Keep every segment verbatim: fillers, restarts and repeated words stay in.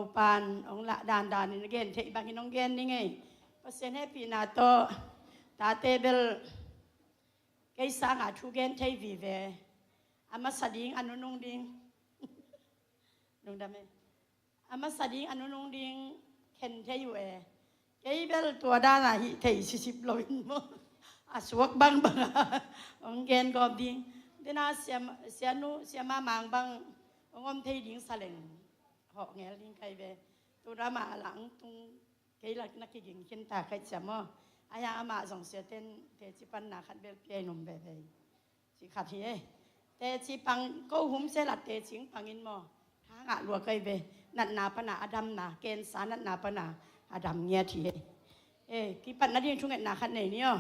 Topan hong lah dandan in a gen theih bangin hong gen ning ei. Pasian hehpihna tawh tate bel kei sanga thu gen thei vive. A masa ding a nunung ding. Lungdam ei. A masa ding a nunung ding khen thei uh e. Kei bel tua dana hih thei sisip loin maw, a suak bangbanga hong gen gawp ding. Dena siam, sianu siama mang bang hong om thei ding saleng hawh ngel ding kai ve. Tuna mah a langtung kei lak na kiging khinta kai cia maw. A hiang amah zong siaten teci panna khat bel piai num veve. Ci khat hi e. Teci pang ko hum se la teci pangin maw. Thangah lua kai ve. Natna pana a damna kensa natna pana a dam ngiat hi e. E, kipat nading thungetna khat nei ni aw.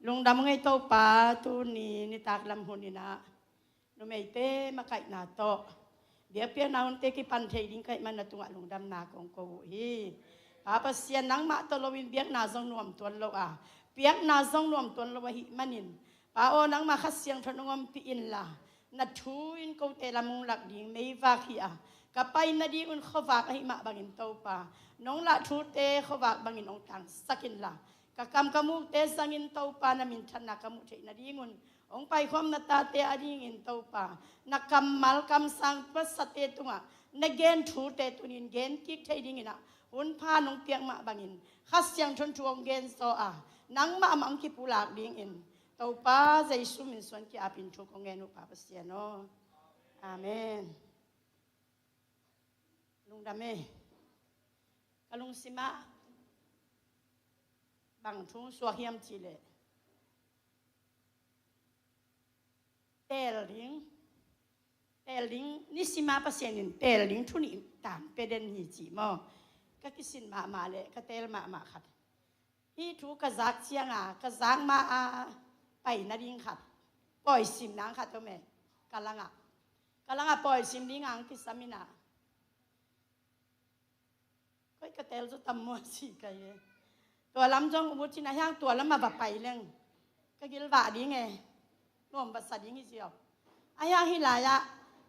Lungdam ngei Topa tuni nitak lam huninah numeite makaihna tawh biakpiakna hunte kipan thei ding kaih mana tungah lungdamna kong ko uh hi. Pa Pasian nangmah tawh loin biakna zong nuam tuan lo a, piakna zong nuam tuan lo ahih manin, Pa aw, nangmah Kha Siangtho nong ompih inla, na thu in kote lam hong lak ding meivak hi a, ka pai nadingun khuavak ahih mah bangin Topa, nong lah thute khuavak bangin hong tangsak inla, ka kam ka mukte zangin Topa na minthanna ka muh theih nadingun hong paikhawm na tate adingin Topa, na kammal kamsang pasate tungah na gen thute tunin gen kik thei dinginah hun pha nong piak mah bangin Kha Siangtho in thu hong gen zaw a, nangmah mah hong kipulak dingin Topa Jesu min suan ki-apin thu kong ngen uh Pa Pasian aw. Amen. Lungdam e. Ka lungsimah bang thu suak hiam cihleh, teel ding, teel ding, nisima Pasian in teel ding thu nih tang pe den hi ci maw. Ka kisin mahmah le ka teel mahmah khat. Hih thu ka zak cianga ka zak ma a pai nading khat, pawi sim nang khat om e. Ka langah, ka langah pawi sim dinga ang kisam inah, koi ka teel zaw tam maw ci ka hi e. Tua lam zong uh cin a hiang tua lamah va pai leng ka gilvah ding e. Nuam va sa ding hi ziau. A hiang hi lai-ah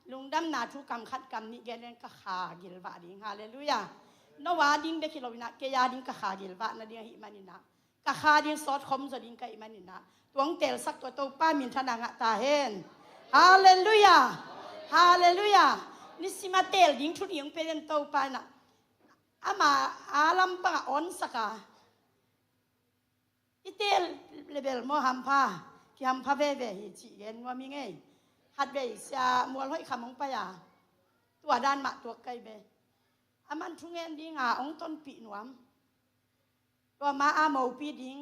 lungdamna thu kam khat kam nih gen leng ka kha gilvah ding. Halleluiah. No a ding bek hi loinah kei a ding ka kha gilvah nading ahih maninah, ka kha ding sawt khom zaw ding ka hih maninah, tuang teelsak tua Topa minthanna ngah ta hen. Halleluiah. Halleluiah. Nisima teel ding thu nih hong pe den Topa inah, ama a lam bangah awnsak a, i teel lebel maw hampha, kihampha veve hi cih gen nuam hi ngei. Khatvei sia mual hoih kham hong pai a, tua dan mah tuak kai ve. A man thungen dinga hong tonpih nuam. Tua ma a mopi ding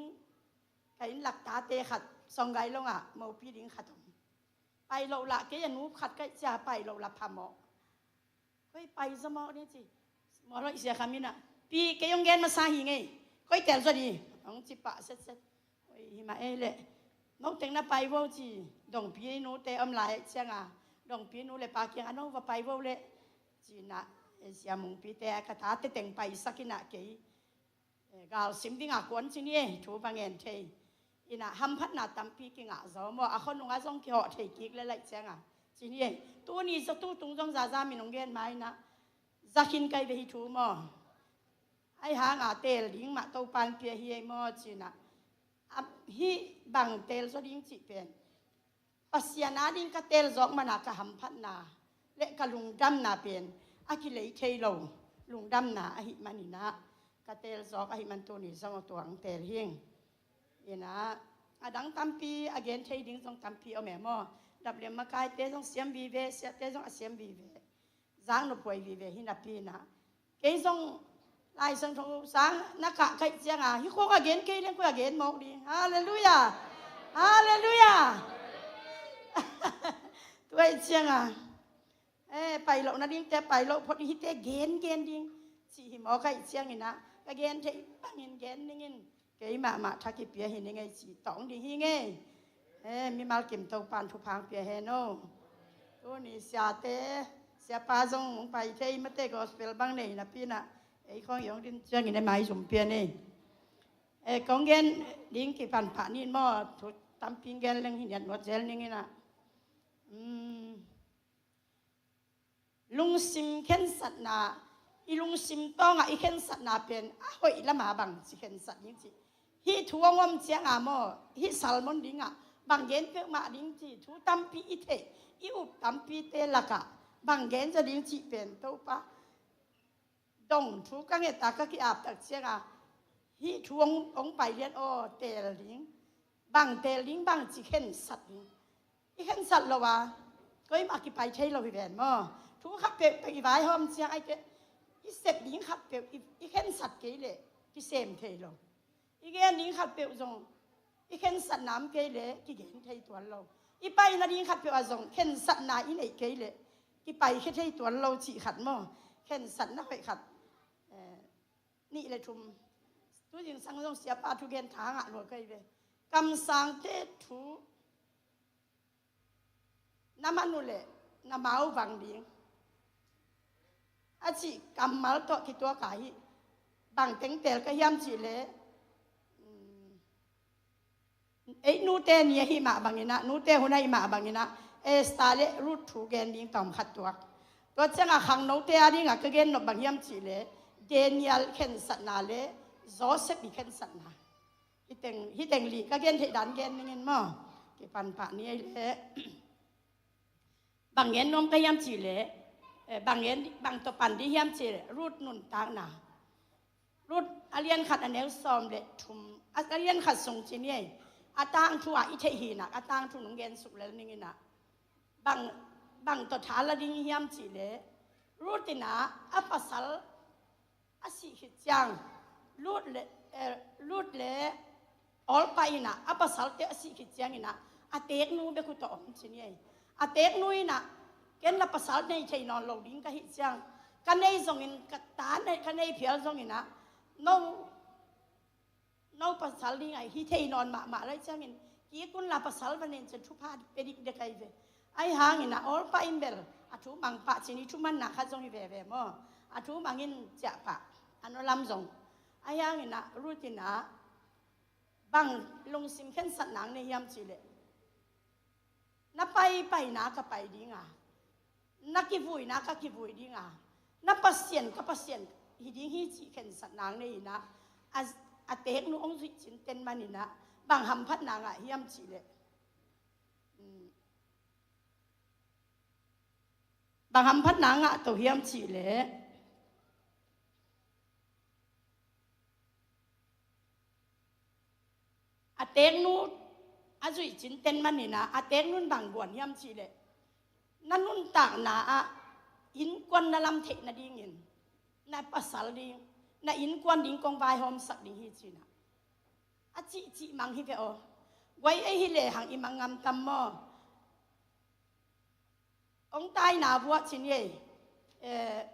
ka inn laktate khat, Songgai longah mopi ding khat om. Pai loh lah kei a nup khat kaih cia pai loh lah phamawh. Koi pai zaw mawk ni ci. Mual hoih sia kham inah, pi kei hong gen masa hi ngei. Koi tel zaw di hong ci pah setset. Oi, hi mah ei leh, no teng na pai vo ci. Dongpi nute om lai cianga, dongpi nu le pa kiang a no va pai vo leh cinah, e, sia mungpite a ka tate teng paisak inah kei, e, galsim dinga kuan ci ni e, thu va ngen thei. Inah hamphatna tampi kingah zaw maw, a khonungah zong kihawh thei kik le laih cianga ci ni e. Tuni zaw tutung zong zaza min hong gen ma inah zakhin kai ve hi thu maw. Ai hanga teel ding mah Topan pia hi ei maw cinah, a, hih bang teel zaw ding cih pen Pasian a ding ka teel zawk mana ka hamphatna le ka lungdamna pen a kilei thei lo lungdamna ahih maninah ka teel zawk ahih man tuni zong a tuang teel hing. Inah a dang tampi a gen thei ding zong tampi om e maw. Dapliam makaite zong siam vive, siate zong a siam vive. Zang nophuai vive hi napi inah kei zong Lai Siangtho sang na kah kaih cianga hi khawk a gen kei leng koi a gen mawk ding. Halleluiah. Halleluiah. Tuai cianga, e, pai loh nadingte pai loh phot hite gen gen ding cih hi maw kaih cianginah ka gen thei bangin gen ningin. Kei mahmah tha kipia hi ni ngei ci tawng ding hi ngei. E, mimal kim Topan thupha hong pia hen aw. Tuni siate siapa zong hong pai thei mate gospel bang nei napi inah ei khawng i hong din ciangin e mai zum pia nei. E, kong gen ding kipan pah nin maw, thu tampi gen leng hi niat nuat zel ning inah. Lungsim khensatna i lungsim tawngah i khensatna pen a hoih lama bang ci khensat ding ci. Hih thu hong om cianga maw, hih sermon dingah bang gen peuhmah ding ci, thu tampi i theih, i up tampite lakah bang gen zaw ding cih pen Topa dong thu ka ngeta ka ki-aptak cianga hih thu hong, hong pai lian aw, teel ding. Bang teel ding, bang ci khensat ding. I khensat lo a, koimah kipai thei lo hi ven maw. Thu khat peuhpeuh i vaihawm ciang aite, i sep ding khat peuh i, i khensat kei leh kisem thei lo. I gen ding khat peuh zong i khensatna om kei leh kigen thei tuan lo. I paina ding khat peuh ah zong khensatna i neih kei leh kipaikhia thei tuan lo cih khat maw. Khensatna hoih khat, eh, nih le thum. Tu zingsang zong siapa thugen tha ngah lua kei ve. Kamsangte thu na man uh leh na mau vang ding a cih kammal tawh kituak a hi. Bang teng teel ka hiam cih leh, um, ei nute ni ahih mah banginah, nute hun ahih mah banginah, Esther le Ruth thu gen ding tawm khat tuak. Tua ciangah khangnote a dingah ka gen nop bang hiam cih leh Daniel khensatna le Joseph i khensatna. Hiteng, hiteng li ka gen theih dan gen ningin maw. Kipan pah ni ei leh. Bang gen nuam ka hiam cih leh, eh, bang gen, bang tawh pan ding hiam cih leh, Ruth nuntakna. Ruth a lian khat a neu sawm le thum, a, a lian khat sung ci ni ei. A tangthu ah i theih hi inah, a tangthu nong gen suk lel ning inah. Bang, bang tawh tha la ding hiam cih leh, Ruth inah a pasal a sih khit ciang, Ruth le, eh, Ruth le Orpah inah a pasalte a sih khit ciang inah a teeknu bek uh tawh om ci ni ei. A teeknu inah ken la pasal nei thei nawn lo ding ka hih ciang, ka nei zongin, ka ta nei, ka nei phial zong inah no, no pasal ding ah hi thei nawn mahmah lai ciangin kik un la, pasal va nei in ci-in thupha pia dikdek ahi ve. Ahi hangin ah Orpah in bel a thu mang pah ci-in i thumanna khat zong hi veve maw. A thu mang in ciah pah, a nua lam zong. Ahi hangin ah Ruth inah bang lungsim khensatna nei hiam cih leh, na paipaina ka pai ding a, na kivuina ka kivui ding a, na Pasian ka Pasian hi ding hi cih khensatna nei inah, a, a teeknu hong zuih cinten man inah bang hamphatna ngah hiam cih leh, um, bang hamphatna ngah to hiam cih leh, a teeknu a zuih cinten man inah a teeknu in bang guan hiam cih leh, na nuntakna ah innkuan na lam theih nadingin na pasal ding, na innkuan ding kong vaihawmsak ding hi ci inah a cihcih mang hi ve aw. Guai ei hi lehang i mang ngam tam maw. Hong taina vuah ci ni ei, eh,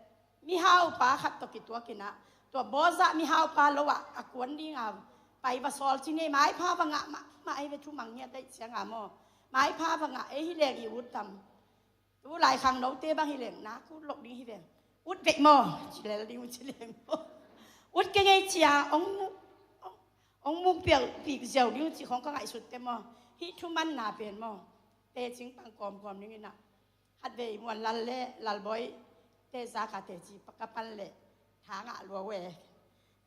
mihaupa khat tawh kituak inah, tua Boaz mihaupa lo ah a kuan ding a pai va sawl ci ni ei, maipha va ngah mahmah ei ve, thu mang ngiat ahih ciang a maw. Maipha va ngah ei hi leng i ut tam. Tu lai khangnote bang hi leng nak ut loh ding hi ve. Ut vek maw, ci lel ding uh ci leng maw. Ut kei ngei cia, hong mu-, hong, hong muk piau pik ziau ding uh ci khong ka ngaihsut te maw. Hih thumanna pen maw, tecing pang kawmkawm ding inah. Khatvei Muan Lal le Lal Bawi te zak a teci ka pan leh tha ngah lua uh e.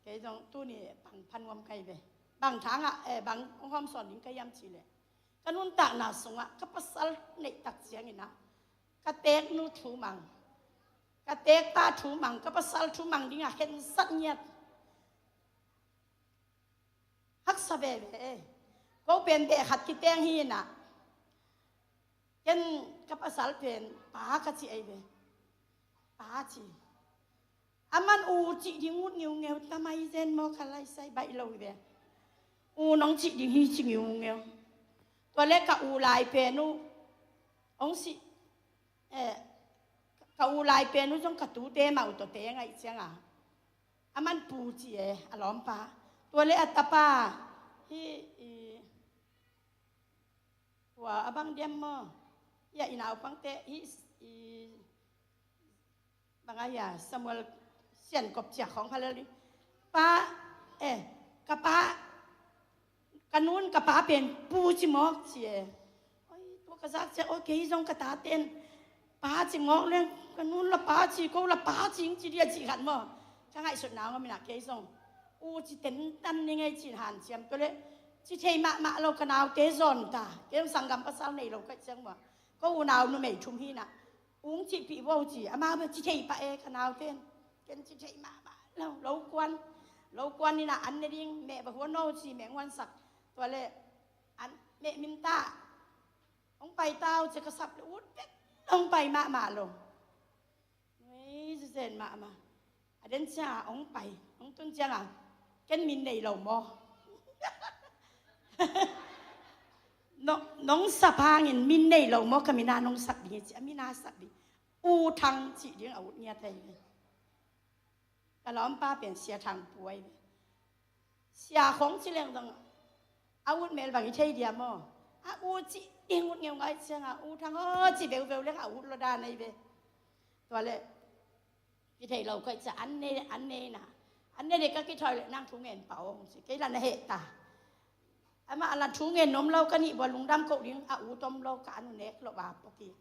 Kei zong tuni pang pha nuam ka hi ve. Bang tha ngah, eh, bang hong hawmsawn ding ka hiam cih leh, ka nuntakna sungah ka pasal neih tak ciang inah ka teeknu thu mang, ka teekpa thu mang, ka pasal thu mang ding a khensat ngiat. Haksa veve. Ko pen beh khat kiteng hi inah, ken ka pasal pen pa ka ci ei ve. Pa ci. Aman u cih ding ut ngiungeu, tamai zen maw, ka laisai baih lo hi ve. U nong cih ding hi ci ngiungeu. Tua leh ka u lai pen uh hong si, eh, ka u lai pen uh zong ka tute mah uh tawh teng ahih ciang a, aman pu ci e, a lawmpa. Tua leh a tapa hi, i, tua a bang diam maw, i a i naupangte hi, i, bang a hia, Samuel Siankop ciah khawng kha lel ding. Pa, eh, ka pa, ka nun ka pa pen pu ci mawk ci e. Oi, tua ka zak ciah, oi, kei zong ka taten pa ci mawk leng, Ka nun la pa ci, ko la pa ci ing ci dia ci khat maw. Ka ngaihsutna ngawm inah kei zong u ci tentan ni ngei cin hanciam tua leh ci thei mahmah lo ka naute zawn ta. Kei zong sanggam pasal nei lo ka ciang maw, ko unau numei thum hinah ung cihpih vo ci, amau bel ci thei pah e ka naute in. Ken ci thei mahmah lo, lo kuan, lo kuan inah an ne ding meh va huan no ci meh huansak. Tua leh an meh minta hong pai tau ci ka sap le ut pek hong pai mahmah lo. Nui zen mahmah. A den cianga hong pai hong tun cianga ken min nei lo maw? Nong sap hangin min nei lo maw? Ka mina nong sap ding hi ci a mina sap ding. U Thang cih ding a ut ngiat ahi ve. Ka lawmpa pen Sia Thang Puai ve. Sia khong ci leng dong a ut mel bang i thei dia maw? A ut cih ding ut ngeu ngai cianga U Thang aw ci veuveu leng a ut lo dan ahi ve. Tua leh ki thei lo kai ca an ne an ne na an ne de ka kithoi leh nang thu ngen pah aw ci kei la na heh ta. Amah a la thu ngen nom lo ka nih bua lungdam koh ding a ut om lo ka an u nek lo ba pawkik.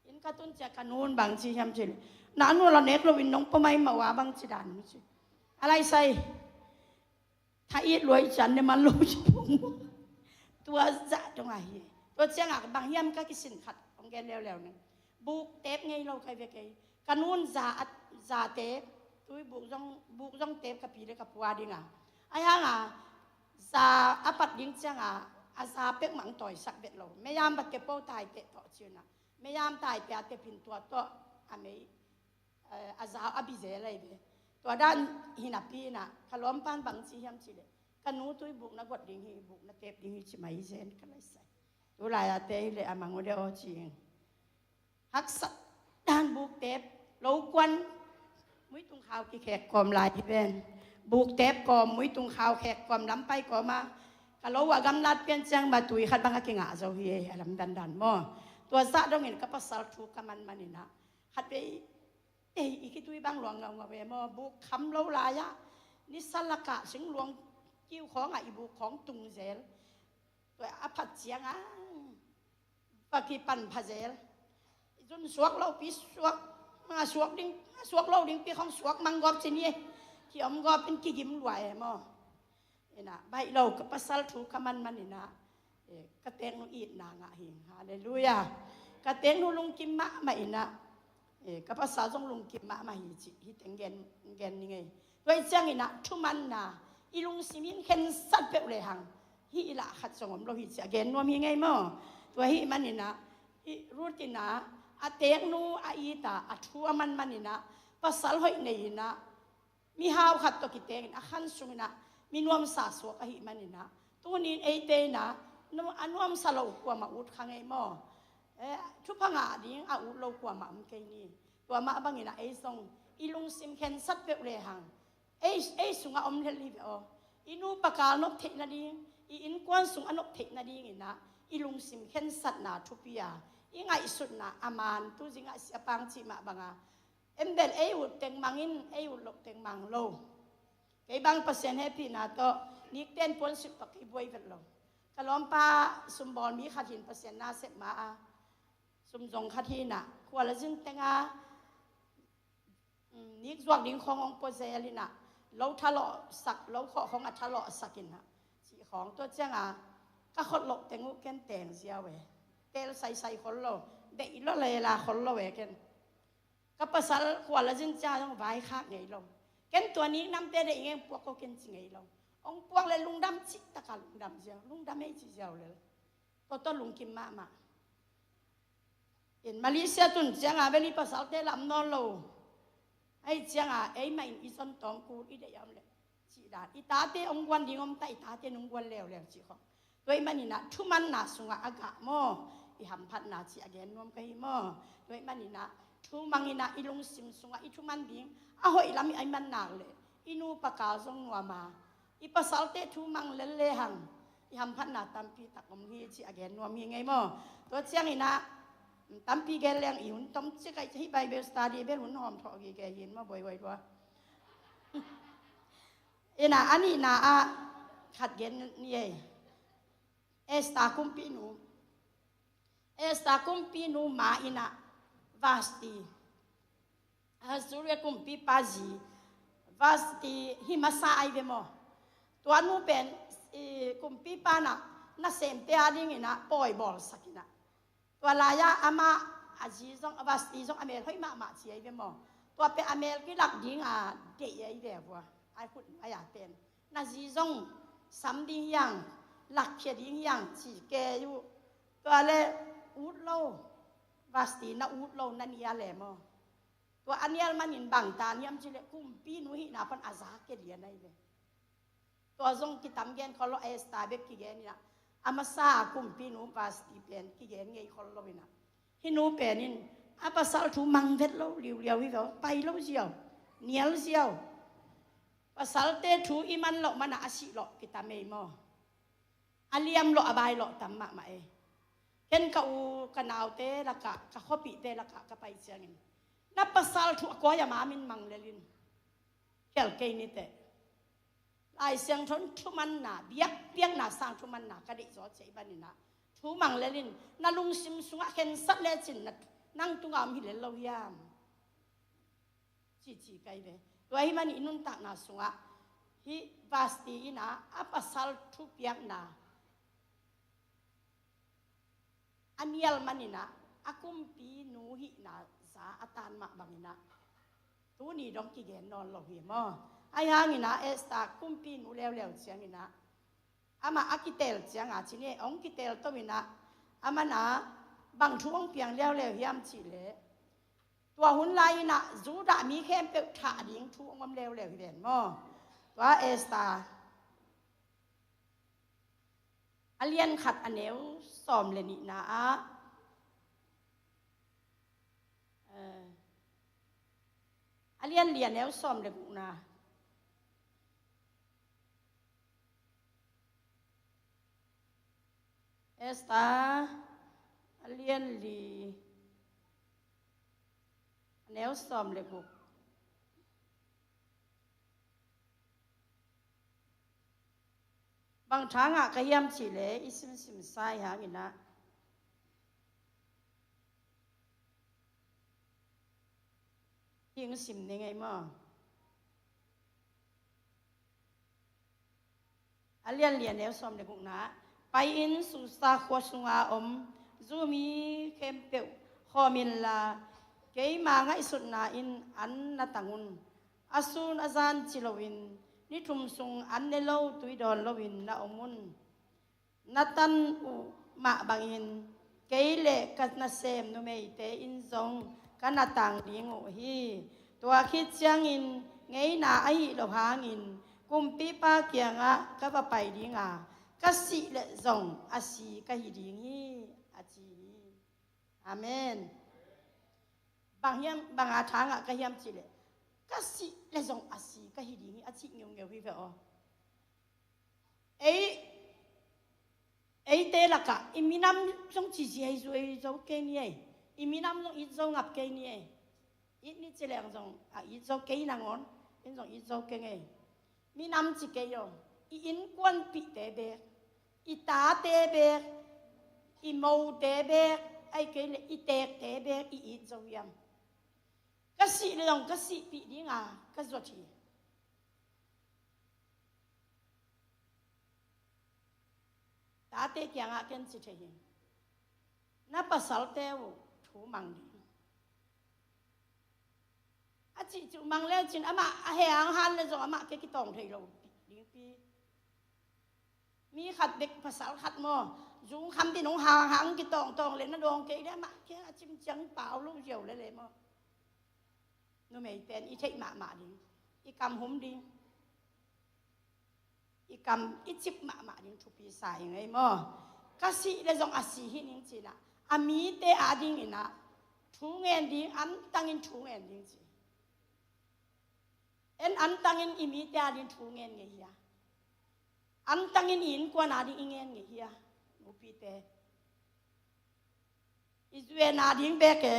In ka tun cia ka nun bang ci hiam ci leh na nu la nek lo in nong pawmai mah ua bang ci dan ci. A lai sai tha it luai cian ne man lo ci pung. Tua zah dong ahi. Tua ciangah bang hiam ka kisin khat hong gen leuleu ning. Buk tep ngei lo kai ve kei. Ka nun za a za tep tui buk zong buk zong tep ka pi le ka pua dinga. Ai hanga za a pat ding cianga a za pek mang tawi sak vet lo. Meyam bat ke po tai teh tawh ciuna. Meyam tai pia te pin tua tawh a mei a zau a bizel ahi ve. Tua dan hinapi inah ka lawmpan bang ci hiam ci leh ka nu tui buk na guat ding hi buk na tep ding hi ci mai zen ka laisai. Tulai a te hi leh a mang uh de aw ci ing. Haksat dan buk tep lo kuan muitung khau kikhek kawm lai hi ven. Buk tep kawm muitung khau khek kawm lampai kawma ka lo a gamlat pian ciang ma tui khat bang a kingah zo hi ei a lam dandan maw? Tua zah dongin ka pasal thu ka manman inah khat vei ei i kitui bang luang ngaungau ve maw? Buk kham lo lai-ah nisa lakah singluang kiu khawngah i buk khawng tung zel. Tua a phat ciangah va kipan pha zel. Zun suak lo pi suak a suak ding a suak lo ding pi khawng suak mang gawp ci ni. Ki om gawp in kigim lua e maw? Inah baih lo ka pasal thu ka manman inah ka teknu itna ngah hi. Halleluia. Ka teknu lungkim mahmah inah ka pasal zong lungkim mahmah hi cih hi teng gen ni ngei. Tua hi cianginah thumanna i lungsim in khensat peuh lehang hih i lah khat zong om lo hi cih a gen nuam hi ngei maw? Tua hih maninah hih Ruth inah a teknu a ita a thu a manmaninah pasal hoih nei inah mihau khat tawh kitengin a khan sunginah mi nuamsa suak ahih maninah tunin eite inah a nuamsa lo kuamah ut kha ngei maw? Thupha ngah ding a ut lo kuamah om kei ni. Tua mah banginah ei zong i lungsim khensat peuh lehang ei sungah om lel hi ve aw. I nupa kal nop theih nading i innkuan sung a nop theih nadinginah i lungsim khensatna thupi a i ngaihsutna a man tuzingah siapang cih mah banga Em bel ei ut teng mang in ei ut loh teng mang lo. Kei bang Pasian hehpihna tawh nikten puansilh tawh kei buai vet lo. Ka lawmpa sumbawl mi khat hin Pasian na sep ma a sumzong khat hinah khua la zin tenga nik zuak ding khawng hong pua zel inah lo thalawhsak lo khawh khawng a thalawhsak inah cih khawng tua cianga ka khot loh teng uh ken teng ziau e. Tel saisai khol lo deih lo lela khol lo e ken. Ka pasal khua la zin cia zong vaikhak ngei lo. Ken tua nik namte deih ngei hong puak ko ken ci ngei lo. Hong puak le lungdam cih taka lungdam ziau lungdam ei ci ziau lel. Tua tawh lungkim mahmah. In Malaysia tun cianga beli pasalte lam nawn lo. Ahi cianga eimah in i zon tawng kul i deih a om le cih dan i tate hong guan ding om ta i tate nong guan leuleu cih khawng. Tua ih maninah thumanna sungah a gah maw i hamphatna cih a gen nuam ka hi maw? Tua ih maninah thumanginah i lungsim sungah i thuman ding a hoih lam i mannak le i nupa kal zong nuama i pasalte thumang lel lehang i hamphatna tampi tak om hi cih a gen nuam hi ngei maw? Tua cianginah tampi gen leng i hun tom cik aih hi Bible study bel hun hawm thawh gige hin maw buaihuai lua. Inah a nihna ah khat gen ni ei. Esther kumpinu Esther kumpinu ma inah Vasti, Assyria kumpipa zi Vasti hi masa ai ve maw? Tua nu pen, i, kumpipa na, nasemte a dingin ah pawi bawlsak in ah. Tua lai-ah amah a zi zong, a Vasti zong a mel hoih mahmah ci ai ve maw? Tua pen a mel kilak ding a deih ai ve vua. Ai khut mai a pen na zi zong sam ding hiang, lakkhia ding hiang ci kei uh. Tua le ut lo, Vasti na ut lo na nial e maw? Tua a nial manin bang tan hiam cih leh kumpinu hihna pan a za kia lian ai ve. Tua zong kitam gen khol lo, Esther bek kigen in ah, a masa kumpinu Vasti pen kigen ngei khol lo in ah, hih nu pen in a pasal thu mang vet lo, liuliau hi lo, pai lo ziau, nial ziau. Pasalte thu i man loh man ah a sih loh kitam ei maw? A liam loh a bai loh tam mahmah ei. Ken ka u ka naute lakah, ka khuapihte lakah ka pai ciangin, na pasal thu a kua hiam a min mang lel in, khial kei ni teh. Lai Siangtho thumanna, biakpiakna sang thumanna ka deih zaw ciah i ban in ah, thu mang lel in, na lungsim sungah khensat lecin na, nang tungah om hi lel lo hiam? Cici kai ve. Tua hi man i nuntakna sungah hih Vasti in ah a pasal thupiakna a nial man in ah a kumpinu hihna za a tan mah bang in ah tuni dong kigen nawn lo hi maw? Ahi hangin ah Esther kumpinu leuleu ciangin ah amah a kitel cianga ci ni, hong kitel to in ah, amah na bang thu hong piang leuleu hiam cih leh, tua hun lai in ah Judah mi khempeuh thah ding thu hong om leuleu hi ven maw? Tua Esther a lian khat a neu sawm le nihna ah, eh, a lian li a neu sawm le gukna. Esther a lian li a neu sawm le guk. Bang tha ngah ka hiam cih leh i simsim sa i hang in ah. Hih sim ni ngei maw? A lian li a neu sawm le gukna ah, pai-in Susa khua sunga om Jew mi khempeuh khawm inla, keima ngaihsutna in an na tang un. A sun a zan ci loin, ni thum sung an ne lo tui dawn loin na om un. Na tan uh mah bangin kei le ka nasem numeite in zong ka na tang ding uh hi. Tua khit ciangin ngeina ahih loh hangin kumpipa kiangah ka va pai dinga, ka sih leh zong a si ka hi ding hi, a ci hi. Amen. Bang hiam, bang a tha ngah ka hiam cih leh, ka sih leh zong a si ka hi ding hi, a cih ngeungeu hi ve aw. Ei, eite lakah i minam zong ci ziai zuai zo kei ni ei. I minam zong it zo ngap kei ni ei. It ni ci leng zong a it zo kei nangawn, in zong it zo kei ngei. Minam ci kei aw. I innkuanpihte bek, i tate bek, i mote bek, ahih kei leh i teekte bek i it zo hiam? Ka sih leh zong ka sihpih dinga ka zuat hi. Tate kiangah ken ci thei hi. Na pasalte uh thu mang ding. A cih cih mang lecin amah a he ang han le zong amah kei kitawng thei lo ding pi. Mi khat bek pasal khat maw, zung kham din hong hang hang kitawng tawng le na dawng kei le amah kei a cim ciang pau lo ziau le le maw. Numei pen i theih mahmah ding, i kam hum ding, i kam i cip mahmah ding thupi sa hi ngei maw. Ka sih le zong a si hi ning cinah, a mite a dinginah thu ngen ding, antangin thu ngen ding ci. En antangin i mite a ding thu ngen ngei hia? Antangin i innkuan a ding i ngen ngei hia? Nupite, i zuena ding bek e.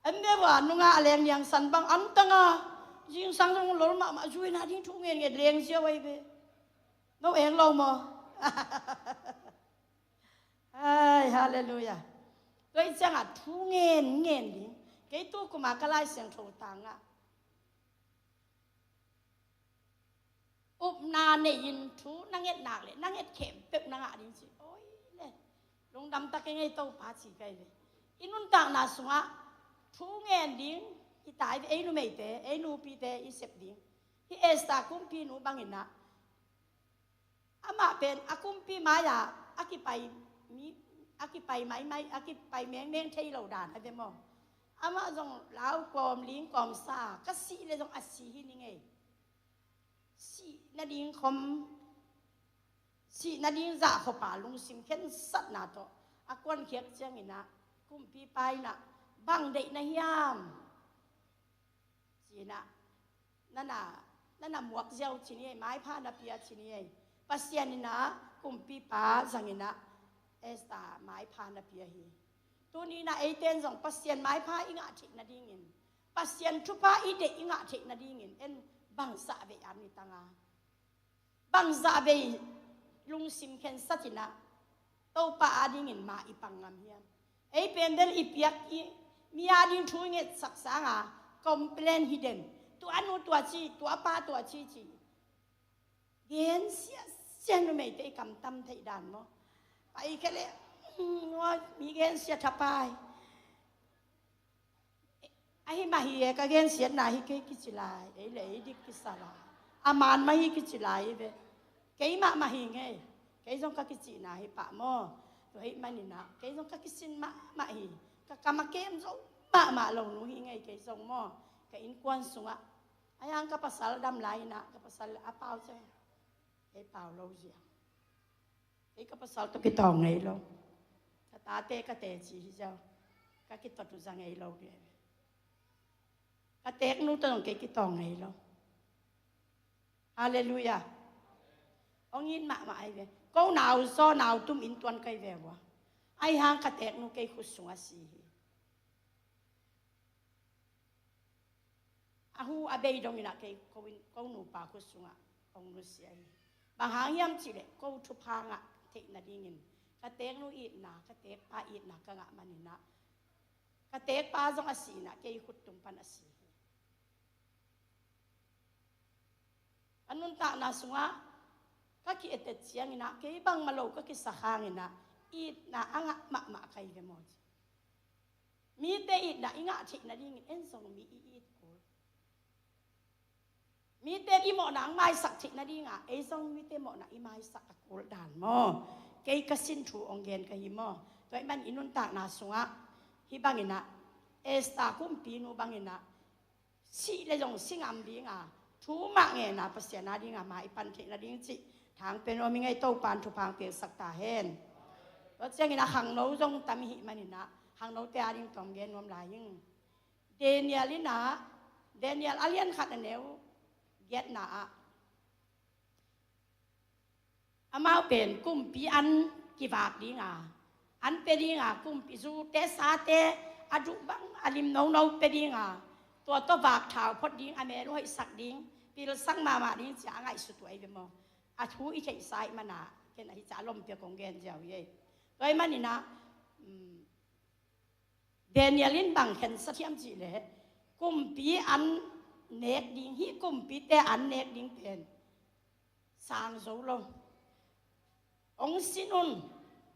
En deuh a nunga a leng niangsan bang antanga zingsang zong lol mahmah, zuena ding thu ngen ngen leng ziau ai ve. No eng lo maw? Ai, halleluiah. Tua hi ciangah thu ngen ngen ding. Kei tu kuma ka Lai Siangtho tangah upna nei-in thu na nget nak le na nget khempeuh na ngah ding ci. Oi le, lungdam tak ing ei Topa ci kai ve. I nuntakna sungah thu ngen ding i tai ve, ei numeite, ei nupite i sep ding. Hi Esther kumpinu banginah amah pen a kumpi mai-ah a kipai mi, a kipai maimai, a kipai mengmeng thei lo dan a ve maw? Amah zong lau kawm ling kawm sa, ka sih le zong a si hi ning ei. Sih nading khom, sih nading zah khop a lungsim khensatna tawh a kuankhiat cianginah kumpipa inah bang deih na hiam? Cinah, nana, nana muak ziau cini ei, maipha na pia cini ei. Pasian inah kumpipa zanginah Esther maipha na pia hi. Tuninah eiten zong Pasian maipha i ngah theih nadingin, Pasian thupha i deih i ngah theih nadingin en bangzah vei an ni tanga? Bangzah vei lungsim khensatinah Topa adingin ma i pang ngam hiam? Ei pen bel i piak i mi ading thu i ngetsak sanga complain hi den. Tua nu tua ci, tua pa tua ci ci. Gensia sia numeite i kamtam theih dan maw? Pai khe le, mm, mi gensia thapai. Ahi mah hi e, ka gensiatna hi kei kici lai, ei le ei dik kisa lai. A man mah hi kici lai hi ve. Kei mahmah hi ngei. Kei zong ka kicihna hi pah maw? Tua hi maninah kei zong ka kisin mahmah hi. Ka kam a kem zo mahmah lo nu hi ngei kei zong maw? Ka innkuan sungah. Ahi hang ka pasal dam lai inah ka pasal a pau ciang kei pau lo zia. Kei ka pasal tawh kitawng ngei lo. Ka tate ka teci hi zau. Ka kitot uh za ngei lo dia. Ka teknu tawh zong kei kitawng ngei lo. Halleluiah. Hong it mahmah ahi ve. Ko nau zaw nau tum inntuan kai ve ua. Ahi hang ka teknu kei khut sungah si hi. A hu a bei donginah kei ko in, ko nupa khut sungah kong nusia hi. Bang hang hiam cihleh ko thupha ngah theih nadingin ka teknu itna, ka tekpa itna ka ngah maninah ka tekpa zong a si inah kei khut tung pan a si hi. A nuntakna sungah ka ki-etet cianginah kei bangmah lo ka kisak hanginah itna a ngah mahmah ka hi ve maw ci. Mite itna i ngah theih nadingin en zong mi i it kul. Mite i mawhna ang maisak theih nadinga ei zong mite mawhna i maisak a kul dan maw? Kei ka sin thu ong gen ka hi maw? Tua i man i nuntakna sungah hi banginah Esther kumpinu banginah sih le zong si ngam dinga thu mah ngena Pasian a dinga ma i pan theih nading cih thang pen om i ngei Topan thupha piaksak ta hen. Tua ciangin a khangno zong tam i hih maninah khangnote a ding tawm gen nuam lai ing. Daniel inah Daniel a lian khat a neu giatna ah amau pen kumpi an kivak dinga, an pia dinga, kumpi zute sate a duh bang a lim nono pia dinga, tua tawh vak thau phot ding, a mel uh hoihsak ding, pilsak mahmah ding cia a ngaihsut uh ahi ve maw? A thu i theihsa ih mana ken ahi cia a lompiak kong gen ziau hi ei. Tua ih maninah, um, Daniel in bang khensat hiam cihleh kumpi an nek ding, hih kumpite an nek ding pen sang zo lo. Ong sin un,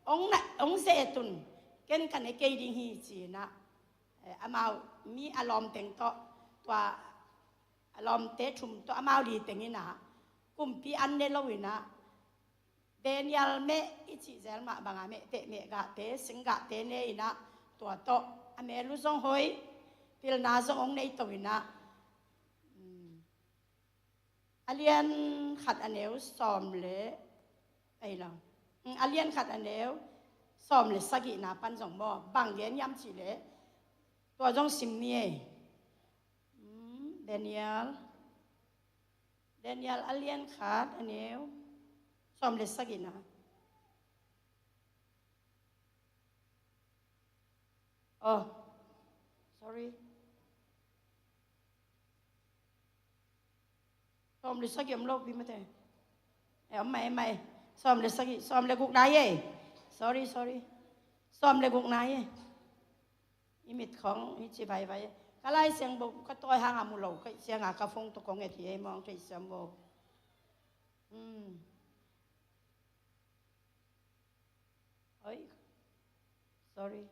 ong na, ong ze-et un, ken ka ne kei ding hi ci-inah, eh, amau mi a lawm teng tawh, tua a lawmte thum tawh amau li teng inah kumpi an ne lo inah Daniel meh i cih zel mah banga mehteh mehgahte, singgahte ne inah tua tawh a mel uh zong hoi, pilna zong ong nei to inah, um, a lian khat a neu sawm le, ei lo, um, a lian khat a neu sawm le sagihna pan zong maw, bang gen hiam cihleh tua zong sim ni ei. Um, Daniel Daniel a lian khat a neu sawm le sagihna. Oh, sorry. Sawm le sagih om lo pi mate. Eh, om mai, om mai. Sawm le sagih, sawm le gukna ei. Sorry, sorry. Sawm le gukna ei. I mit khong hi ci vaivai. Ka Lai Siangtho ka tawi hang a mu lo ka hih ciang a ka phone tawh kong et hi ei mawng thei siam bo. Hmm. Oi. Sorry.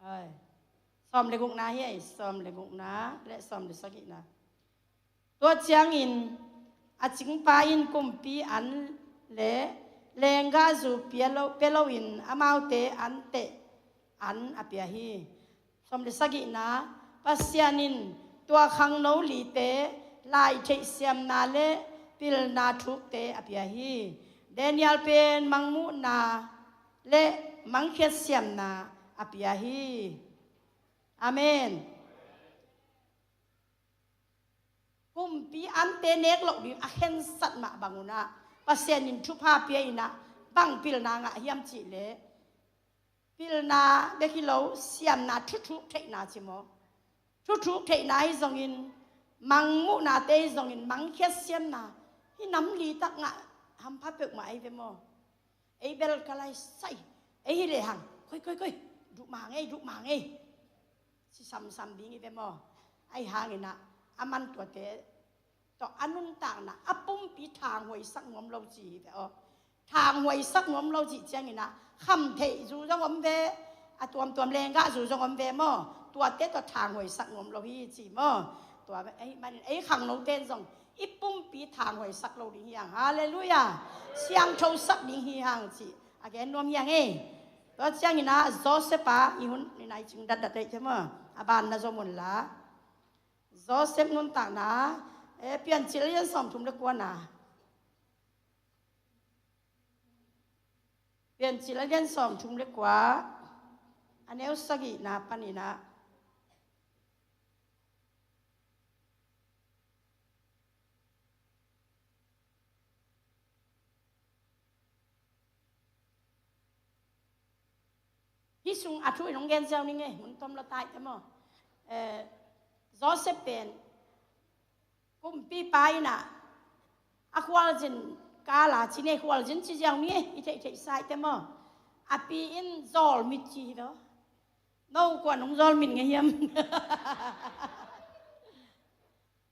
Ai. Sawm le gukna hi ei, sawm le gukna le sawm le sagihna. Tua ciangin a cingpa in kumpi an le lenggahzu pia lo, pia loin amaute an teh an a pia hi. Sawm le sagihna, Pasian in tua khangno lite lai theihsiamna le pilna thukte a pia hi. Daniel pen mangmuhna le mangkhiat siamna a pia hi. Amen. Kumpi ante nek loh ding a khensat mah bang un ah Pasian in thupha pia in ah bang pilna ngah hiam cih leh, pilna bek hi lo, siamna, thuthuk theihna ci maw? Thuthuk theihna hi zongin, mangmuhnate hi zongin, mangkhiat siamna hi nam li tak ngah hampha peuhmah ahi ve maw? Ei bel ka lai sai, ei hi lehang, koi, koi, koi, duh mang ei, duh mang ei, ci samsam ding hi ve maw? Ahi hangin ah, a man tuate tawh a nuntakna a pumpi thanghuaisak nuam lo ci hi ve aw. Thanghuaisak nuam lo cih ciangin ah, khamtheih zu zong om ve, a tuamtuam lenggah zu zong om ve maw? Tuate tawh thanghuaisak nuam lo hi ci maw? Tua ei manin ei khangnote in zong i pumpi thanghuaisak lo ding hi hang. Halleluiah. Siangthosak ding hi hang cih a gen nuam hi hang ei. Tua ciangin ah Joseph a i hun ni nai cing datdat ei ci maw? A ban na zom un la. Joseph nuntakna, eh, Piancil a lian sawmthum le kuana. Piancil a lian sawmthum le kua, a neu sagihna panin ah. Hih sung a thu in hong gen ziau ning ei, mun tom lo tai te maw? Eh, Joseph pen kumpipa in ah a khualzin kala ci nei, khualzin ci ziau ning ei, i theihtheih sai te maw? A pi in zawlmit ci hi lo. No kuan hong zawlmit ngei hiam?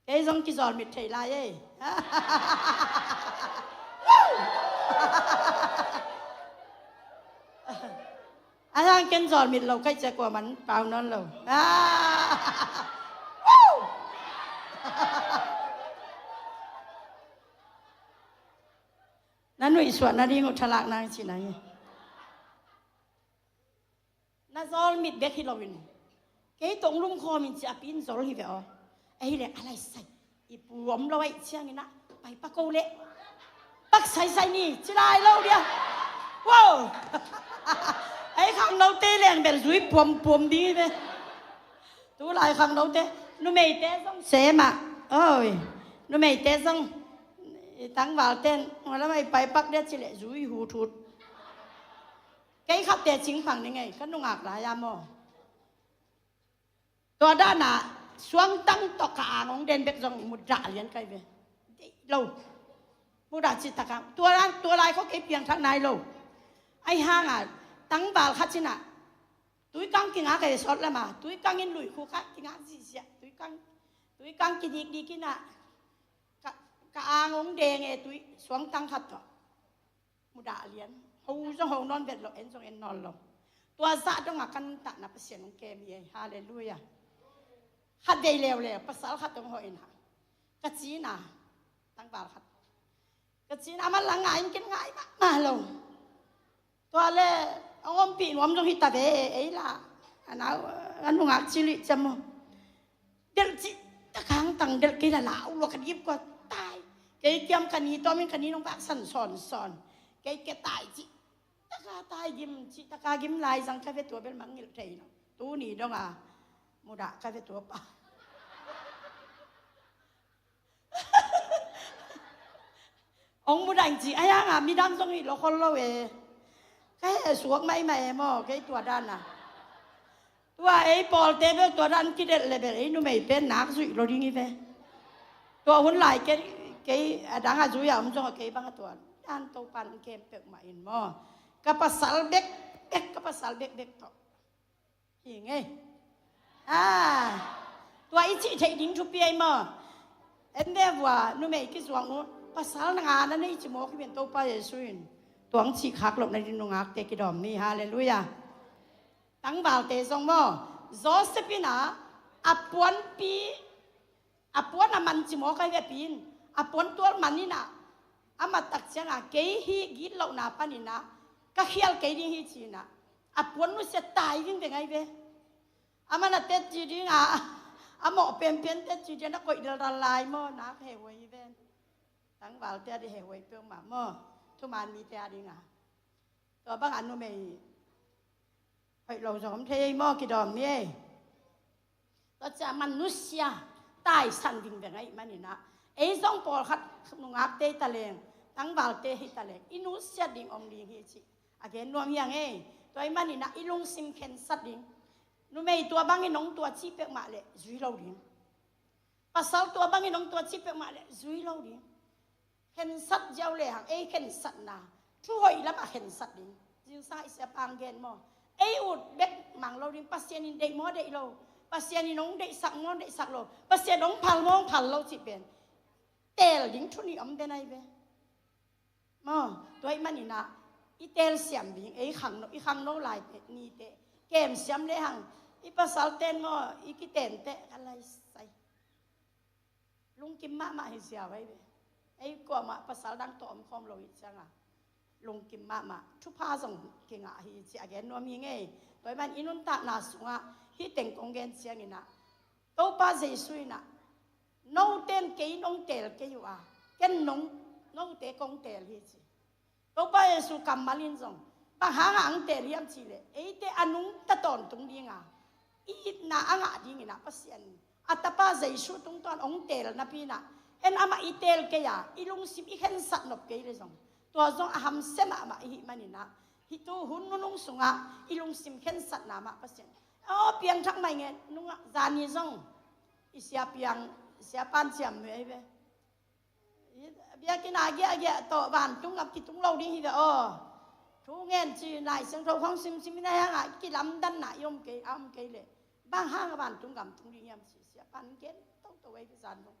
Kei zong kizawlmit thei lai ei. A hang ken zawlmit lo kaih ciang kua man pau nawn lo. Na nuihsuah nading uh thalak nang ci nang hi. Na zawlmit bek hi loin, kei tawh hong lumkhawm in ci a pi in zol hi ve aw. Ahi leh a lai sai, i pu om lo ahih ciangin ah pai pak o leh pak saisai ni ci lai lo dia. Wow. Ei khangnote leng bel zui puampuam ding hi ve. Tulai khangnote, numeite zong sem ah. Oi. Numeite zong, i tangvalte in hua lam ah i pai pak dia ci leh zui huthut. Kei khatte cingphang ning ei, ka nungak lai-a maw? Tua dan a suangtang tawh ka ang hong den bek zong mudah lian kai ve. Deih lo. Mudah cih tak a, tua lai, tua lai khawng kei piangthak nai lo. Ahi hang a, tangval khat ci-in ah tuikang kingak ei, sawt lam a, tuikang in luikhu khat kingak zihziah, tuikang, tuikang kidikdik in ah, ka, ka ang hong deng e, tui suangtang khat tawh. Mudah lian. Ho zong ho nawn vet lo, en zong en nawn lo. Tua zah dong a ka nuntakna Pasian hong kem hi ei. Halleluiah. Khat vei leuleu, pasal khat hong hawh in ah, ka ci-in ah, tangval khat. Ka ci-in ah, a man la ngai in ken ngai mahmah lo. Tua leh hong ompih nuam zong hi ta ve, ei lah. A nau, a nungak ci lih ciam maw? Delh cih tak hang tang delh kei la lau lua ka dip kua tai. Kei kiam ka ni tawm in ka ni nong vak san sawnsawn. Kei ke tai cih tak a tai gim, cih tak a gim lai zang ka ve, tua bel mangngilh thei lo. Tuni dong a mudah ka ve tua pa. Hong mudah ing ci, ahi hang a midang zong hi lo khol lo e. Ka heh suak maimai e maw, kei tua dan a. Tua ei pawlte bel tua dan kidelh leh bel ei numei pen nak zuih lo ding hi ve. Tua hun lai kei, kei a dang a zui a om zong a kei bang a tua. tan Topan kem peuhmah in maw. Ka pasal bekbek, ka pasal bekbek tawh hi ngei. Ah, tua i cih theih ding thupi ahi maw. En ve vua, numei kizuang uh, pasal na nga na nei ci mawk hi ven Topa Jesu in. Tuang cih khak loh nading nungakte kidawm ni, halleluiah. Tangvalte zong maw, Joseph in ah, a puanpi, a puan a man ci mawk ahi ve pi in, a puan tual man in ah, a mattak ciangah, kei hih gitlohna panin ah, ka khial kei ding hi ci in ah, a puan nusia tai vingveng ahi ve. A man a tetci dingah, a mawh penpen tetci dingah, na koih delral lai maw, nak hehhuai hi ven. Tangvalte a ding hehhuai peuhmah maw, thuman mite a dingah. Tua bangah numei hoih lo zong om thei ei maw, kidawm ni ei. Tua ciah man nusia, taisan vingveng ahih manin ah, ei zong pawlkhat nungakte hi taleng, tangvalte hi taleng, i nusiat ding om ding hi cih a gen nuam hi ang ei. Tua ahih manin ah i lungsim khensat ding. Numei tua bangin hong tua cih peuhmah leh zui lo ding. Pasal tua bangin hong tua cih peuhmah leh zui lo ding. Khensat ziau lehang ei khensatna, thu hoih lamah khensat ding. Zingsang i siapa hong gen maw, ei ut bek mang lo ding. Pasian in deih maw, deih lo? Pasian in hong deihsak maw, deihsak lo? Pasian hong phal maw, hong phal lo cih pen teel ding thu nih om den ahi ve. Maw, tua ahih manin ah i teel siam ding, ei khangno, i khangno lai teh, ni teh, kem siam lehang, i pasal ten maw, i kiten teh, ka lai sai. Lungkim mahmah hi ziau ahi ve. Ei kuamah pasal dang tawh om khawm lo hi ciangah, lungkim mahmah, thupha zong kingah hi ci a gen nuam hi ngei. Tua ahih man i nuntakna sungah hih teng kong gen ciangin ah, Topa Jesu in ah, note in kei in hong teel kei uh a, ken nong, note kong teel hi ci. Topa Jesu kammal in zong bang hangah hong teel hiam cih leh, eite a nungta tawntung dinga, i itna a ngah dingin ah Pasian in a Tapa Jesu tungtawn hong teel napi in ah, en amah i teel kei a, i lungsim i khensat nop kei leh zong, tua zong a hamsia mahmah i hih manin ah, hih tu hun nunung sungah i lungsim khensatna mah Pasian, aw, piangthak mah ing e, nungah zani zong i sia piang, i siapa in ciamnuih ahi ve. Biakinn a giahgiah tawh vantung gam kitung lo ding hi ve aw. Thu ngen ci, Lai Siangtho khawng simsim in a, hih hangah kilamdanna i om kei, a om kei leh, bang hangah vantung gam tung ding hiam ci, siapa in gen toto ahi ve zan zong.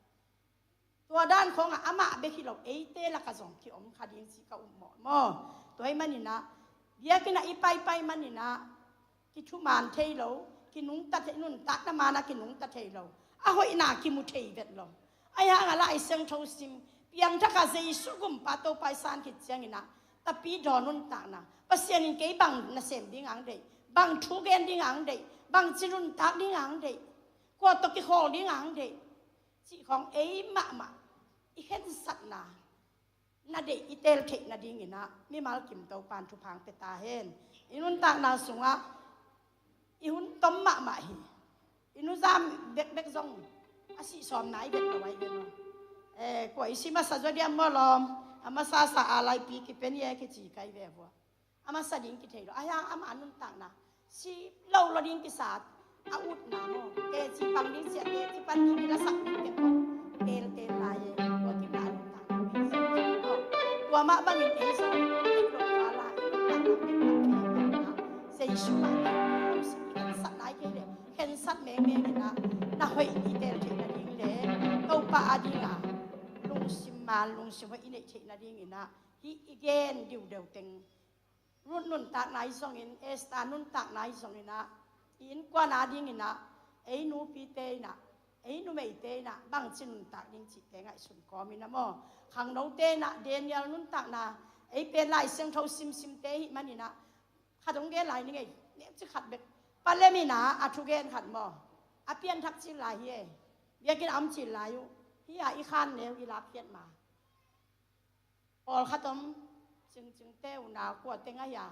Tua dan khawngah amah bek hi lo, eite lakah zong kiom kha ding ci ka upmawh maw. Tua ahih manin ah, biakinn ah i paipai manin ah, kithuman thei lo, kinungta thei, nuntakna man ah kinungta thei lo, a hoihna kimu thei vet lo. Ahi hangah Lai Siangtho sim, piangthak a Jesu gumpa Topa i san khit ciangin ah, tapi dawn nuntakna, Pasian in kei bang nasem ding hong deih, bang thu gen ding hong deih, bangci nuntak ding hong deih, kua tawh kikhawl ding hong deih cih khawng ei mahmah i khensatna, na deih i teel theih nadingin ah mimal kim Topa in thupha hong pia ta hen. I nuntakna sungah i hun tom mahmah hi. I nuzam bekbek zong a sih sawmna i vet lo ahi ve maw. Eh, kua i si masa zaw diam maw lawm. A masasa a laipi kipen hi e kici ka hi ve vua. A masa ding kithei lo, ahi hang amah nuntakna si lo lo ding kisa, a utna maw, teci pang ding sia, teci pan ding, i lasak ding teh maw, teel teel lai e. Tua kipna a nuntakna, tua mah bangin ei zong theih lo kha lai, nuntakna teng pan thei a, Jesu mah teng, i khensat lai kei leh, khensat mengmeng in ah, na hoih i teel theih nading leh, Topa a dinga lungsim man, lungsim hoih i neih theih nadingin ah, hih i gen diudeu teng, Ruth nuntakna i zongin, Esther nuntakna i zongin ah, i innkuan a dingin ah, ei nupite in ah, ei numeite in ah, bangci nuntak ding cihte ngaihsun kawm in ah maw. Khangnote in ah, Daniel nuntakna, ei pen Lai Siangtho simsimte i hih manin ah, khat hong gen lai ning ei, neuci khat bek. Pa Lem in ah, a thugen khat maw, a pianthak cil lai hi e. Biakinn a om cil lai uh, hih a i khan neu i lakkhiat ma. Pawlkhat om, Cingcingte unau kua teng ahi a,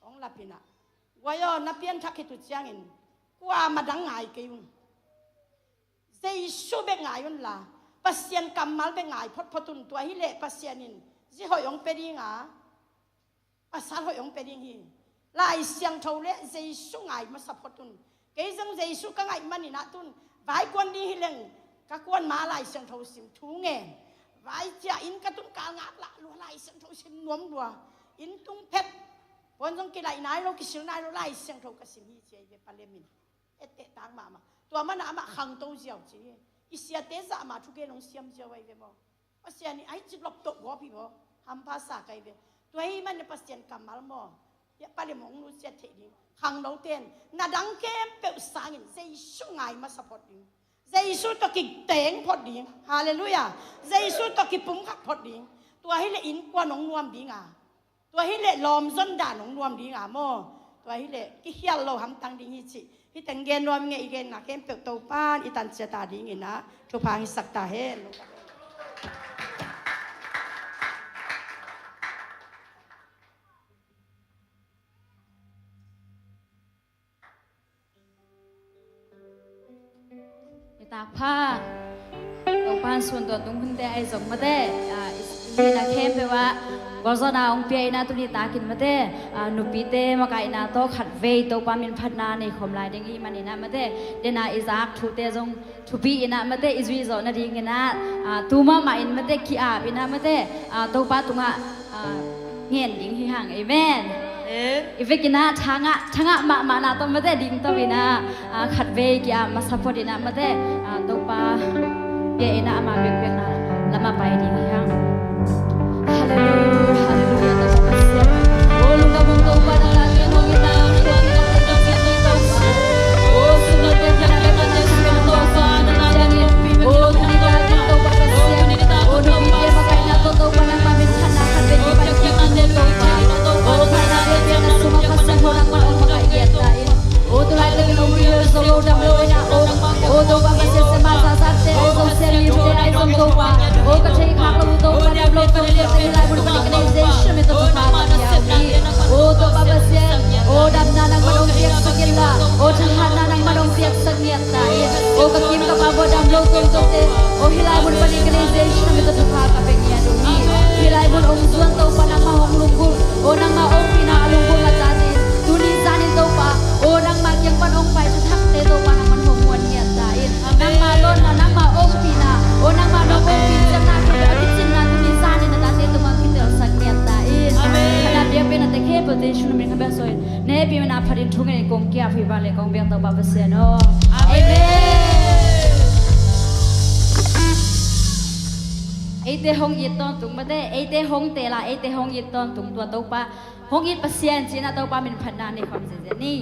hong lap in ah, guai aw, na pianthak khit uh ciangin kua ma dang ngai kei un. Jesu bek ngai un la, Pasian kammal bek ngai photphot un. Tua hi leh Pasian in zi hoih hong pia ding a, pasal hoih hong pia ding hi. Lai Siangtho le Jesu ngai masa phot un. Kei zong Jesu ka ngaih manin ah tun, vaikuan ding hi leng, ka kuan ma Lai Siangtho sim, thu ngen, Vai cia inn ka tun kal ngak lah lua, Lai Siangtho sim nuam lua. Inn tung phet, puan zong kilaih nai lo, kisil nai lo, Lai Siangtho ka sim hi ci a hi ve, palem in. Etteh tak mahmah. Tua mana amah khangto ziau ci hi. I siate zah mah thugen hong siam ziau a hi ve maw. Pasian in a hi ci lop toh gawp hi maw. Hampha sa ka hi ve. Tua hi mana Pasian kammal maw. Hiah palem hong nusiat theih ding. Khangnote in na dang khempeuh sangin Jesu ngai masa phot ding. Jesu tawh kiteng phot ding. Halleluiah. Jesu tawh kipumkhat phot ding. Tua hileh innkuan hong nuam ding a, tua hileh lawmzon dan hong nuam ding a maw. Tua hileh kikhial lo hamtang ding hi cih. Hih teng gen nuam ngei, i genna khempeuh Topan i tanciat a dingin ah thupha hong hisak ta hen. Nitak pha. Topan sun tawntung hunte ahi zong mate, ah, i, i hihna khempeuh ah gualzawhna hong pia in ah, tuni takin mate, ah, nupite makaihna tawh khatvei Topa min phatna nei khawm lai ding i hih manin ah mate, den a i zak thute zong thupi in ah mate, i zuih zawh nadingin ah, ah, tu mahmah in mate, ki-ap in ah mate, ah, Topa tungah, ah, ngen ding hi hang. Amen. Amen. I vekin ah thangah, thangah mahmahna tawh mate dingto in ah, ah, khatvei ki-ap masa phot in ah mate, ah, Topa bia in ah ama biakpiakna lamah pai ding hi hang. Halleluiah, halleluiah, Topa Pasian. O lungdam ung Topa, nang la teng hong in ah, O Topa Pasian, o damna nangman hong piaksak inla, o thahatna nangman hong piaksak ngiat ta in. O ka kim ka pam a dam lo tuamtuamte, o hih lai mun panin ka nei Jesu min tawh thupha ka pia ngiat uh hi. Hih lai mun hong zuan Topa nangmah hong lunggulh, o nangmah ompihna a lunggulh mah ta in. Tuni zanin Topa, o nangmah kiang pan hong pai thuthakte Topa nangman hong muan ngiat ta in. Nangmah lawnna, nangmah ompihna, o nangmah nong ompih ciangin a kicinna tuni zanin a tate tungah kitelsak ngiat ta in. Amen. Khat a biakpiaknate khempeuh Jesu min ka biak so in. Na hehpihna phatin thungen in kong ki-ap hi vang le kong biak Topa Pasian aw. Amen. Eite hong it tawntung mate, eite hong teel a, eite hong it tawntung tua Topa, hong it Pasian ci-in ah Topa min phatna nei khawm ziahziah ni.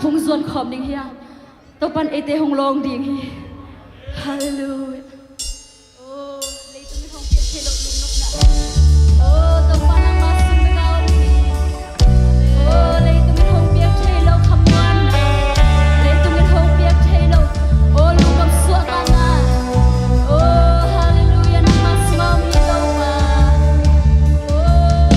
hong zuan khawm ding hi a, Topa'n eite hong lawng ding hi. Halleluiah. Oh, leitung in hong piak thei lo lungnopna. Oh, Topa nangma sung bek a om hi. Oh, leitung in hong piak thei lo khamuanna. Leitung in hong piak thei lo, oh, lungnop suahtakna. Oh, halleluiah, nangma sung a om hi Topa. Oh.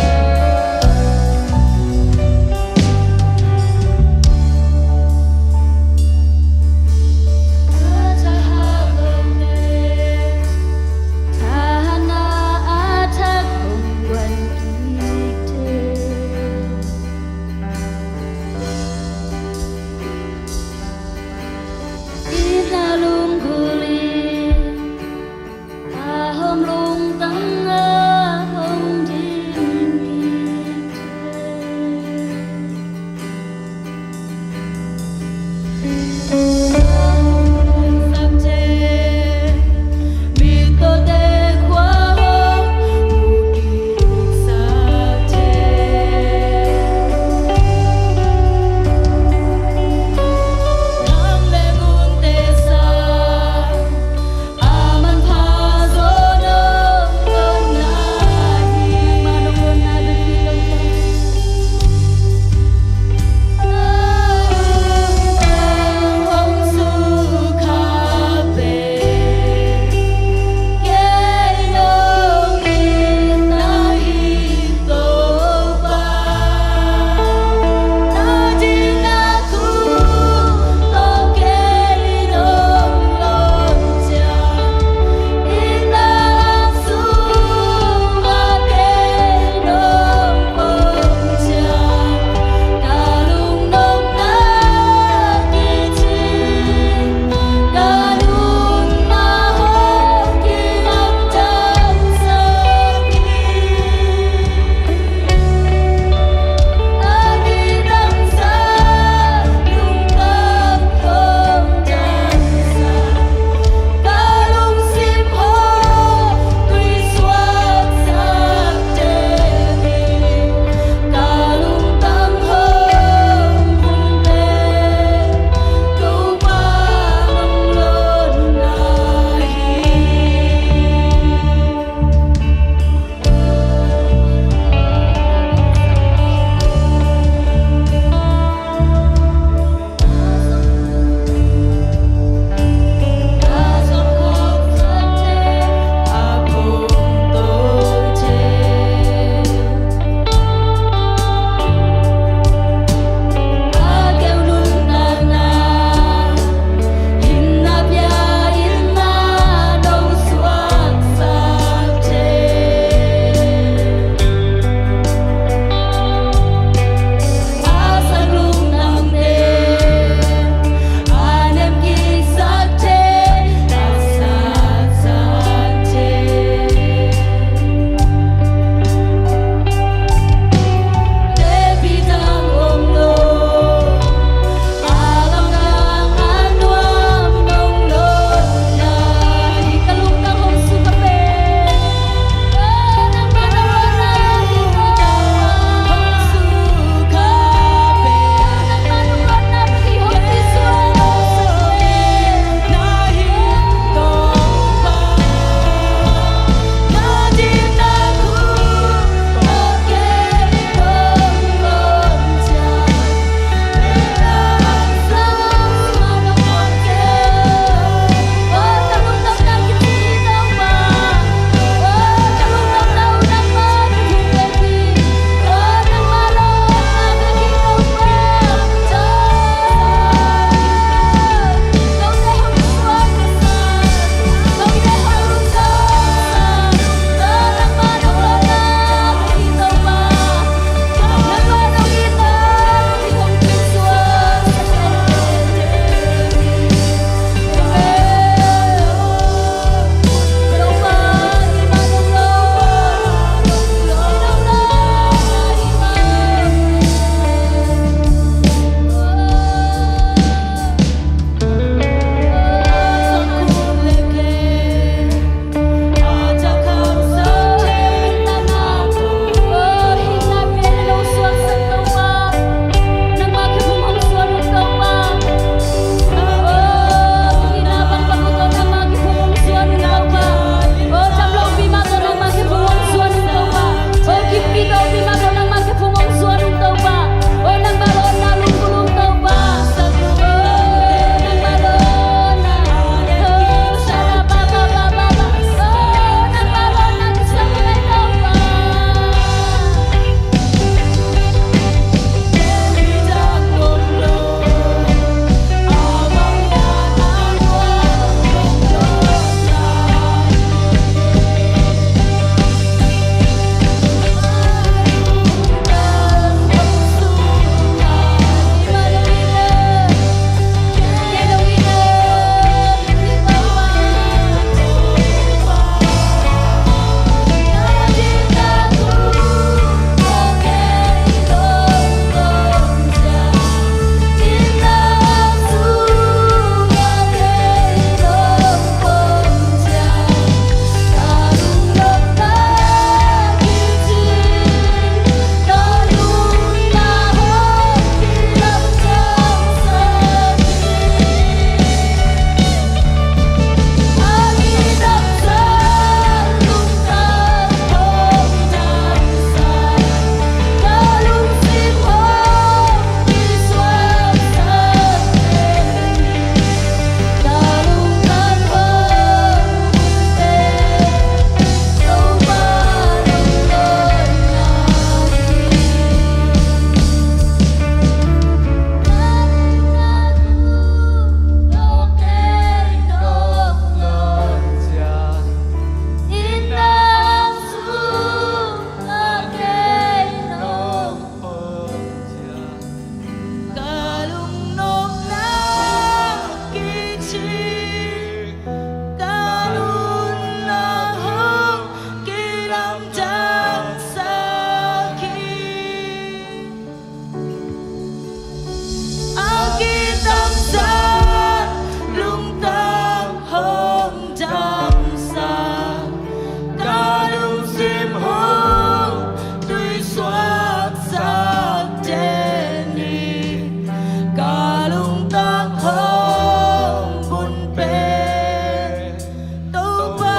Tang hong bun pen Topa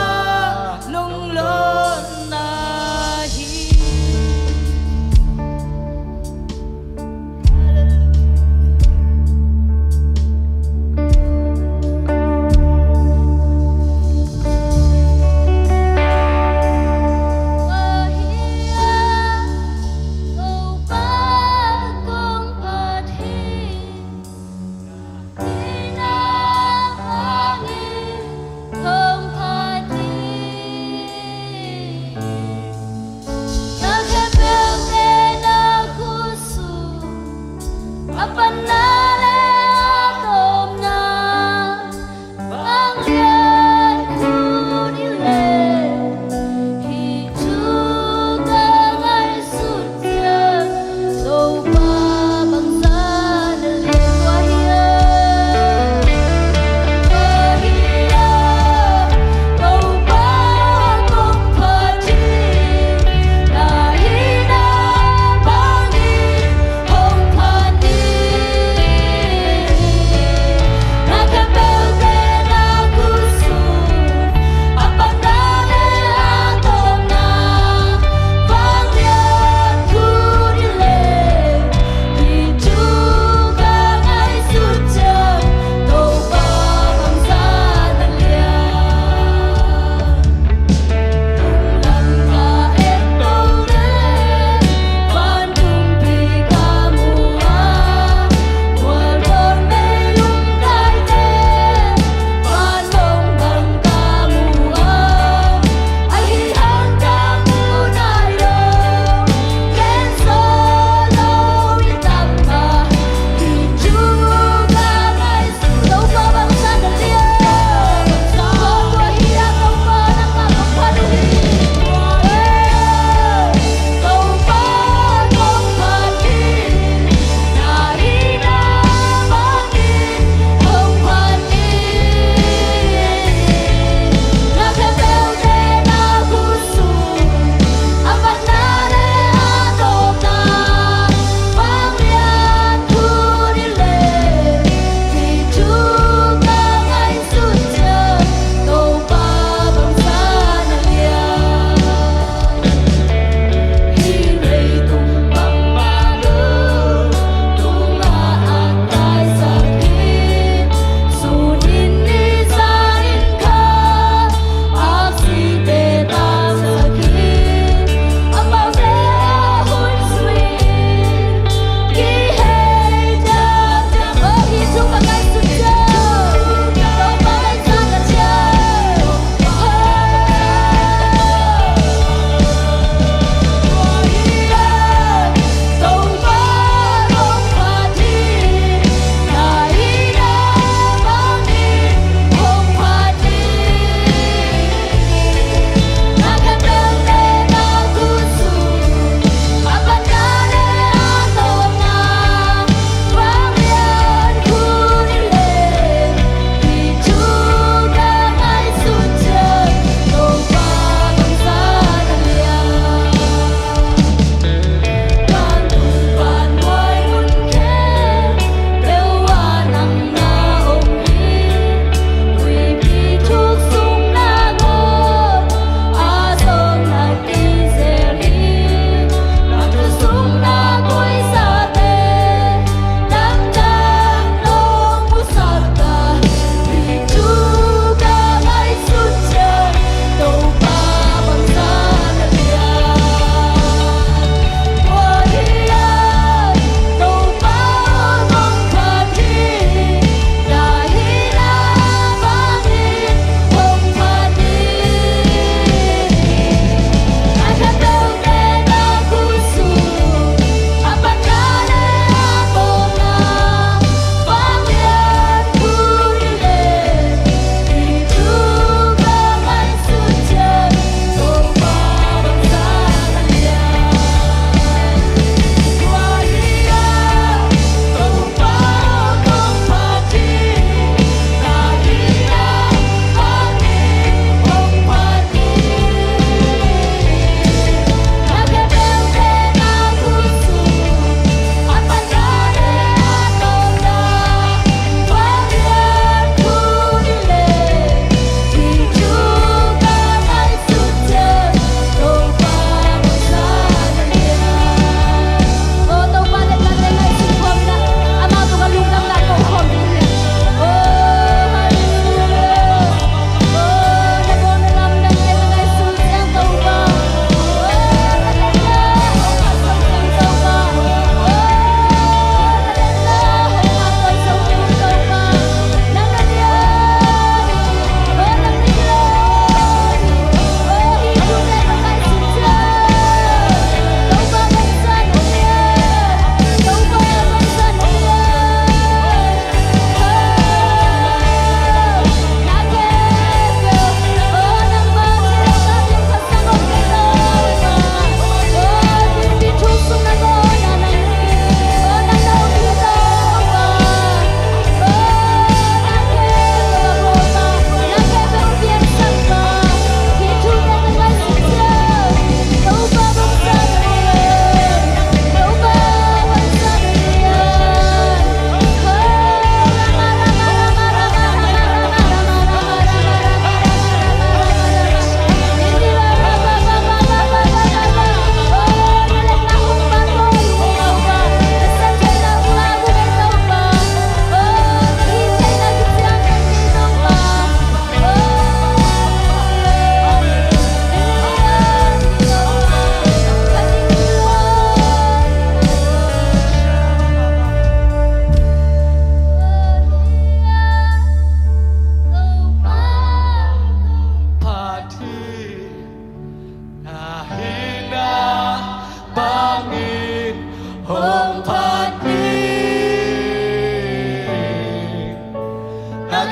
lunglawhna hi.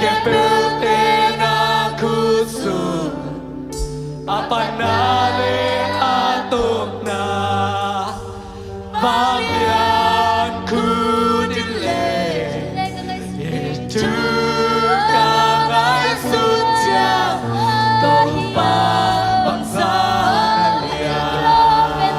Khempeuhte na khut sung, a panna le a tawpna, vanglian khut in le, i thu ka ngaihsut ciang, Topa bangzah na lian. Amen.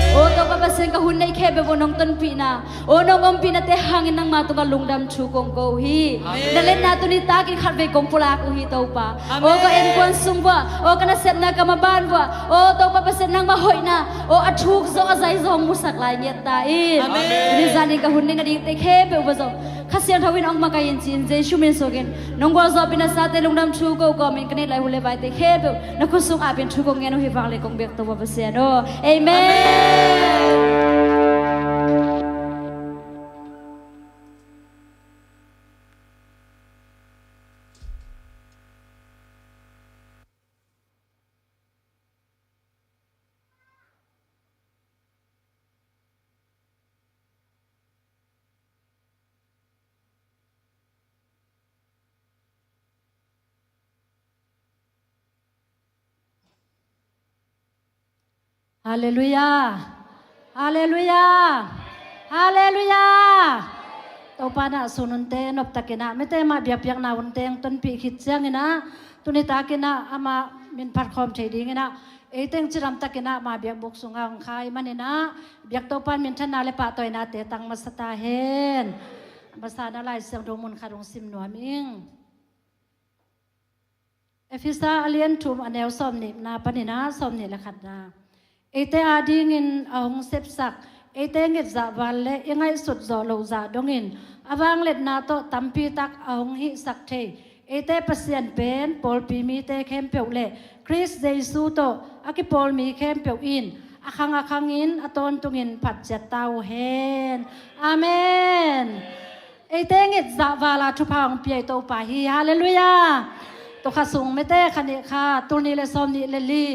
Aw, Topa Pasian, ka hun neih khempeuh uh nong tonpihna, aw, nong ompihna te hangin nangma tungah lungdam thu kong ko uh hi. Amen. Na liatna tuni takin khatvei kong pulak uh hi, Topa. Amen. Aw, ka innkuan sung vuah, aw, ka nasepna ka maban vuah, aw, Topa Pasian, nangma hoihna, aw, a thuk zaw a zai zaw hong musak lai ngiat ta in. Amen. Tuni zanin ka hun neih nading te khempeuh uh zong Kha Siangtho in hong makaih in ci-in Jesu min suakin nong gualzawhpih nasate lungdam thu ko kawmin ka neih lai hun le vaite khempeuh na khut sung apin thu kong ngen uh hi. Vanglian kong biak Topa Pasian aw. Amen. Amen. Halleluiah. Halleluiah. Halleluiah. Topa in ah sun hunte noptakin ah, mite mah biakpiakna hunte hong tonpih khit ciangin ah, tuni takin ah amah min phat khawm thei dingin ah, eite hong cidamtakin ah ama biakbuk sungah hong kha ahih manin ah, biak Topa in minthanna le pahtawinate tang masa ta hen. A masa-in ah Lai Siangtho mun khat hong sim nuam ing. Efesa a lian thum, a neu sawmnihna panin ah sawmnih le khatna. Eite adingin a hong sepsak, eite nget zahval le i ngaihsut zawh loh zah dongin, a vangliatna tawh tampi tak a hong hihsak thei eite Pasian pen pawlpi mite khempeuh le Khrist Jesu tawh a kipawl mi khempeuh in a khang a khangin a tawntungin phat ciat ta uh hen. Amen. Eite nget zahval a thupha hong pia i Topa hi. Halleluiah. Tua kha sung mite, kha nih kha, tul nih le sawmnih le li,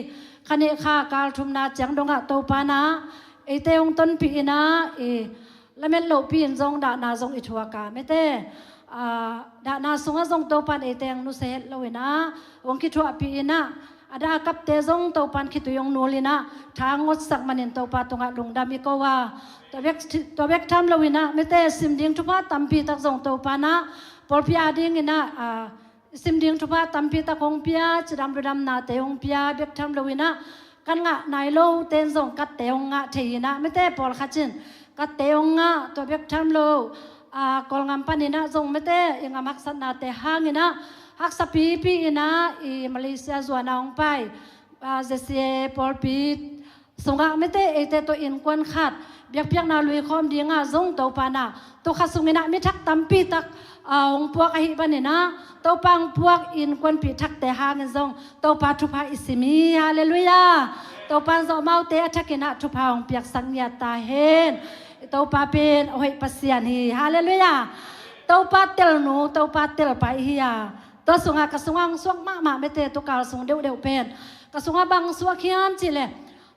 kha nih kha kal thumna ciang dongah Topa in ah eite hong tonpih in ah, i lamet lohpi-in zong dahna zong i thuak a, mite, ah, dahna sungah zong Topa in eite hong nusia het loin ah hong kithuahpih in ah, a dah a kapte zong Topa in khitui hong nulin ah tha hong ngotsak manin Topa tungah lungdam i ko a. Tua bek, tua bek tham loin ah mite, sim ding thupha tampi tak zong Topa in ah pawlpi adingin ah, ah, sim ding thupha tampi tak hong pia, cidam ludamnate hong pia bek tham loin ah, kan ngah nai lote in zong katte hong ngah thei in ah, mite, pawlkhat in katte hong ngah, tua bek tham lo, ah, Kawlgam panin ah zong mite, i ngam haksatnate hangin ah haksa pipi in ah i Malaysia zuan ah hong pai, ah, Z C A pawlpi sungah mite, eite tawh innkuan khat biakpiakna lui khawm dingah zong Topa in ah tua kha sungin ah mi thak tampi tak, ah, hong puak ahih manin ah, Topa hong puak innkuanpih thakte hangin zong Topa thupha i sim hi. Halleluiah. Topa in zawh amaute a thakin ah thupha hong piaksak ngiat ta hen. Topa pen a hoih Pasian hi. Halleluiah. Topa telnu, Topa telpa i hi a, tua sungah ka sungah hong suak mahmah mete, tukal sung deuhdeuh pen ka sungah bang suak hiam cih leh,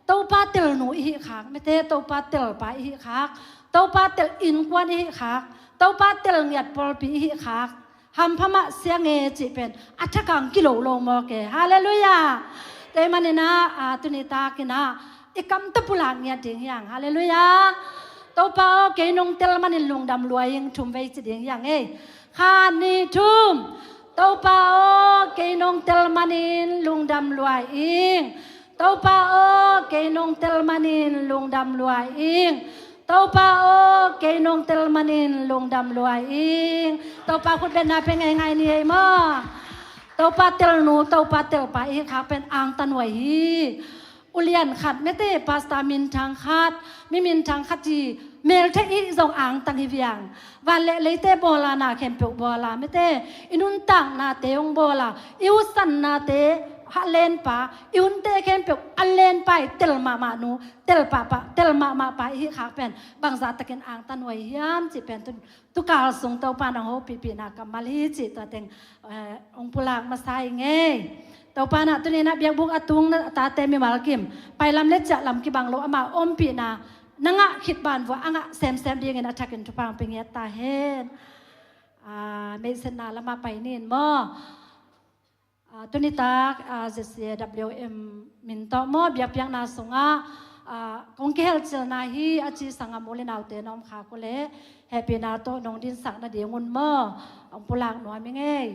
Topa telnu i hih khak mete, Topa telpa i hih khak, Topa tel innkuan i hih khak, Topa tel ngiat pawlpi i hih khak. Hampha mah siang e cih pen a thakang kilo lo mawk e. Halleluiah. Tei manin ah, ah, tuni takin ah i kam tawh pulak ngiat ding hi hang. Halleluiah. Topa aw, kei nong tel manin lungdam lua ing, thum vei ci ding hi hang ei. Khat, nih, thum. Topa aw, kei nong tel manin lungdam lua ing. Topa aw, kei nong tel manin lungdam lua ing. Topa aw, kei nong tel manin lungdam lua ing. Topa khutbetna pia ngeingai ni ei maw. Topa telnu, Topa telpa i hih khak pen angtan huai hi. Ulian khat mete, pastor minthang khat, mi minthang khat hi, meltheih i hih zong angtang hi viang. Van le leite bawl a, na khempeuh bawl a mete, i nuntaknate hong bawl a, i husannate a lenpa, i hunte khempeuh a lenpa i tel mahmah nu, tel pahpah, tel mahmah pa i hih khak pen bangzah takin angtan huai hiam cih pen tu, tukal sung Topa in hong hopihpihna kammal hi cih tua teng, eh, hong pulak masa ing ei. Topa in ah tuni in ah biakbuk a tung a tate mimal kim, pailam le ciahlam kibang lo ama ompihna na ngah khit banvuah a ngah semsem dingin a thakin thupha hong pia ngiat ta hen. Ah, meihsetna lamah pai ni in maw. Ah, tuni tak, ah, Z C A W M min tawh maw, biakpiakna sungah, ah, kong kihelcilna hi a ci sangam u le naute na om khak uh leh hehpihna tawh nong dinsak nadingun maw, hong pulak nuam ing ei.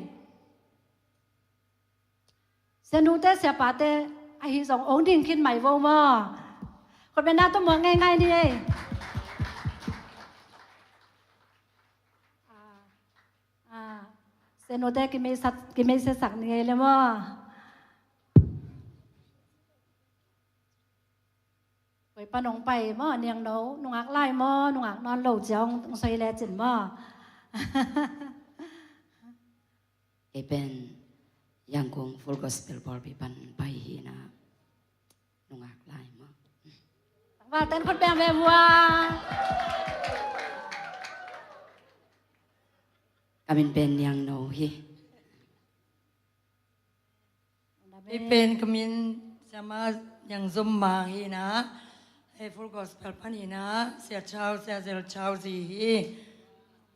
Sianute siapate ahi zong hong ding khin mai vo maw. Khutbetna tawh muak ngeingai ni ei. Ah, ah, sianute kimeihsak, kimeihsiasak ni ei le maw. Koi pan hong pai maw, niangno, nungak lai maw, nungak nawn lo cia hong, hong soi lecin maw. Kei pen Yangon Full Gospel pawlpi pan pai hi na, nungak lai maw. Tangval ten khut beng ve vua. Ka min pen Niangno hi. Kei pen ka min Siama Niang Zom Mang hi na, hei Full Gospel pan hi na, Sia Chau, Sia Zel Chau zi hi.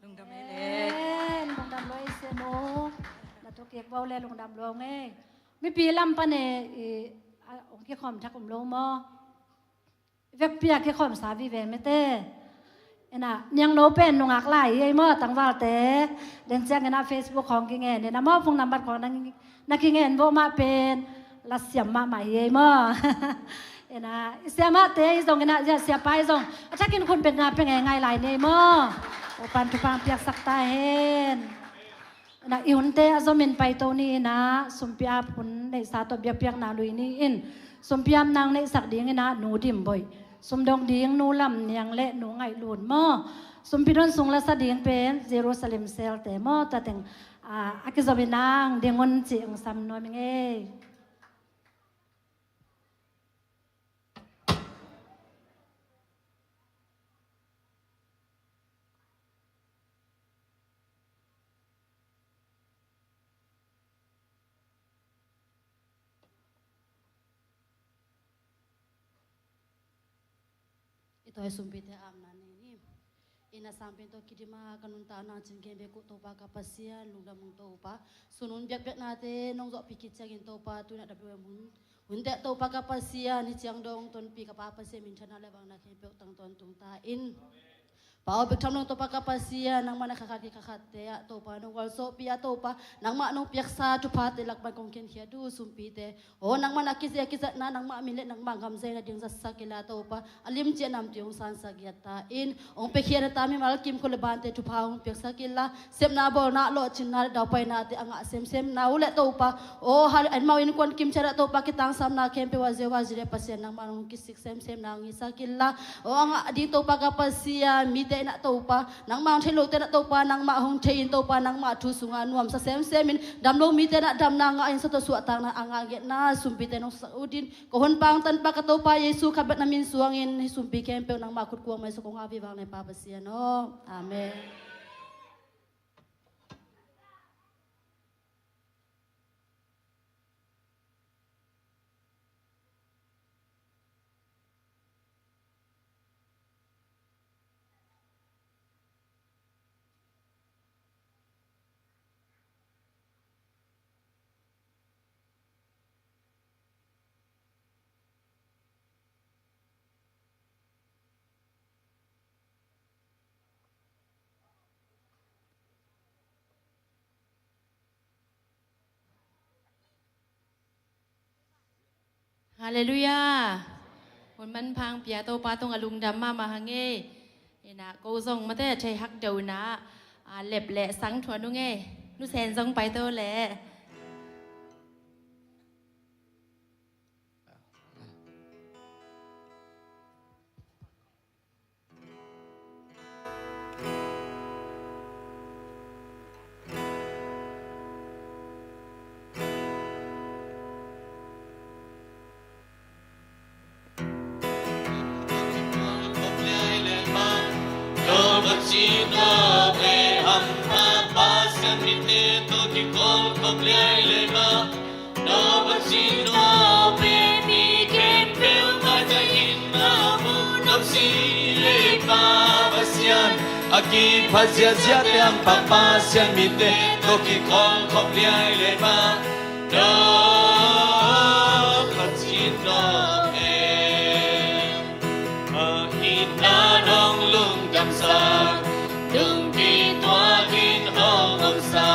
Lungdam ei le. Amen. Lungdam lua ei sianu. Na thu kik bau le lungdam lua ngei. Mipi lam pan e, i, a, hong kikhawm thak om lo maw. Vekpi a kikhawmsa vive mete. Ina, Niangno pen nungak lai hi ei maw, tangvalte. Den ciangin a Facebook hong kingen ina maw, phone number khawng na, na kingen vo mah pen la siam mahmah hi ei maw. Ina, i siamahte i zong ina, siapa i zong a thakin khutbetna pia ngeingai lai ni ei maw. Topan thupha hong piaksak ta hen. Ina, i hunte a zomin paito ni ina, sumpi ap hun neihsa tawh biakpiakna lui ni in, sumpi ap nang neihsak ding ina, Nu Dim Boih. Sumdong ding Nu Lam Niang le Nu Ngaih Lun maw. Sumpi don sung la sa ding pen Jerusalem Selte maw, tua teng, ah, a kizom ina hong ding un cih hong sam nuam ing ei. I tawi sumpite apna nei ni. Ina sangpen tawh kidim a ka nuntakna cin ken bek uh Topa ka Pasian, lungdam ung Topa. Sun hun biakpiaknate nong zawhpih khit ciangin Topa, tu-in a W M hun hunte Topa ka Pasian, hih ciang dong tonpih ka Pa Pasian minthanna le vangliatna khempeuh tang tawntung ta in. Pa aw, bek tham lo Topa ka Pasian, nangmah na kha khat kik kha khatte ah Topa nong gualzawhpih a Topa, nangmah nong piaksa thuphate lak pan kong khenkhia duh sumpite. Aw, nangmah na kizia kizatna, nangmah min le nangmah gam zaina ding zatsak inla Topa, a limci a namtui hong sansak giat ta in, hong piakhia na ta mimal kim khua le bante thupha hong piaksak inla, sepna bawlna, lawhcinna le daupainate a ngah semsem na uh le Topa. Aw, hal, anmau innkuan kim ciat ah Topa kitangsapna khempeuh ah Jehovah Jireh Pasian nangmah hong kisik semsem na hong hisak inla. Aw, a ngah ding Topa ka Pasian, mite in ah Topa, nangmah hong thei lote in ah Topa, nangmah hong thei in Topa, nangmah thu sungah nuamsa semsem in, dam lo mite in ah damna ngah in, sa tawh suahtakna a ngah ngetna sumpite nong sak ut in, ko hun pangtan pa ka Topa Jesu khat bek na min suangin hih sumpi khempeuh nangmah khut kuang mai sa kong a vivang le Pa Pasian aw. Amen. Halleluiah. Hun manpha hong pia Topa tungah lungdam mahmah hang e. Inah ko zong mate thei hak deuh inah, a, lep leh sang thuan ung e. Nu Sen zong pai to leh. A kiphat ziahziah te hampha Pasian mite tawh kikhol khop liai le mah. No Pasian no e. A itna nong lungdamsa, lungki tua in hong omsa,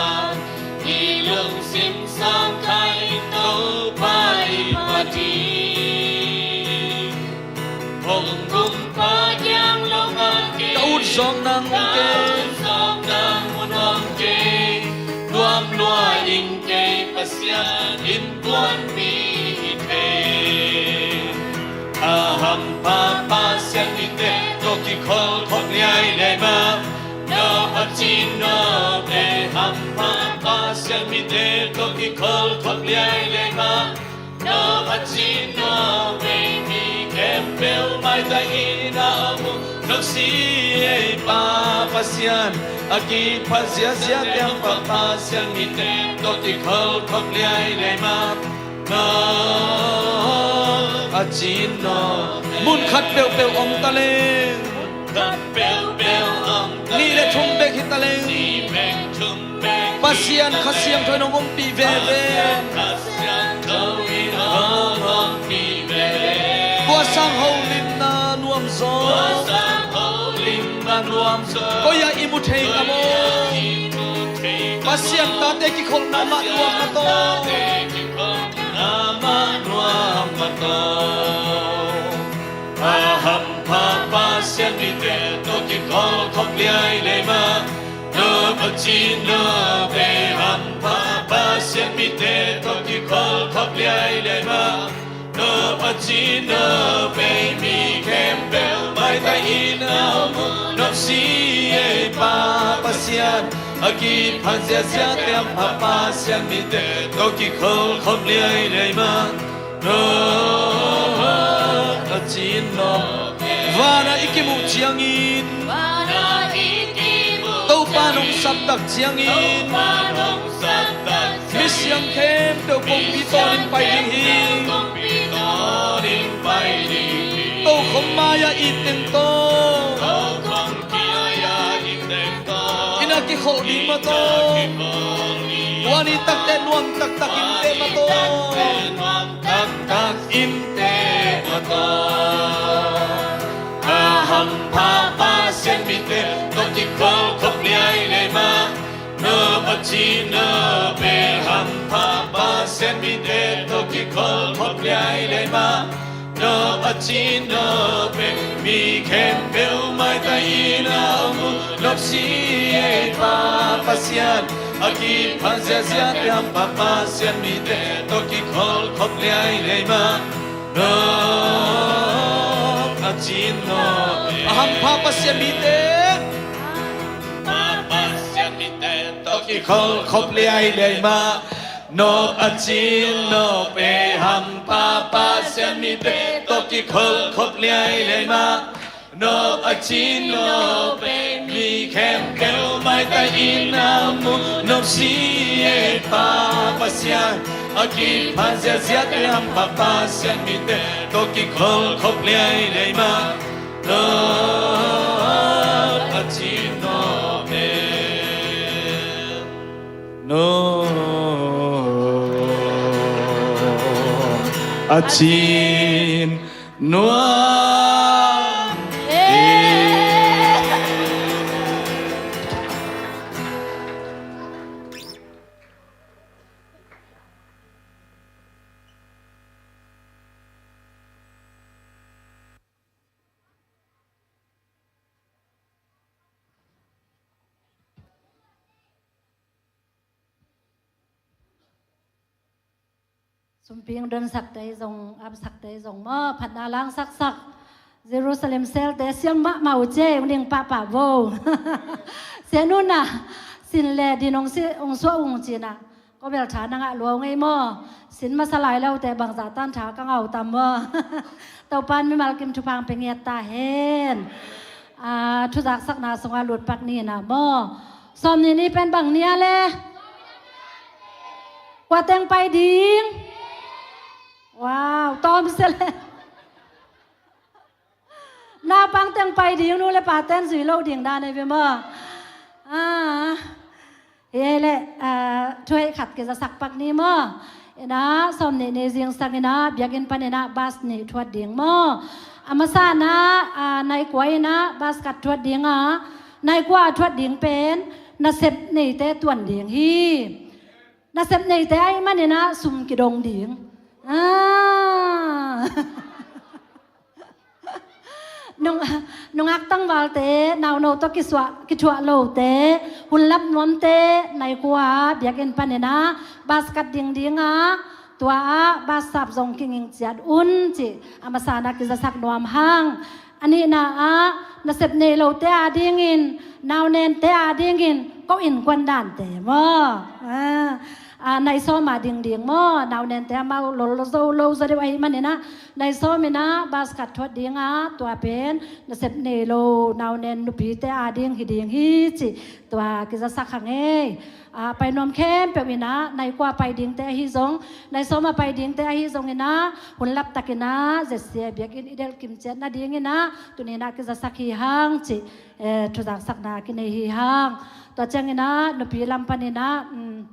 i lungsim sawngkhai in Topa i phat hi. Hong gumpa kiang lo ngal kei, ka ut zawk nang mun kei, ka ut zawk nang mun hong kei, nuam lua ing kei Pasian in kuan mi hi thei. A hampha Pasian mite tawh kikhol khop liai le mah. No Pasian no e. Hampha Pasian mite tawh kikhol khop liai le mah. No Pasian no e. Mi khempeuh maitai in a om uh, nong si ei Pa Pasian. A kiphat ziahziah te hampha Pasian mite tawh kikhol khop liai le mah. No Pasian no e. Mun khat peuhpeuh om ta leng, mun khat peuhpeuh om ta leng, nih le thum bek hi ta leng, nih le thum bek hi ta leng, Pasian Kha Siangtho in hong ompih veve. Pasian Kha Siangtho in hong ompih veve. Kua sang holimna nuam zaw? Kua sang holimna nuam zaw? Koi ah i mu thei ngam aw? Koi ah i mu thei ngam aw? Pasian tate kikholhna mah nuam mah tawh. Pasian tate kikholhna mah nuam mah tawh. A hampha Pasian mite tawh kikhol khop liai le mah. No Pasian no e. Hampha Pasian mite tawh kikhol khop liai le mah. No Pasian no e. Mi khempeuh maitai in a om uh, nong si ei Pa Pasian. A kiphat ziahziah te hampha Pasian mite tawh kikhol khop liai le mah. No Pasian no e. Van ah i kimuh ciangin, van ah i kimuh ciangin, Topa nong saptak ciangin, Topa nong saptak ciangin, misiang khempeuh kongpi tawn in pai ding hi. Misiang khempeuh kongpi tawn in pai ding hi. Tokhom mai-ah i teng tawh, tokhom mai-ah i teng tawh, inn ah kikholh ding mah tawh, inn ah kikholh ding, tua ni takte nuam taktak innte mah tawh, tua ni takte nuam taktak innte mah tawh. A hampha Pasian mite tawh kikhol khop liai le mah. No Pasian no e. Hampha Pasian mite tawh kikhol khop liai le mah. No Pasian no e. Mi khempeuh maitai in a om uh, nong si ei Pa Pasian. A kiphat ziahziah te hampha Pasian mite tawh kikhol khop liai le mah. No Pasian no e. A hampha Pasian mite, Kikhol khop liailiai mah, nop a cin nop ei hampha Pasian mite tawh kikhol khop liailiai mah. Nop a cin nop ei mi khempeuh maitai in a mu nop si ei Pa Pasian, a kiphat ziahziah te hampha Pasian mite tawh kikhol khop liailiai mah. Nop a cin nop ei. Nop a cin nop ei. Sumping donsakte zong, apsakte zong maw, phatna langsaksak Jerusalem selte siam mahmah uh cia, ung ding pahpah vo. Sian un ah, sin le din ong si, ong suah ung cin ah, ko bel tha na ngah lua ung ei maw. Sin masa lai lote bangzah tan tha ka ngau tam maw. Topan mimal kim thupha ong pia ngiat ta hen. Ah, thuzaksakna sungah lutpak ni in ah maw. Sawm nih ni pen bang ni a le? Kua teng pai ding? Wow, tawm se le. Naupang teng pai ding, nu le pa ten zui lo ding dan ei ve maw. Ah. Hi ei le, ah, thuhei khat kizasak pak ni maw. Ina, sawm nih ni zingsang ina, biakinn pan ina, bas nih thuat ding maw. A masa na, ah, nai kua ina, bas khat thuat ding a, nai kua thuat ding pen, nasep neite tuan ding hi. Nasep neite ahih man ina, sum kidong ding. Ah. Nung, nungak tangvalte, nauno tawh kisuah, kithuah lote, hun lap nuamte, nai kua, biakinn pan ina, bas kat ding ding a, tua ah, bas sap zong kinging ciat un, ci, a masa na kizasak nuam hang. A nihna ah, nasep nei lote a dingin, naunente a dingin, ko innkuan dante maw. Ah, ah, nai sawm a ding ding maw, naunente amau lol zo lo zaw deuh ahih man ina, nai sawm ina, bas khat thuat ding a, tua pen, nasep nei lo, naunen nupite a ding hi ding hi ci, tua kizasak hang ei. Ah, pai nuam khempeuh ina, nai kua pai dingte ahi zong, nai sawm a pai dingte ahi zong ina, hun lap tak ina, Z C A biakinn i delh kim ciat nading ina, tuni ina kizasak hi hang ci, eh, thuzaksakna kinei hi hang. Tua ciang ina, nupi lam pan ina, um,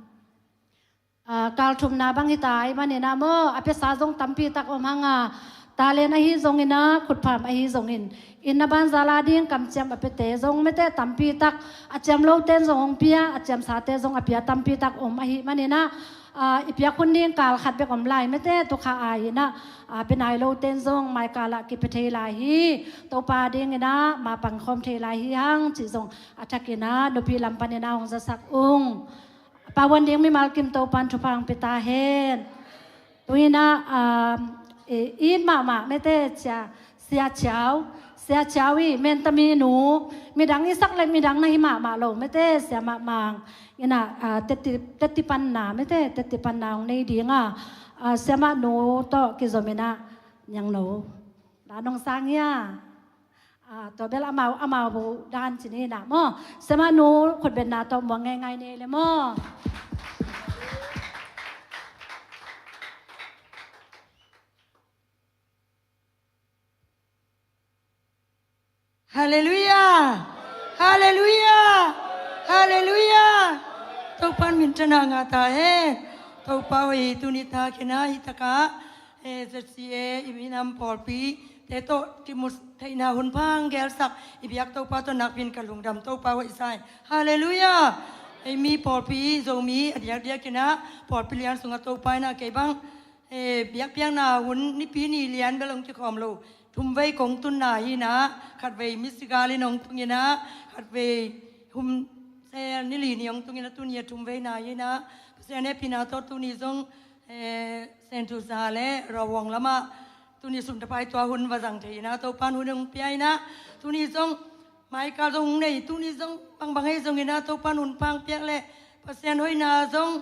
ah, kal thumna bang hi ta ahih man ina maw, a piasa zong tampi tak om hang a, talent ahi zong ina, khutpham ahi zongin, inn na banzal a ding kamciam a piate zong mete tampi tak, a ciam loten zong hong pia, a ciamsate zong a pia tampi tak om ahih man ina, ah, i piak hun ding kal khat bek om lai mete, tu kha a ina, ah, bia nai loten zong mai kal ah kipia thei lai hi, Topa ding ina, ma pang khawm thei lai hi hang ci zong, a thak ina, nupi lam pan ina hong zasak ung. Pauan ding mimal kim Topan thupha ong pia ta hen. Tu ina, um, i, i mahmah mete cia, Sia Ciau, Sia Ciau i mentami nu, midang i sak le midang na hi mahmah lo mete, sia mahmah ina, ah, teti, teti panna mete, teti panna ong nei ding a, ah, sia mah nu tawh kizom ina, niang no. Da nong sang ia. Ah, tua bel amau, amau bu dan ci ni na maw. Sia mah nu khutbetna tawh muang ngeingai ni le maw. Halleluiah. Halleluiah. Halleluiah. Topan min thang a ngah ta hen. Topa hoih hi tuni tak ina hi takah. Eh, Z C A, i minam pawlpi te tawh kimu theihna hun pha hong gelsak i biak Topa tawh nakpi in ka lungdam, Topa hoih sa hi. Halleluiah. Ei mi pawlpi, Zomi a diakdiak ina, pawlpi lian sungah Topa ina kei bang, eh, biakpiakna hun nipi ni lian bel hong kikhawm lo. Thumvei kong tunna hi ina, khatvei Michigan in hong tung ina, khatvei Humsel ni li ni hong tung ina, tuni a thumveina hi ina, Pasian hehpihna tawh tuni zong, eh, Sentosa le Rawang lamah tuni sum tapai tua hun va zang thei ina, Topan hun hong pia ina, tuni zong maika zong hong nei, tuni zong bangbang hei zong ina, Topan hun pha hong piak le Pasian hoihna zong,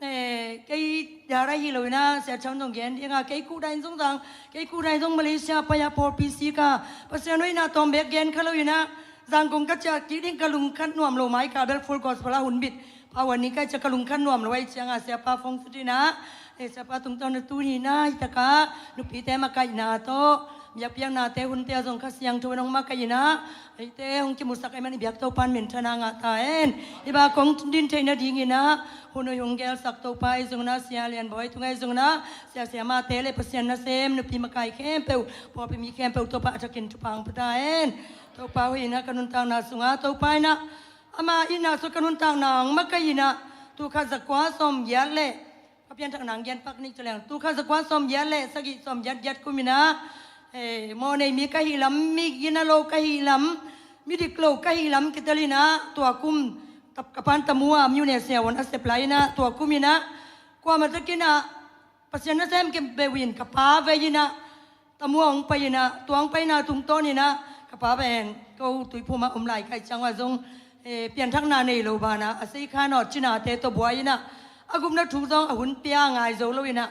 eh, kei dara hi lo ina, Sia Cham zong gen ding a, kei kuhdain zong zang, kei kuhdain zong Malaysia pai a pawlpi sik a, Pasian hoihna tawm bek gen kha lo ina, Zangkong ka ciah kik ding ka lungkhat nuam lo mai ka bel Full Gospel a hun bit. Pau a ni kai ciah ka lungkhat nuam lo ai ciang a, Siapa phone sut ina, eh, Siapa tungtawn a tuni ina, hi taka, nupite makaihna tawh, biakpiaknate hunte a zong Kha Siangtho in hong makaih ina, eite hong kimusak ahih man i biak Topa'n minthanna ngah ta hen. Hi ba kong din theihna ding ina, hun hoih hong gelsak Topa ahi zong ina, Sia Lian Bawi tung ahi zong ina, sia siamate le Pasian nasem, nupi makai khempeuh, pawlpi mi khempeuh Topa a thakin thupha hong pia ta hen. Topa hoih ina ka nuntakna sungah, Topa ina, ama itna sungah ka nuntakna hong makaih ina, tul khat zakua sawmgiat le, ka pianthakna hong gen pak ning ca leng. Tul khat zakua sawmgiat le sagih sawmgiat giat kum ina, eh, mawhnei mi ka hih lam, mi gina lo ka hih lam, mi dik lo ka hih lam kitel ina, tua kum tap ka pan Tamu a Myone siavuan a sep lai ina, tua kum ina, kuamah tak ina, Pasian nasem khempeuh in ka pa vei ina, Tamu a hong pai ina, tua hong paina tungtawn ina, ka pa pen ko tuiphum a om lai kai ciang a zong, eh, pianthakna nei lo banah, a sei kha nawt cinate tawh buai ina, a gupna thu zong a hun pia ngai zo lo ina,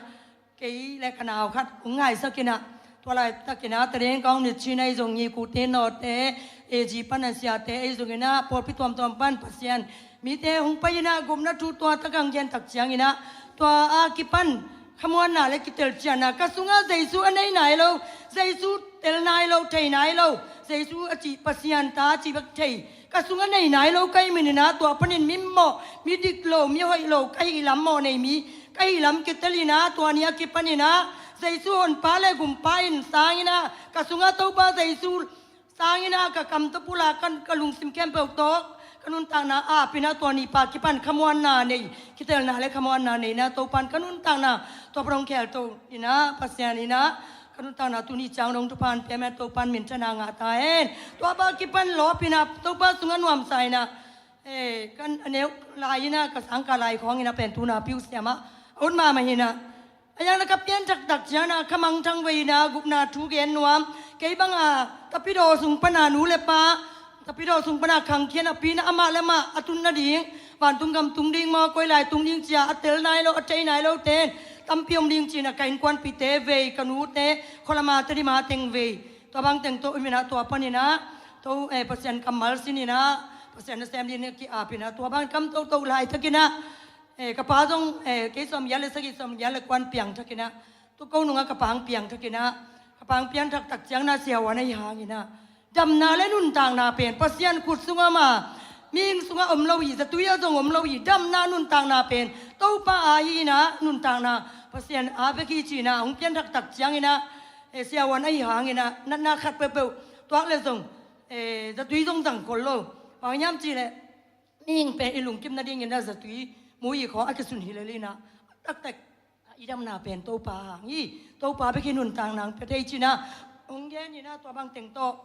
kei le ka nau khat hong ngaisak ina, tua laitak ina, Tading kong mit cina ahi zong, Ngiku te nawte, eh, zi pan a siate ahi zong ina, pawlpi tuamtuam pan Pasian mite hong pai ina, gupna thu tua tak hong gen tak ciang ina, tua a kipan khamuanna le kitelcianna ka sungah Jesu a nei nai lo, Jesu tel nai lo, thei nai lo, Jesu a cih Pasian ta cih bek thei ka sungah nei nai lo ka hih man ina, tua panin mi mawh, mi dik lo, mi hoih lo ka hih lam, mawhnei mi ka hih lam kitel ina, tua ni a kipan ina, Jesu Honpa le Gumpa in sang ina, ka sungah Topa Jesu sang ina, ka kam tawh pul a, ka, ka lungsim khempeuh tawh ka nuntakna ap ina, tua ni pa kipan khamuanna nei, kitelna le khamuanna nei ina, Topa'n ka nuntakna tua pan hong khelto ina, Pasian ina ka nuntakna tuni ciang dong thupha hong pia man, Topa'n minthanna ngah ta hen. Tua pa kipan lawp ina, Topa sungah nuamsa ina, eh, kan a neu lai ina, ka sangkah lai khawng ina pen tu napi uh siam a, a ut mahmah ina, a yang na ka pianthak tak ciang a, kha mangthang vei ina, gupna thu gen nuam, kei bang a tapidaw sung pan a nu le pa, tapidaw sung pan a khangkhia napi ina, amah le amah a tun nading, vantung gam tung ding maw, koi lai tung ding ci a, a tel nai lo, a thei nai lo ten tampi om ding ci ina, ka innkuanpihte vei, ka nute, khualama Tedim a teng vei, tua bang teng tawh um ina, tua pan ina, to, eh, Pasian kammal sin ina, Pasian nasem ding ina ki-ap ina, tua bang kam toto laitak ina, eh, ka pa zong, eh, kei sawmgiat le sagih, sawmgiat le kua in piangthak ina, tua ko nungah ka pa hong piangthak ina, ka pa hong piangthak tak ciang ina, siavuan ahih hang ina, damna le nuntakna pen Pasian khut sungah om a, mihing sungah om lo hi, zatui ah zong om lo hi, damna nuntakna pen Topa a hi ina, nuntakna Pasian a bek hi ci ina hong pianthak tak ciang ina, eh, siavuan ahih hang ina, natna khat peuhpeuh tuak le zong, eh, zatui zong zang khol lo. Bang hiam cih leh, mihing pen i lungkim nading ina zatui, mu i khawng a kisun hi lel ina, taktak i damna pen Topa hang hi, Topa bek hi nuntakna hong pia thei ci ina hong gen ina, tua bang teng tawh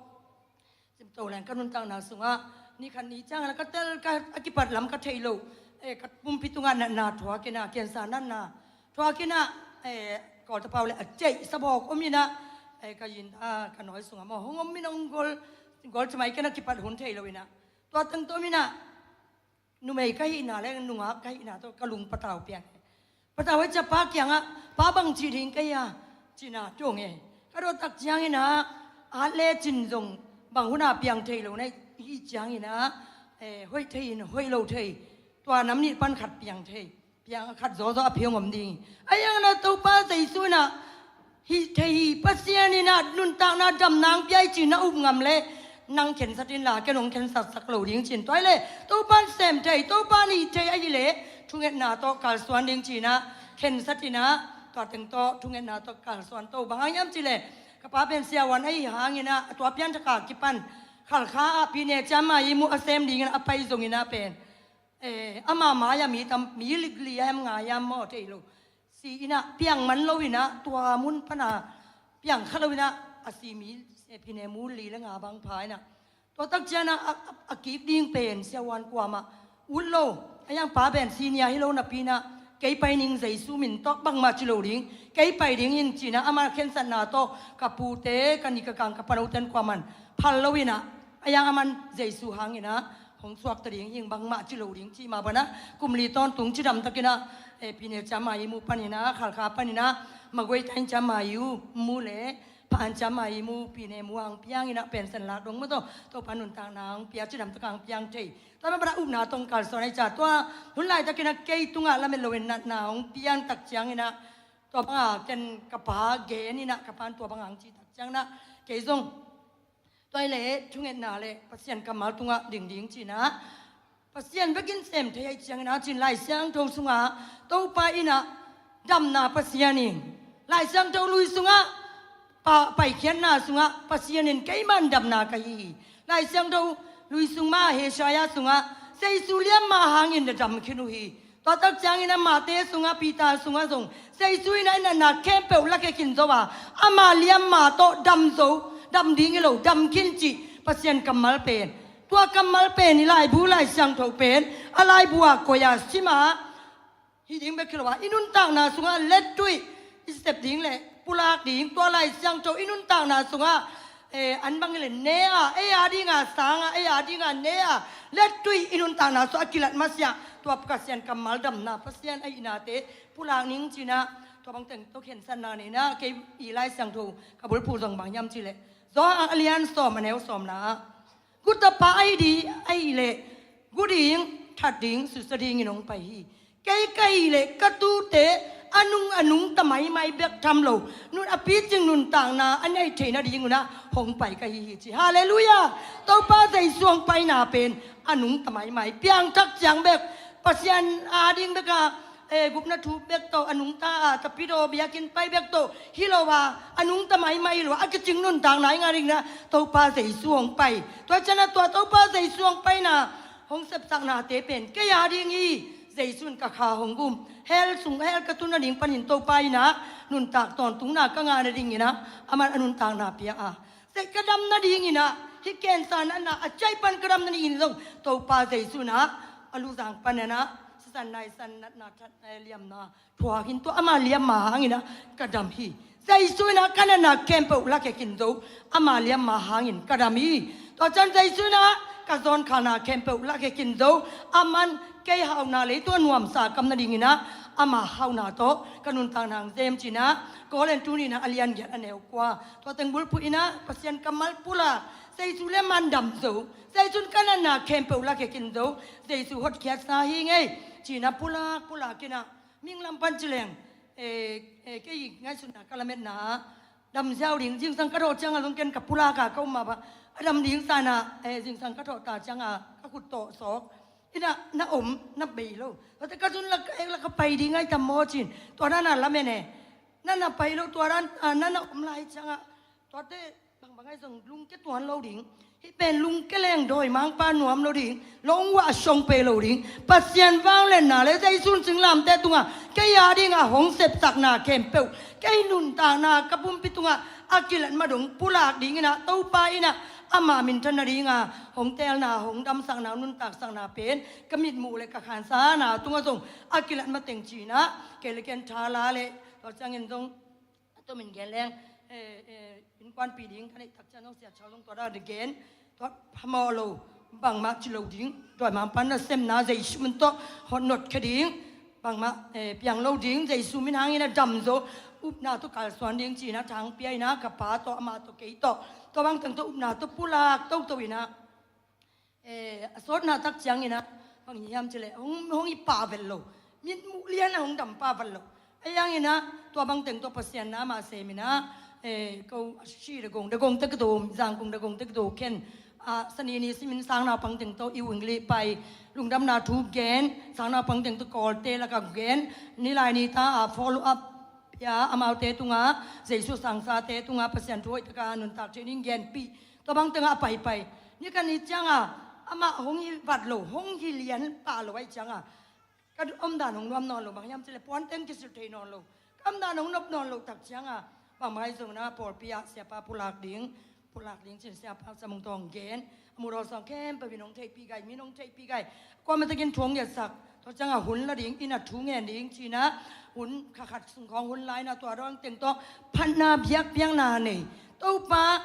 simto leng ka nuntakna sungah, ni khat ni ciang ina ka tel, ka, a kipat lam ka thei lo, eh, ka pumpi tungah natna thuak ina, cancer natna thuak ina, eh, Kawlta pau le a ceih sabawk om ina, eh, ka inn, ah, ka nawi sungah maw hong om ina, hong gol, gol ci mai kei ina, kipat hun thei lo ina, tua teng tawh om ina, numei ka hihna le nungak ka hihna tawh ka lung patau pian. Patau a, ciah pa kiangah, pa, bang cih ding ka hi a, ci ina dong e. Ka dawt tak ciang ina, at le cin zong bang hun a piang thei lo na hih ciang ina, eh, hoih thei in hoih lo thei, tua nam nih pan khat piang thei, piang a khat zawzaw a phi hong om ding hi. Ahih hang ina Topa Jesu ina, hih thei hi, Pasian ina nuntakna damna hong pia hi ci ina up ngam le, nang khensat inla ken hong khensat sak lo ding ci in, tua hi leh Topa'n sem thei, Topa'n hih thei ahih leh thungetna tawh kalsuan ding ci ina khensat ina, tua teng tawh thungetna tawh kalsuan to. Bang hang hiam cih leh ka pa pen siavuan ahih hang ina, tua pianthak a kipan Khalkha ah Pyine ciang mah i mu a sem ding ina a pai zong ina pen, eh, ama mai-ah mi tam, mi li, li hiam nga hiam maw thei lo, si ina, piang man lo ina, tua mun pan a piang kha lo ina, a si mi, eh, Pyine mu li le nga bang pha ina. Tua tak ciang ina, a, a, a kik ding pen siavuan kuamah ut lo. Ahih hang pa pen senior hi lo napi ina, kei pai ning, Jesu min tawh, bangmah ci lo ding, kei pai ding in ci ina, ama khensatna tawh ka pute, ka ni ka kang, ka panote'n kuamah'n phal lo ina, ahih hang aman Jesu hang ina hong suakta ding hing, bangmah ci lo ding cih mah banah, kum li tawntung cidam takinah, eh, Pine ciamah i mu paninah, Khalkha paninah, Maguei tain ciamah i mu le Phan ciamah i mu, Pine mu hang pianginah pension lak dong mah tawh Topa nuntakna hong pia, cidam takah hong piang thei. Tua mah banah upna tawh kalsuan ahi ca, tua hun laitakinah kei tungah lamet loin natna hong piang tak cianginah, tua banga ken ka pa geninah, ka pan tua banga hong ci tak cianginah kei zong tua hi leh thungetna le Pasian kammal tungah ding ding cinah, Pasian bekin sem thei ahi cianginah cin, Lai Siangtho sungah Topa inah damna Pasian in, Lai Siangtho lui sungah pa, paikhiatna sungah Pasian in keimah damna ka hi hi. Lai Siangtho lui sung mah Isaiah sungah Jesu liamma hangin na dam khin uh hi. Tua tak ciangin amahte sungah, Peter sungah zong Jesu inah i natna khempeuh lakhia khin zo a, ama liamma tawh dam zo, dam ding hi lo, dam khin cih Pasian kammal pen. Tua kammal pen i laibu, Lai Siangtho pen a laibu a koi a sim a, hi ding bek hi lo a, i nuntakna sungah lettui i sep ding le pulak ding, tua Lai Siangtho i nuntakna sungah, eh, an bang hi le ne a, ei a dinga sang a, ei a dinga ne a, lettui i nuntakna sungah a kilat masiah, tua Pasian kammal damna Pasian a hihnate pulak ning cinah, tua bangteng tawh khensatna nei inah, kei i Lai Siangtho ka bulphuh zong bang hiam cih leh, Johan a lian sawm, a neu sawmna ah, Gu tapa ahi di ahih leh gu ding, that ding, susia dingin hong pai hi. Kei ka hih leh ka tuute a nung a nungta maimai bek tham lo, nun a picing nuntakna a neih theih nadingunah hong pai ka hi hi ci. Halleluiah. Topa Jesu hong paina pen a nungta maimai, piangthak ciang bek, Pasian a ding bek a, eh, gupna thu bek tawh, a nungta a tapidaw biakinn pai bek tawh hi lo a, a nungta maimai hi lo a, a kicing nuntakna i ngah dinginah Topa Jesu hong pai. Tua cianah tua Topa Jesu hong paina, hong sepsaknate pen kei a ding hi. Jesu in ka kha hong gum, hell sung, hell ka tun nading panin Topa inah nuntak tawntungna ka ngah nadinginah aman a nuntakna pia a, Jesu ka dam nadinginah, hih cancer natna a ciai pan ka dam nadingin zong Topa Jesu inah a luzang paninah sisan naisan, natna, that, eh, liamna thuak in, tua ama liamma hanginah ka dam hi. Jesu inah ka natna khempeuh lakhia khin zo, ama liamma hangin ka dam hi. Tua ciang Jesu inah ka zawnkhalna khempeuh lakhia khin zo, aman kei hauhna, leitung a nuamsa kam nadinginah ama hauhna tawh ka nuntakna hong zem cinah, Korin tu ni inah a lian giat, a neu kua, tua teng bulphuh inah Pasian kammal pulak, Jesu liamma in dam zo, Jesu in ka natna khempeuh lakhia khin zo, Jesu hotkhiatsa hi ing ei cinah pulak pulak inah, mihing lam pan ci leng, eh, eh, kei ngaihsutna ka lametna ah, dam ziau ding, zingsang ka thawh ciangah zong ken ka pulak a ka um mah bang a, dam ding sanah, eh, zingsang ka thawh ta ciangah ka khut tawh sawk inah na om, na bei lo. Tuate ka zun lak, eh, lak ka pai ding ahi tam maw cin, tua dan a lamen e. Na, na pai lo, tua dan, ah, na, na om lai ciangah, tuate bangbang ahi zong lungke tuan lo ding. Hih pen lungke leng dawimangpa nuam lo ding, lungwah song pei lo ding. Pasian vangliatna le Jesu in singlamteh tungah kei a dingah hong sepsakna khempeuh, kei nuntakna, ka pumpi tungah a kilat madong pulak dinginah Topa inah ama minthan nadinga hong teelna, hong damsakna, hong nuntaksakna pen ka mitmuh le ka khansana tungah zong a kilat mateng cinah, kei le ken thala le, tua ciangin zong a tomin gen leng, eh, eh, innkuanpih ding ka neih tak ciang zong Sia Chau zong tua dan a gen, tua phamawh lo, bangmah ci lo ding, dawimangpa nasemna Jesu min tawh hot notkhia ding, bangmah, eh, piang lo ding, Jesu min hangin a dam zo, upna tawh kalsuan ding cinah thang pia inah, ka pa tawh, amah tawh, kei tawh, tua bangteng tawh upna tawh pulak toto inah, eh, a sawtna tak cianginah bang hiam cih leh hong, hong i pah vet lo, mitmuh lian a hong dam pah vet lo. Ahi hanginah tua bangteng tawh Pasian na amah seminah, eh, ko a si dagong, dagong tekdo, Zangkung dagong tekdo khen, ah, sani ni simin sangnaupang teng tawh i wingli pai, lungdamna thu gen, sangnaupang teng tawh Kawlte lakah gen, nilai ni ta, ah, follow up pia, amaute tungah, Jesu sangsate tungah Pasian thu hoih taka nuntak training genpih, tua bang tengah a paipai. Ni khat ni cianga amah hong hi vat lo, hong hi lian pah lo ahi cianga ka omdan hong nuam nawn lo, bang hiam cih leh puanteng kisilh thei nawn lo, ka omdan hong nop nawn lo tak cianga bangmah ahi zongin ah pawlpi ah siapa pulak ding, pulak ding cin siapa Samung tawh hong gen, a mudaw sawng khempeuh in hong theihpih gai, min hong theihpih gai, kuamah takin thu hong ngetsak, tua cianga hun la ding, inn ah thu ngen ding cinah hun kha khat sung khawng hun la inah tua dawng teng tawh phatna biakpiakna nei. Topa,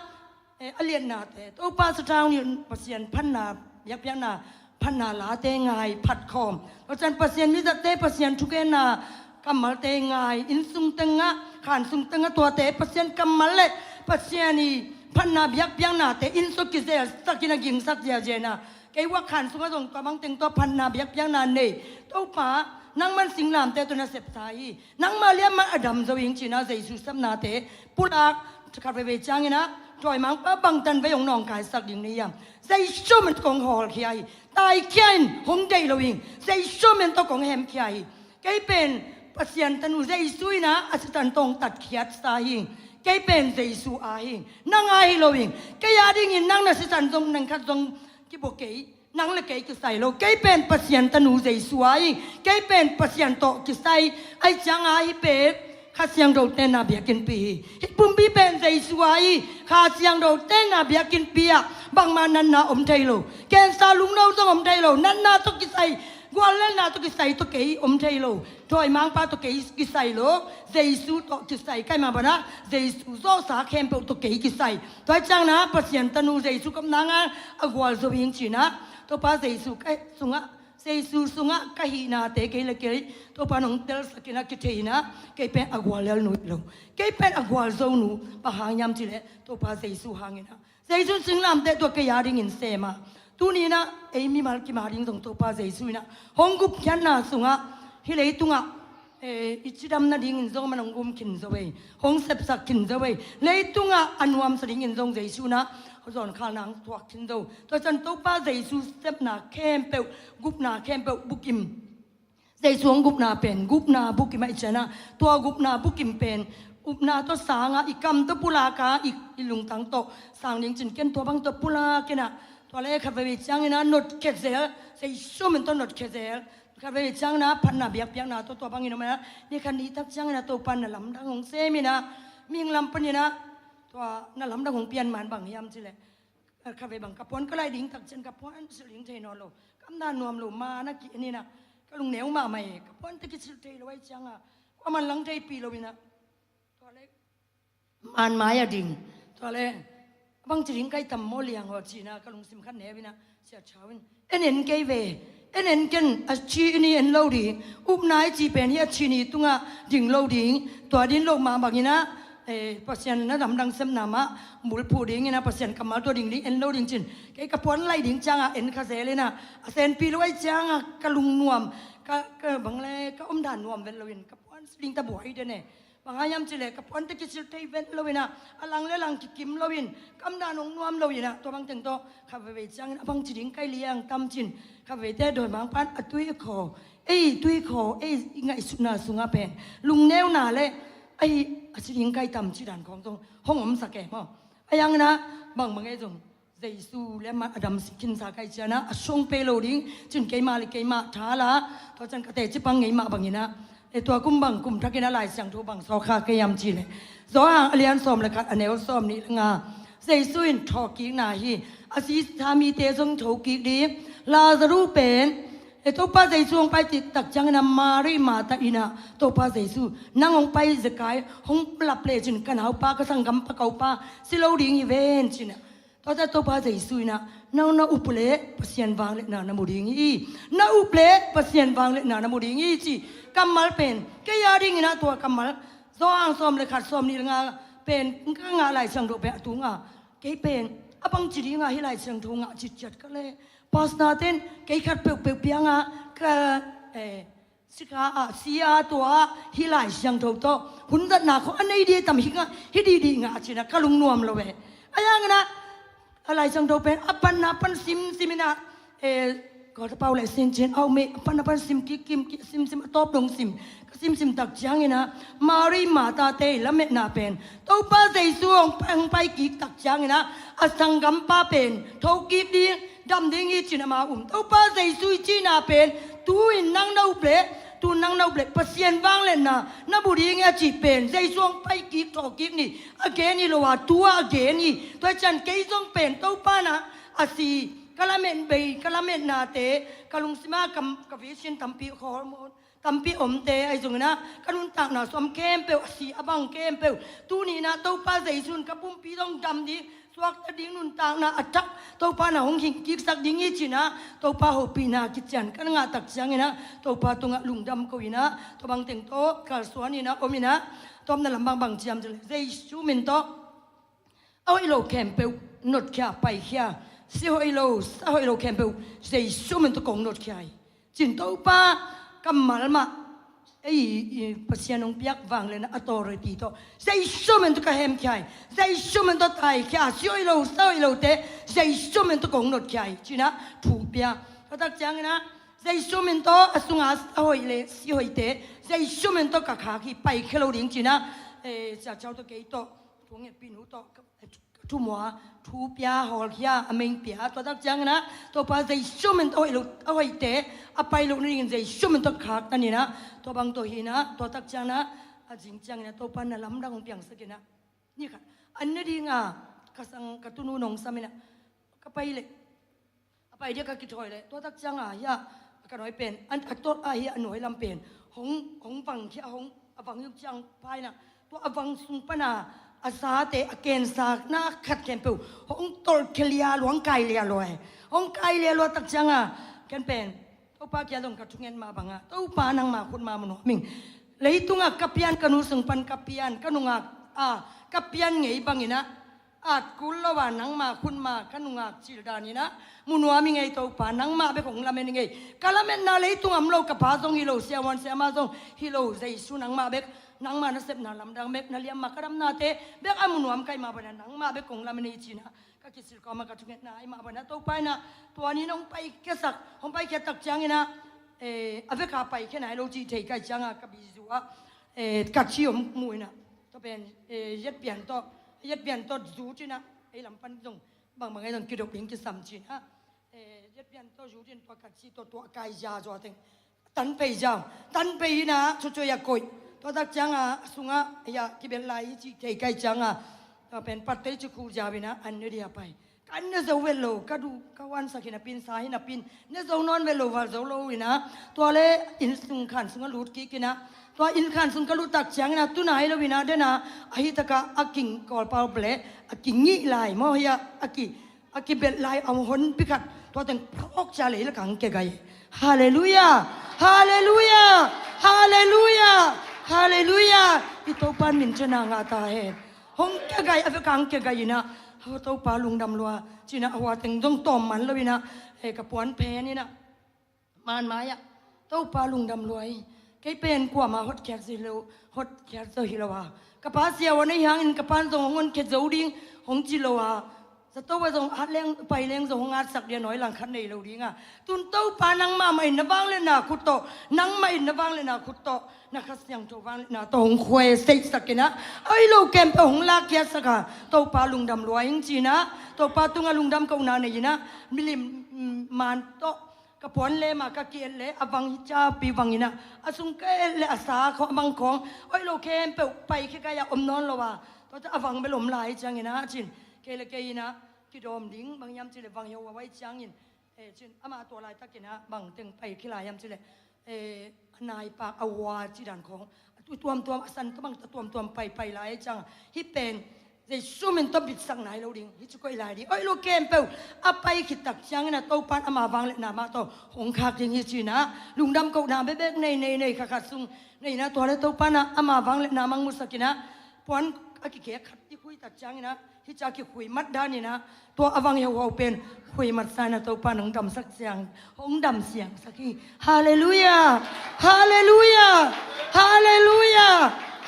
eh, a liatnate, Topa sathau nih Pasian phatna biakpiakna phatna late ngai phatkhawm. Tua ciang Pasian mizate, Pasian thugenna kammalte ngai, inn sung tengah, khan sung tengah tuate Pasian kammal le Pasian i phatna biakpiaknate inn sung kizelsak in a gingsak ziaziana. Kei uah khan sungah zong tua bang teng tua phatna biakpiakna nei. Topa, nangman singlamteh tawh na sepsa hi. Nangma liamah a dam zo ing cina Jesu sepnate pulak khat veivei ciangina, dawimangpa bangtan vei hong nawngkaisak ding na hiam? Jesu min tawh kong hawlkhia hi. Taikhia in hong deih lo ing. Jesu min tawh kong hemkhia hi. Kei pen Pasian tanu Jesu ina a sisan tawh hong tatkhiatsa hi. Kei pen Jesu a hi. Nang a hi lo ing. Kei a dingin nang na sisan zong nang khat zong kibua kei. Nang le kei kisai lo. Kei pen Pasian tanu Jesu a hi. Kei pen Pasian tawh kisai. Ai ciang a hi pen Kha Siangtho tenna biakinnpi hi. Hih pumpi pen Jesu a hi. Kha Siangtho tenna biakinnpi ah bangmah natna om thei lo. Cancer lungno zong om thei lo. Natna tawh kisai, guallelna tawh kisai tawh kei om thei lo. Dawimangpa tawh kei kisai lo. Jesu tawh kisai. Kaimah banah Jesu zawhsa khempeuh tawh kei kisai. Tua ciangna Pasian tanu Jesu kop nanga a gualzo ing cina. Topa Jesu ka sungah, Jesu sungah ka hihnate kei le kei Topa nong telsak ina kithei ina, kei pen a guallel nu hi lo. Kei pen a gualzo nu, bang hang hiam cileh Topa Jesu hangina. Jesu singlamteh tua kei a dingin sema. Tunina ei mimal kim a ding zong Topa Jesu ina hong gupkhiatna sungah, hih leitungah, eh, i cidam nadingin zong man hong gum khin zo ei, hong sepsak khin zo ei. Leitungah a nuamsa dingin zong Jesu na hong zawnkhalna hong thuak khin zo. Tua ciang Topa Jesu sepna khempeuh, gupna khempeuh bukim. Jesu hong gupna pen gupna bukim a i ciana. Tua gupna bukim pen upna tawh sanga, i kam tawh pulaka, i, i lungtang tawh sang ding cin ken tua bang tawh pulak ina. Tua le khat veivei ciangina notkhia zel, Jesu min tawh notkhia zel. Khat veivei ciangina phatna biakpiakna tawh tua bangin om ina. Ni khat ni tak ciangina Topa na lamdang hong semina, mihing lam panina tua na lamdang hong pian man bang hiam cileh. Khat veivei bang ka puan ka laih ding tak ciang ka puan silh ding thei nawn lo. Kam na nuam lo, man a ki-en ina. Ka lungneu mahmah e, ka puan tawh kisilh thei lo ai cianga. Kua man lang theipi lo ina. Tua le man mai a ding. Tua le bangci ding kai tam maw liang haw cina ka lungsim khat neu ina. Sia Thau in en en kei ve. En en ken, a ci ni en lo ding. Upna i ci pen hi a ci ni tungah ding lo ding. Tua din lo mah bangina, eh, Pasian na lamdang sepna mah bulphuh dingina Pasian kammal tua ding ding en lo ding cin. Kei ka puan laih ding cianga en kha zel ina. A senpi lo ai cianga ka lungnuam, ka, ka bang le ka omdan nuam vet loin ka puan silh ding ta buai den e. Bang hang hiam cileh ka puan tawh kisilh thei vet lo ina, a lang le lang kikim loin, kam dan hong nuam lo ina, tua bang teng tawh khat veivei ciangin a bangci ding kai liang tam cin, khat veivei te dawimangpan a tuikhaw, ei tuikhaw, ei i ngaihsutna sungah pen lungneuna le, ei a ci ding kai tam ci dan khawng zong hong omsak e maw. A yang ina bangbang ei zong Jesu le man a damsik khinsa kai ciana a song pe lo ding cin keimah le keimah tha la, tua ciang ka teci pang ngeimah bangina, e tua kum bang kum thakin a Lai Siangtho bang sawkha kei hiam cileh. Johan a lian sawm le khat a neu sawm nih le nga. Jesu in thawhkikna hi. A sisa mite zong thokik ding. Lazarus pen, e Topa Jesu hong pai cih tak ciangina Mari Martha ina Topa Jesu nang hong pai zekai hong lap lecin ka naupa ka sanggampa ka upa si lo ding hi ven cina. Tua ta Topa Jesu ina, nau na up le Pasian vangliatna na mu ding hi. Na up le Pasian vangliatna na mu ding hi ci kammal pen kei a dingina tua kammal Johan sawm le khat sawm nih le nga pen ka ngah Lai Siangtho pen a tunga kei pen a bangci dinga hih Lai Siangtho ngah citciat ka le. Pastor ten kei khat peuhpeuh pianga ka, eh, Sikha ah, sia tua, hih Lai Siangtho tawh hun zatna khawng a nei dih tam hi ngah, hi dih dih ngah cina ka lungnuam lo ve. A yang ina, a Lai Siangtho pen a panna pan simsim ina, e, kawtapau le sincin au me a panna pan sim kik kim kik simsim a tawp dong sim. Ka simsim tak ciangina Mari Martha te i lametna pen Topa Jesu hong pai, hong pai kik tak ciangina a sanggampa pen thokik ding, dam ding hi cin ama um. Topa Jesu i cihna pen tu-in nang na up le, tu nang na up le Pasian vangliatna na mu ding hi a cih pen Jesu hong pai kik thawhkik ni a gen hi lo a, tu-a a gen hi. Tua ciang kei zong pen Topa na a si ka lamet bei, ka lametnate ka lungsima ka, ka vision tampi khawl maw, tampi omte ahi zongina ka nuntakna sung khempeuh a si a bang khempeuh tuni ina Topa Jesu in ka pumpi zong dam ding, suakta ding nuntakna a thak Topa na hong hing kiksak ding hi ci-in ah, Topa hopihna kician ka ngah tak ciangin ah, Topa tungah lungdam ko-in ah, tua bang teng tawh kalsuan in ah om in ah, tawpna lam bang bang ci hiam cih leh Jesu min tawh a hoih lo khempeuh notkhia, paikhia, si hoih lo, sa hoih lo khempeuh Jesu min tawh kong notkhia hi. Cin Topa kammal mah ei, i Pasian hong piak vangliatna authority tawh Jesu min tawh ka hemkhia hi. Jesu min tawh taikhia, si hoih lo, sa hoih lote Jesu min tawh kong notkhia hi ci-in ah thu pia. Tua tak ciangin ah Jesu min tawh a sunga a hoih le si hoihte Jesu min tawh ka khak hi, paikhia lo ding ci-in ah, eh, Sia Chau tawh kei tawh, thu ngetpih nu tawh, ka, ka thumua, thu pia, hawlkhia, a meng pia. Tua tak ciangin ah Topa Jesu min tawh a hoih lo, a hoihte a pai loh nadingin Jesu min tawh khak tan in ah, tua bang tawh hi in ah, tua tak ciangin ah, a zing ciangin ah Topa na lamdang hong piangsak in ah, ni khat an ne ding a, ka sang ka tunu nong sam in ah, ka pai leh, a pai dia ka kithawi leh, tua tak ciang a hia, ka nuai pen, an, a tawt a hia, a nuai lam pen hong, hong vangkhia, hong, a vang hi uh ciang pha in ah, tua a vang sung pan a, a sate, a kensakna khat khempeuh hong tolh khia lialua, hong kai lialua hi. Hong kai lialua tak ciang a, ken pen Topa kiang zong ka thunget mah bang a, Topa nangma khut mah mu nuam ing. Leitungah ka pian, ka nu sung pan ka pian, ka nungak a ka pian ngei bang in ah, at kul lo a nangma khut mah ka nungak cil dan in ah mu nuam ing ei Topa, nangmah bek hong lamen ing ei. Ka lametna leitung a om lo, ka pa zong hi lo, siavuan siama zong hi lo, Jesu nangmah bek, nangma nasepna lamdang bek, na liamma ka damnate bek a mu nuam ka hih mah bang in ah, nangmah bek kong lamen ing ei ci-in ah, ka kisil kawm a ka thungetna ahih mah bang in ah, Topa in ah tua ni in hong paikhiasak, hong paikhia tak ciangin ah, eh, a vek a paikhia nai lo cih thei ka hih ciang a, ka bizu ah, eh, ka ci om mu in ah, tua pen, eh, yetpian tawh, yetpian tawh zut in ah, ei lam pan zong bangbang ei zong kidop ding kisam ci-in ah, eh, yetpian tawh zut in tua ka ci, tua, tua kai zia zaw teng tan pei ziau, tan pei in ah, cucuai a koih. Tua tak ciang a, a sungah, ei a kibelh lai hi cih thei ka hih ciang a, tua pen pattei ci khu ziau in ah, an ne dia pai. Ka an ne zo vet lo, ka duh, ka huansak hi napi in, sa hi napi in, ne zo nawn vet lo, val zo lo in ah, tua leh inn sung khan sung a lut kik in ah, tua inn khan sung ka lut tak ciangin ah, tu nai lo in ah, den a, a hi tak a, a king kawlpau ble, a kingih lai maw, hi a, a ki, a kibelh lai a honpi khat, tua teng phawk cia lei lakah hong kia gai. Halleluiah! Halleluiah! Halleluiah! Halleluiah! I Topa in minthanna ngah ta hen. Hong kia gai, a vek a hong kia gai in ah, hua Topa lungdam lua ci-in ah, hua teng zong tawm man lo in ah, eh, ka puan phen in ah, man mai ah, Topa lungdam lua hi. Kei pen kuamah hotkhiat zo hi lo, hotkhiat zo hi lo a, ka pa siavuan ahih hangin ka pa'n zong hong honkhia zo ding hong ci lo a, zato ah zong at leng, pai leng zong hong atsak dia, nawi langkhat nei lo ding a. Tun Topa nangmah mah in na vangliatna khut tawh, nangmah in na vangliatna khut tawh, na Kha Siangtho vangliatna tawh hong khuaiseihsak in ah, a hoih lo khempeuh hong lakkhiatsak a, Topa lungdam lua ing ci-in ah, Topa tungah lungdam kohna nei in ah, milim, mm, man tawh ka puan lem a ka ki-et leh a vang hi ciapi vang in ah, a sung ka et leh a sa khawng, a mang khawng, a hoih lo khempeuh paikhia gai a, om nawn lo a, tua ciang a vang bel om lai hi ciangin ah, cin kei leh kei in ah kidawm ding, bang hiam cih leh vang hi a, hua vai ciangin, eh, cin ama tua laitakin ah bang teng paikhia lai hiam cih leh, eh, a naipak, a hua cih dan khawng, a tu tuamtuam, a san tawh bang ta tuamtuam paipai lai hi ciang a, hih pen Jesu min tawh bitsak nai lo ding, hih ci koih lai ding. A hoih lo khempeuh a pai khit tak ciangin ah, Topa in ama vangliatna mah tawh hong khak ding hi ci-in ah, lungdam kohna bekbek nei, nei, nei, khat khat sung nei in ah, tua leh Topa in ah ama vangliatna mang musak in ah, puan a kikhek khat i khui tak ciangin ah, hih ci a kikhui mat dan in ah, tua a vang heuhau pen khui mat sa in ah, Topa in hong damsak siang, hong dam siangsak hi. Halleluiah! Halleluiah! Halleluiah!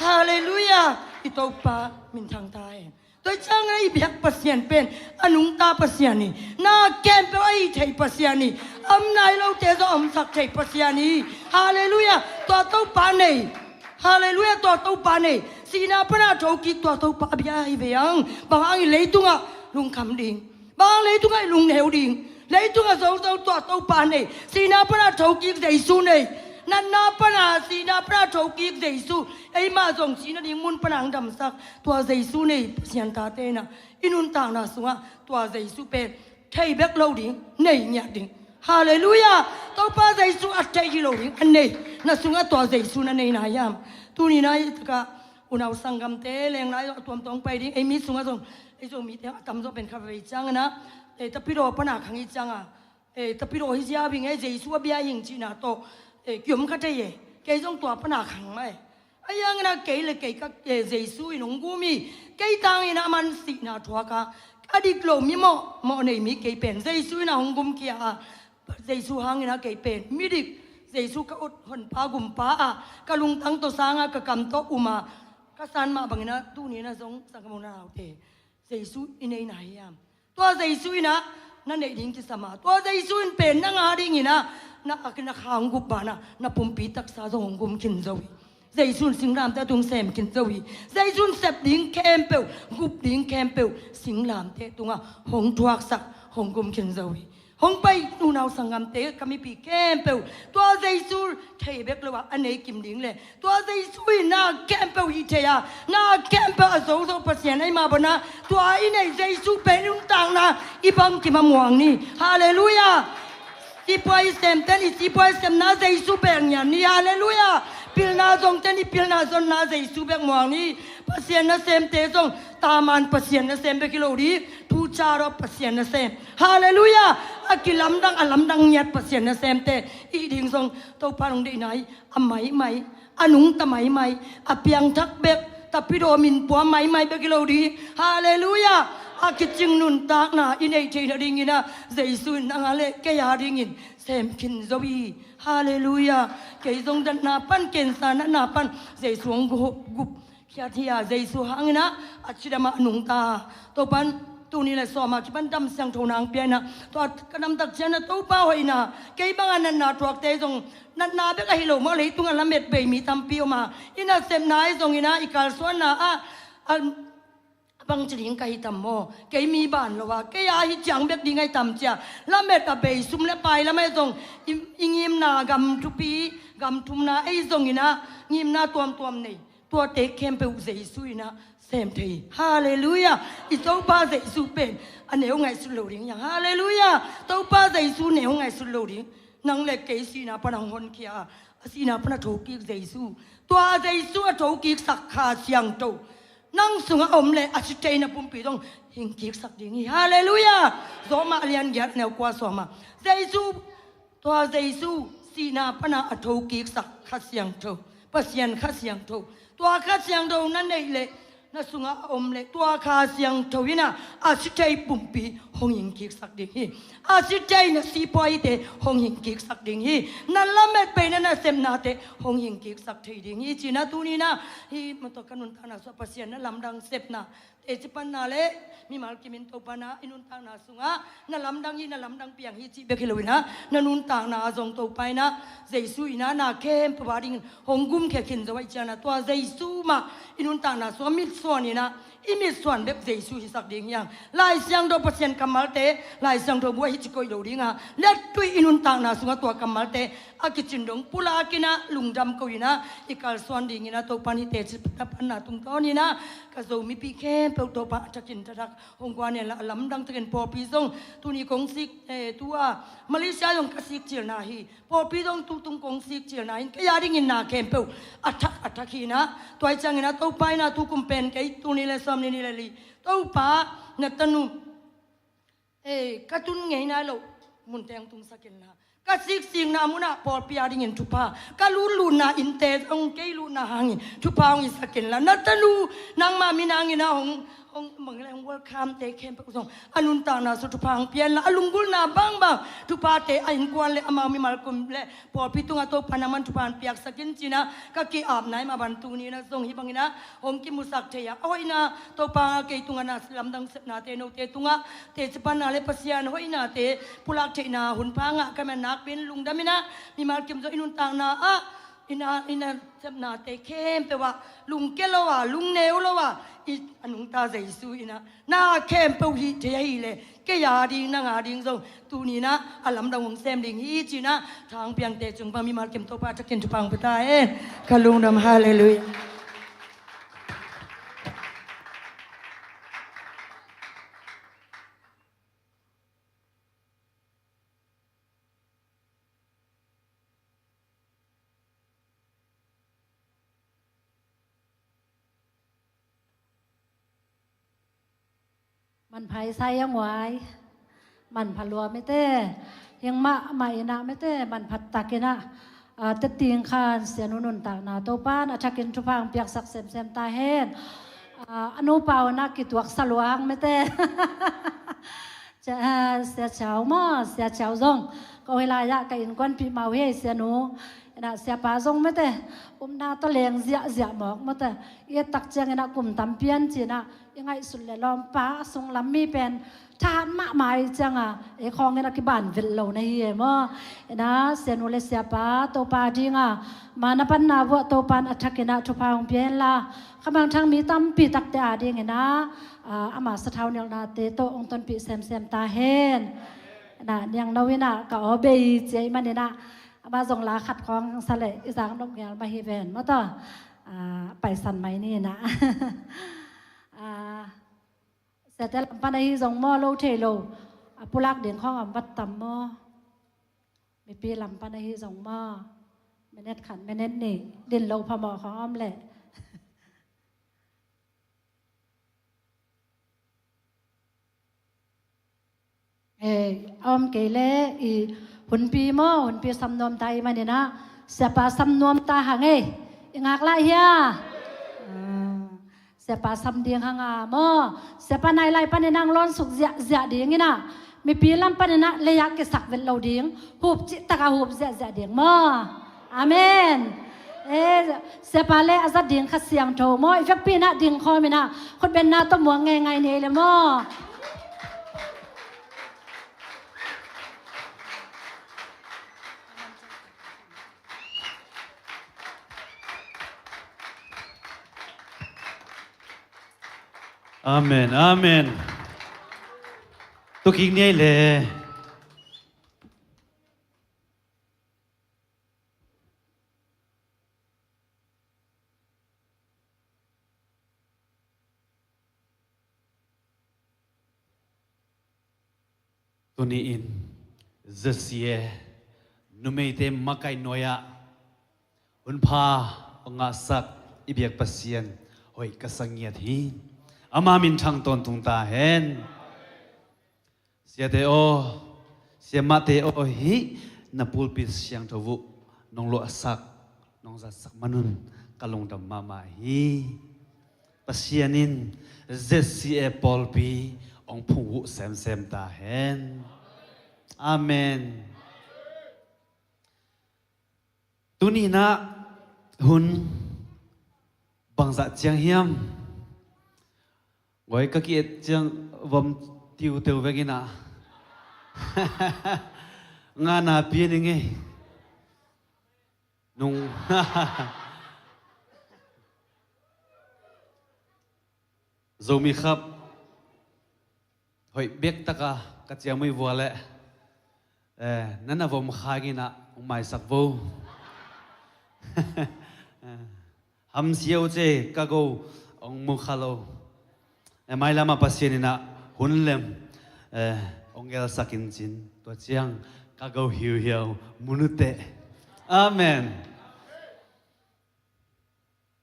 Halleluiah! I Topa minthang ta hen. Tua ciang a i biak Pasian pen a nungta Pasian hi. Na khempeuh a hih thei Pasian hi. A om nai lote zong a omsak thei Pasian hi. Halleluiah! Tua Topa nei. Halleluiah! Tua Topa nei. Sihna pan a thokik tua Topa a bia hi ve hang. Bang hangin leitungah lungkham ding? Bang hang leitungah i lungneu ding? Leitungah zozo tua Topa nei. Sihna pan a thokik Jesu nei. Natna pan a, sihna pan a thokik Jesu. Eimah zong sihna ding mun pan a hong damsak tua Jesu nei Pasian tate in ah, i nuntakna sungah tua Jesu pen thei bek lo ding, nei ngiat ding. Halleluiah! Topa Jesu a thei hi lo ding, a nei. Na sungah tua Jesu na nei nai hiam? Tuni-in ah hih takah Unau sanggamte, lenglai a tuamtuam pai ding, ei mi sungah zong, ei Zomite a tamzaw pen kha vei ciangin ah, eh, tapidaw pana khang hi ciangah, eh, tapidaw hi ziau hi ngei, Jesu a bia hing cihna tawh, eh, kiom kha thei e. Kei zong tua pana khang mah e. A hiangin ah kei le kei ka, eh, Jesu in hong gum hi. Kei tangin ah aman sihna thuak a, a dik lo mi mawh, mawh nei mi kei pen Jesu in ah hong gum khia a, Jesu hangin ah kei pen midik, Jesu ka ut honpa gumpa ah, ka lungtang tawh sang a, ka kam tawh um a, ka san mah bangin ah tuni in ah zong sanggamnu naute, Jesu i neihna hiam? Tua Jesu in ah na neih ding kisam a, tua Jesu in pen nang a dingin ah na, na kha hong gup banah na pumpi taksa zong hong gum khin zo hi. Jesu in singlamteh a tung sem khin zo hi. Jesu in sep ding khempeuh, gup ding khempeuh singlamteh tungah hong thuaksak, hong gum khin zo hi. Hong pai unau sanggamte, ka mipi khempeuh, tua Jesu thei bek lo ah a nei kim ding le tua Jesu in na khempeuh hih thei a, na khempeuh a zozo Pasian ahih mah banah tua i neih Jesu pen i nuntakna i bangkim a muang ni. Halleluiah. Sipuai semte in i sipuai semna Jesu bek ngiat ni. Halleluiah. Pilna zongte in i pilna zonna Jesu bek muang ni. Pasian nasemte zong taman Pasian nasem bek hi lo ding, thucha tawh Pasian nasem. Halleluiah. A kilamdang, a lamdang ngiat Pasian nasemte i ding zong Topa nong deihna hi a maimai, a nungta maimai, a piangthak bek, tapidaw min pua maimai bek hi lo ding. Halleluiah. A kicing nuntakna i neih theih nadingin ah Jesu in nang a le kei a dingin sem khin zo hi. Halleluiah. Kei zong datna pan, cancer natna pan Jesu hong gup, gup khiat hi a, Jesu hangin ah a cidam a nungta. Topa in tuni le sawm a kipan dam siangtho nang pia in ah, tua ka dam tak ciangin ah Topa hoihna, kei bang a natna thuakte zong natna bek ahi lo maw, leitungah lamet bei mi tampi om a, i nasepna ahi zongin ah i kalsuanna ah, a, a bangci ding ka hi tam maw? Kei mi ban lo a, kei a hi ciang bek ding ahi tam cia, lamet a bei, sum le pai lam ahi zong i, i ngimna gam thupi, gam thumna ahi zongin ah ngimna tuamtuam nei, tuate khempeuh Jesu in ah sem thei. Halleluiah. I Topa Jesu pen a neu ngaihsut lo ding hi hang. Halleluiah. Topa Jesu neu ngaihsut lo ding. Nang le kei sihna pan hong honkhia a, a sihna pan a thokik Jesu, tua Jesu a thokiksak Kha Siangtho nang sungah om le a si thei na pumpi zong hingkiksak ding hi. Halleluiah. Rom a lian giat, neu kua sawm a, Jesu, tua Jesu sihna pana a thokiksak Kha Siangtho, Pasian Kha Siangtho, tua Kha Siangtho na neih leh, na sungah a om leh, tua Kha Siangtho in ah a si thei pumpi hong hingkiksak ding hi. A si thei na sipuaite hong hingkiksak ding hi. Na lamet bei na nasepnate hong hingkiksak thei ding hi. Ci-in ah tuni-in ah hih mah tawh ka nuntakna sungah Pasian na lamdang sepna, teci panna le mimal kimin Topa in ah i nuntakna sungah na lamdang hi, na lamdang piang hi cih bek hi lo-in ah, na nuntakna ah zong Topa in ah Jesu in ah na khempeuh a dingin hong gumkhia khin zo ahih ciangin ah, tua Jesu mah i nuntakna sungah mitsuan in ah, i mitsuan bek Jesu hisak ding hi hang. Lai Siangtho Pasian kammalte, Lai Siangtho bu ah hici koih lo ding a, lettui i nuntakna sungah tua kammalte a kicin dong pulak in ah, lungdam ko in ah i kalsuan dingin ah Topa in hih teci panna tungtawn in ah ka Zo mipi khempeuh Topa a thakin thathak hong guan hen la, a lamdang takin pawlpi zong tuni kong sik, eh, tu-a Malaysia zong ka sik cilna hi. Pawlpi zong tutung kong sik cilna hi. Kei a dingin na khempeuh a thak, a thak hi in ah, tua ahih ciangin ah Topa in ah tukum pen kei, tuni le sawm ni ni le li, Topa, na tanu, eh, ka tun ngei nai loh munte hong tungsak in la, ka siksikna munah pawlpi a dingin thupha, ka lutlutna innte zong kei lutna hangin thupha hong hisak in la, na tanu, nangmah min hangin ah hong, hong, bang le hong welcome-te khempeuh zong a nuntakna sungah thupha hong pia in la, a lunggulhna bangbang thuphate a innkuan le amau mimal kum le pawlpi tungah Topa nangman thupha hong piaksak in ci-in ah ka ki-apna hi mah bang, tuni-in ah zong hih bangin ah hong kimusak thei a, a hoihna Topa, kei tungah na lamdang sepnate, note tungah teci panna le Pasian hoihnate pulak theihna hun pha ngah ka hih man nakpi-in lungdam in ah, mimal kim zong i nuntakna ah i na, i nasepnate khempeuh ah lungkia lo a, lungneu lo a, i a nungta Jesu in ah na khempeuh hih thei ahih leh, kei a ding, nang a ding zong tuni-in ah a lamdang hong sem ding hi ci-in ah thang piangte cung pan mimal kim Topa thakin thupha hong pia ta hen. Ka lungdam. Halleluiah. Manpha i sai a nguai. Manpha lua mite. Hing mahmah inah mite manpha takinah, ah, teting khan sianu nuntakna Topan a thakin thupha hong piaksak semsem ta hen. Ah, a nupa unah kituaksa luang mite. Sia, ah, Sia Chau maw, Sia Chau zong ko hilai-ah ka innkuanpih mau hi ei sianu. Inah siapa zong mite upna tawh leng ziahziah mawk mite. I et tak cianginah kum tampi an cinah i ngaihsut le lawmpa a sunglam mi pen thahat mahmah i cianga ei khawngin a kiban velh lo na hi e maw? Inah sianu le siapa Topa dinga mana panna vuah Topan a thakinah thupha hong pia henla khamangthang mi tampi takte a dinginah, ah, ama sathau nilhnate tawh hong tonpih semsem ta hen. Inah niangno inah ka aw bei cia i maninah ama zong la khat khawng sa leh i zak nop ngial mah hi ven maw taw. Ah, paisan mai ni inah. Ah, siate lam pan ahi zong maw lo thei lo a pulak ding khawng a om vat tam maw? Mipi lam pan ahi zong maw? Minute khat minute nih din lo phamawh khawng a om leh. Eh, a om kei le i hunpi maw, hunpi sam nuam ta i maninah siapa sam nuam ta hang ei. I ngak lah hia? Ah, siapa sam ding hanga maw? Siapa nai lai paninah hong lawnsuk ziahziah dinginah mipi lam paninah lei-ah kisak velh lo ding, hup cihtakah hup ziahziah ding maw? Amen. Eh, siapa le a zat ding Kha Siangtho maw? I vekpi inah ding khawm inah khutbenna tawh muang ngeingai ni ei le maw? Amen, amen. Tukik ni ei le. Tuni-in Z C A numeite makaih nuai-ah hunpha a ngahsak i biak Pasian hoih ka sa ngiat hi. Ama minthang tawntung ta hen. Siate aw, siamahte aw, hih na pulpit siangtho uh nong luahsak, nong zatsak manun ka lungdam mahmah hi. Pasian in Z C A pawlpi hong phungvuh semsem ta hen. Amen. Tuninah hun bangzah ciang hiam? Ngoi ka ki-et ciang vom tiuteu vekinah ngana pian i ngei. Nung Zomi khap hoih bek taka ka ciangmui vua leh, eh, nana vom kha inah hong maisak vo. Hamsia uh ce ka go hong mu kha lo. Eh, mailamah Pasian inah hun lem, eh, hong gelsak in cin tua ciang ka go hiuhiau mun uh teh. Amen.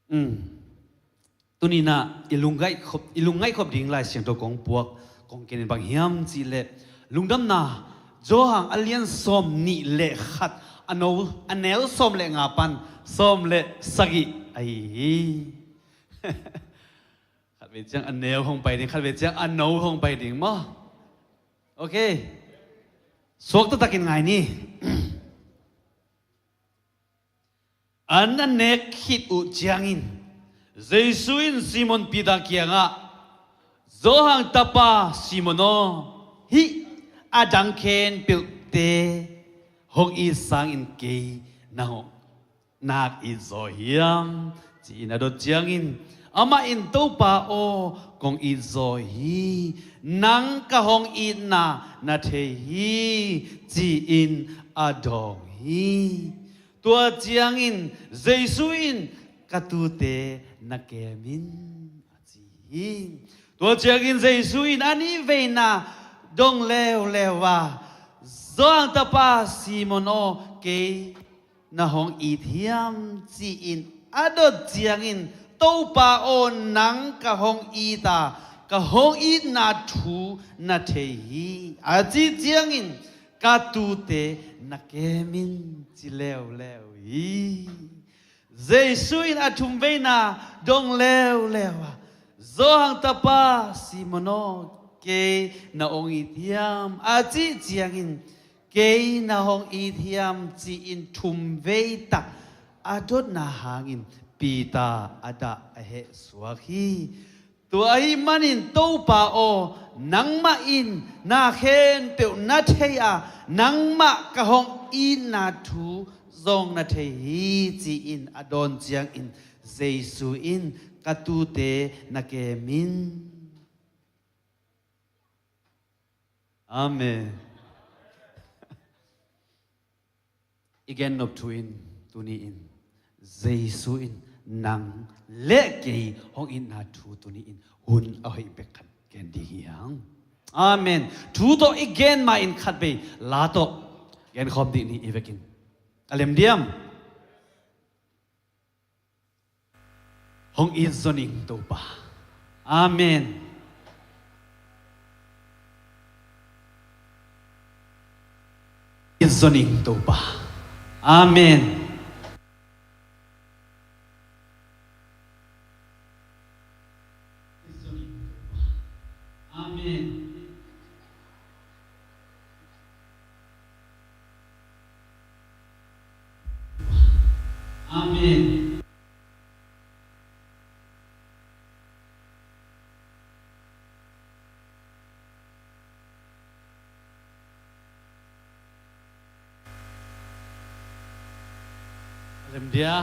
Um. Tuninah i lungngaih khop, i lungngaih khop ding Lai Siangtho kong puak kong kenin bang hiam cihleh Lungdamna Johan a lian sawm nih le khat a no, a neu sawm le nga pan sawm le sagih ahi hi. Khat vei ciang a neu hong pai ding, khat vei ciang a no hong pai ding maw? Ok. Suak taktakin ngai ni. An a nek khit uh ciangin Jesu in Simon Peter kiangah, Johan tapa Simon aw, hih a dang khempeuhte hong it sangin kei na hong, nak it zaw hiam? Ci-in a dot ciangin amah in, Topa aw, kong it zaw hi, nang ka hong itna na thei hi, ci-in a dawng hi. Tua ciangin Jesu in, ka tuute na kem in, a ci hi. Tua ciangin Jesu in a nihveina dong leuleu a, Johan tapa Simon aw, kei na hong it hiam? Ci-in a dot ciangin, Topa aw, nang ka hong it a, ka hong itna thu na thei hi. A cih ciangin ka tuute na kem in, ci leuleu hi. Jesu in a thumveina dong leuleu a, Johan tapa Simon aw, kei na hong it hiam? A cih ciangin, kei na hong it hiam, ci-in thumvei tak a dotna hangin Peter a dah a hehsuak hi. Tua ahih manin Topa aw, nangmah in na khempeuh na thei a, nangmah ka hong itna thu zong na thei hi, ci-in a dawn ciangin Jesu in, ka tuute na kem in. Amen. I gen nop thu in tuni in Jesu in nang le kei hong itna thu tuni in hun a hoih bek khat gen ding hi hang. Amen. Thu tawh i gen ma in khat vei la tawh gen khawm dih ni i vekin. A lem diam? Hong it zaw ning Topa. Amen. It zaw ning Topa. Amen. Amen. Amen. Lem dia.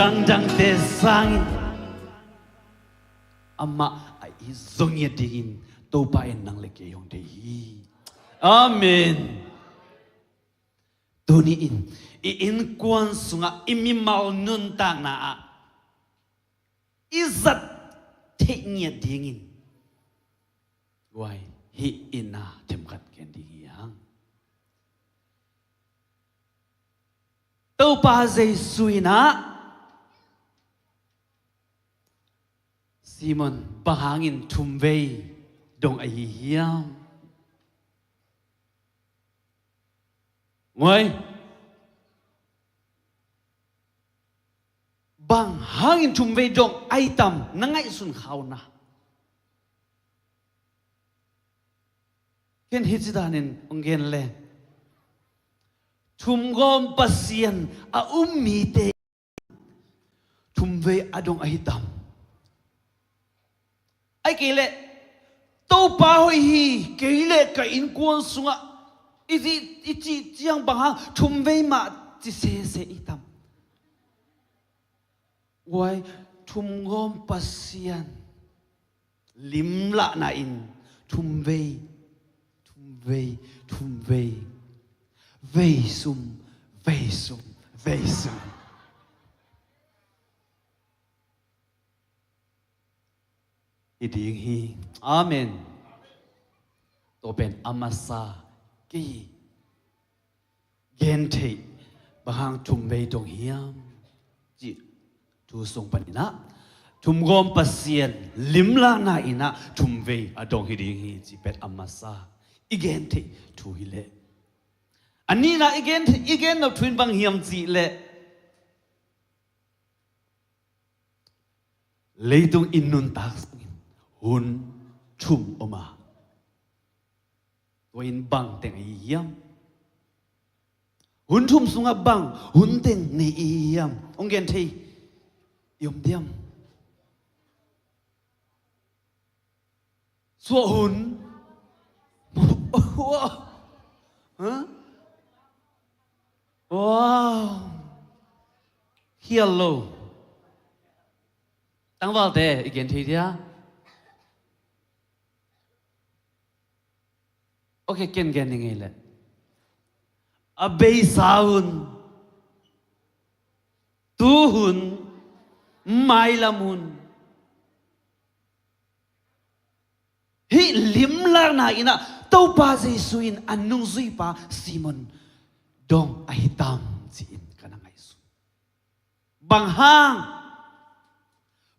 dangdangte sangin amah a it zong ngiat dingin Topa in nang le kei hong deih hi. Amen. Tuni-in i innkuan sungah i mimal nuntakna ah i zat theih ngiat dingin guai hih inn ah themkhat gen ding hi hang. Topa Jesu in ah Simon, bang hangin thumvei dong ahi hiam? Ngoi. Bang hangin thumvei dong ahi tam na ngaihsun kha un ah. Ken hih ci danin hong gen le. Thumgawm Pasian a um mite thumvei a dong ahi tam? Ai kei leh Topa hoih hi, kei le ka innkuan sungah i cih, i cih ciang bang hang thumvei mah ci sese i tam? Guai, thumgawm Pasian limlahna in thumvei, thumvei, thumvei, veisum, veisum, veisum hi ding hi. Amen. Tua pen a masa kei gen theih bang hang thumvei dong hiam cih thu sung panin ah thumgawm Pasian limlahna in ah thumvei a dong hi ding hi cih pen a masa i gen theih thu hi leh. A nihna i gen, i gen nop thu in bang hiam cih leh leitung i nuntak sungin hun thum om a, tua in bang teng ahi hiam? Hun thum sungah bang hun teng nei i hi hiam? Hong gen thei i om diam? Suah hun. Huh? Wow. Khial lo. Tangvalte i gen thei dia? Ok, ken gen ni ngei leh. A beisa hun, tu hun, mailam hun. Hih limlakna in ah Topa Jesu in a nungzuipa Simon dong ahi tam ci-in ka na ngaihsun. Bang hang?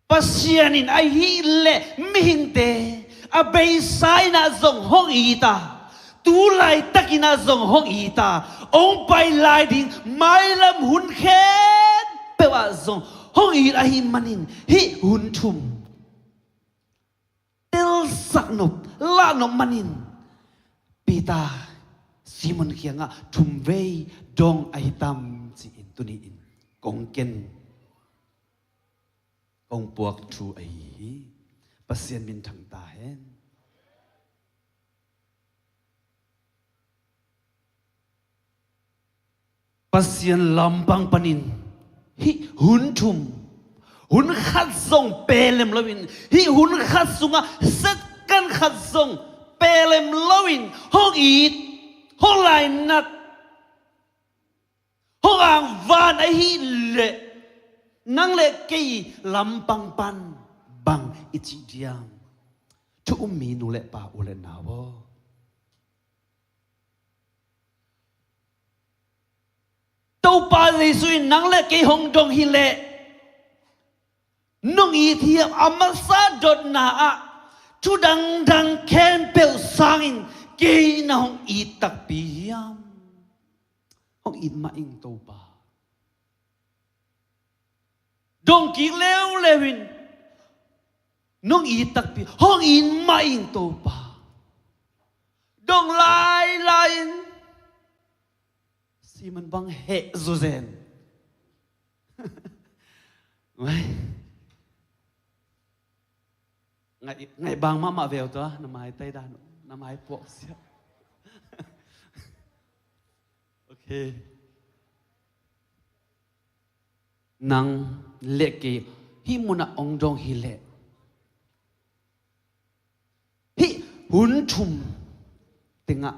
Pasian in ahih leh mihingte a beisa in ah zong hong it a, tu laitakin ah zong hong it a, hong pai lai ding mailam hun khempeuh ah zong hong it ahih manin hih hun thum telsak nop, lah nop manin Peter Simon kiangah thumvei dong ahi tam ci-in tuni-in kong ken, kong puak thu ahi hi. Pasian minthang ta hen. Pasian lampang panin hih hun thum, hun khat zong pelem loin, hih hun khat sungah second khat zong pelem loin hong it, hong lainat, hong angvan ahih leh nang le kei lampang pan bang i cih diam? Thu um mi nu le pa, u le nau aw, Topa Jesu in nang le kei hong dong hi leh nong it hiam? A masa dotna ah thu dangdang khempeuh sangin kei na hong it takpi hiam? Hong it mah ing Topa. Dong kik leuleu in nong it takpi, hong it mah ing Topa. Dong lailai in Simon bang heh zuzen. Ngai, ngai bang mahmah veu tua, na mai tai dan, na mai puak sia. Ok. Nang le kei hih munah ong dong hileh, hih hun thum tengah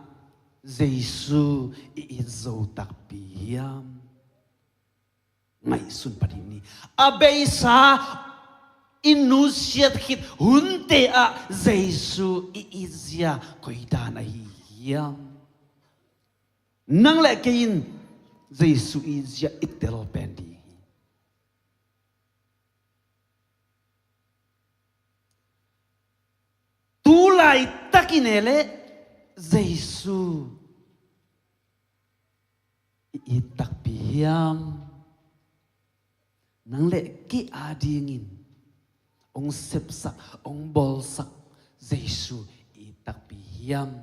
Jesu i it zo takpi hiam? Ngaihsun pah dih ni. A beisa i nusiat khit hunte ah Jesu i itzia koi dan ahi hiam? Nang le kei in Jesu i itzia i tel pen dih hi. Tu laitakin e le Jesu i it takpi hiam? Nang le kei adingin ong sepsak, ong bawlsak Jesu i it takpi hiam?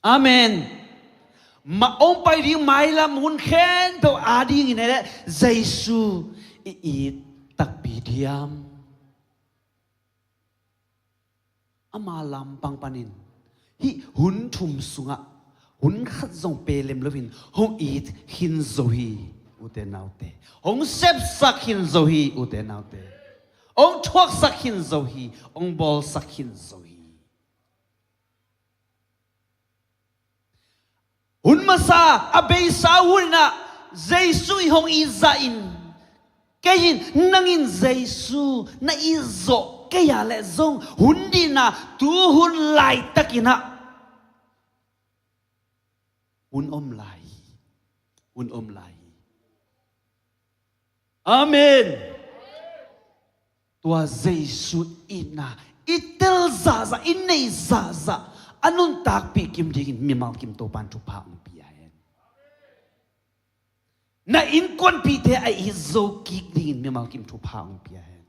Amen. Mah ong pai ding mailam hun khempeuh adingin e le Jesu i it takpi diam? Ama lampang panin hih hun thum sungah hun khat zong pelem loin hong it khin zo hi, ute naute. Hong sepsak khin zo hi, ute naute. Hong thuaksak khin zo hi, hong bawlsak khin zo hi. Hun masa a beisa hun inah Jesu i hong it zah in, kei in, nang in Jesu na it zawh kei a leh zong hun dihna tu hun laitakin ah hun om lai hi. Hun om lai hi. Amen. Tua Jesu itna i tel zahzah, i nei zahzah a nuntakpih kim dingin mimal kim Topa'n thupha hong pia hen. Na innkuanpihte a it zo kik dingin mimal kim thupha hong pia hen.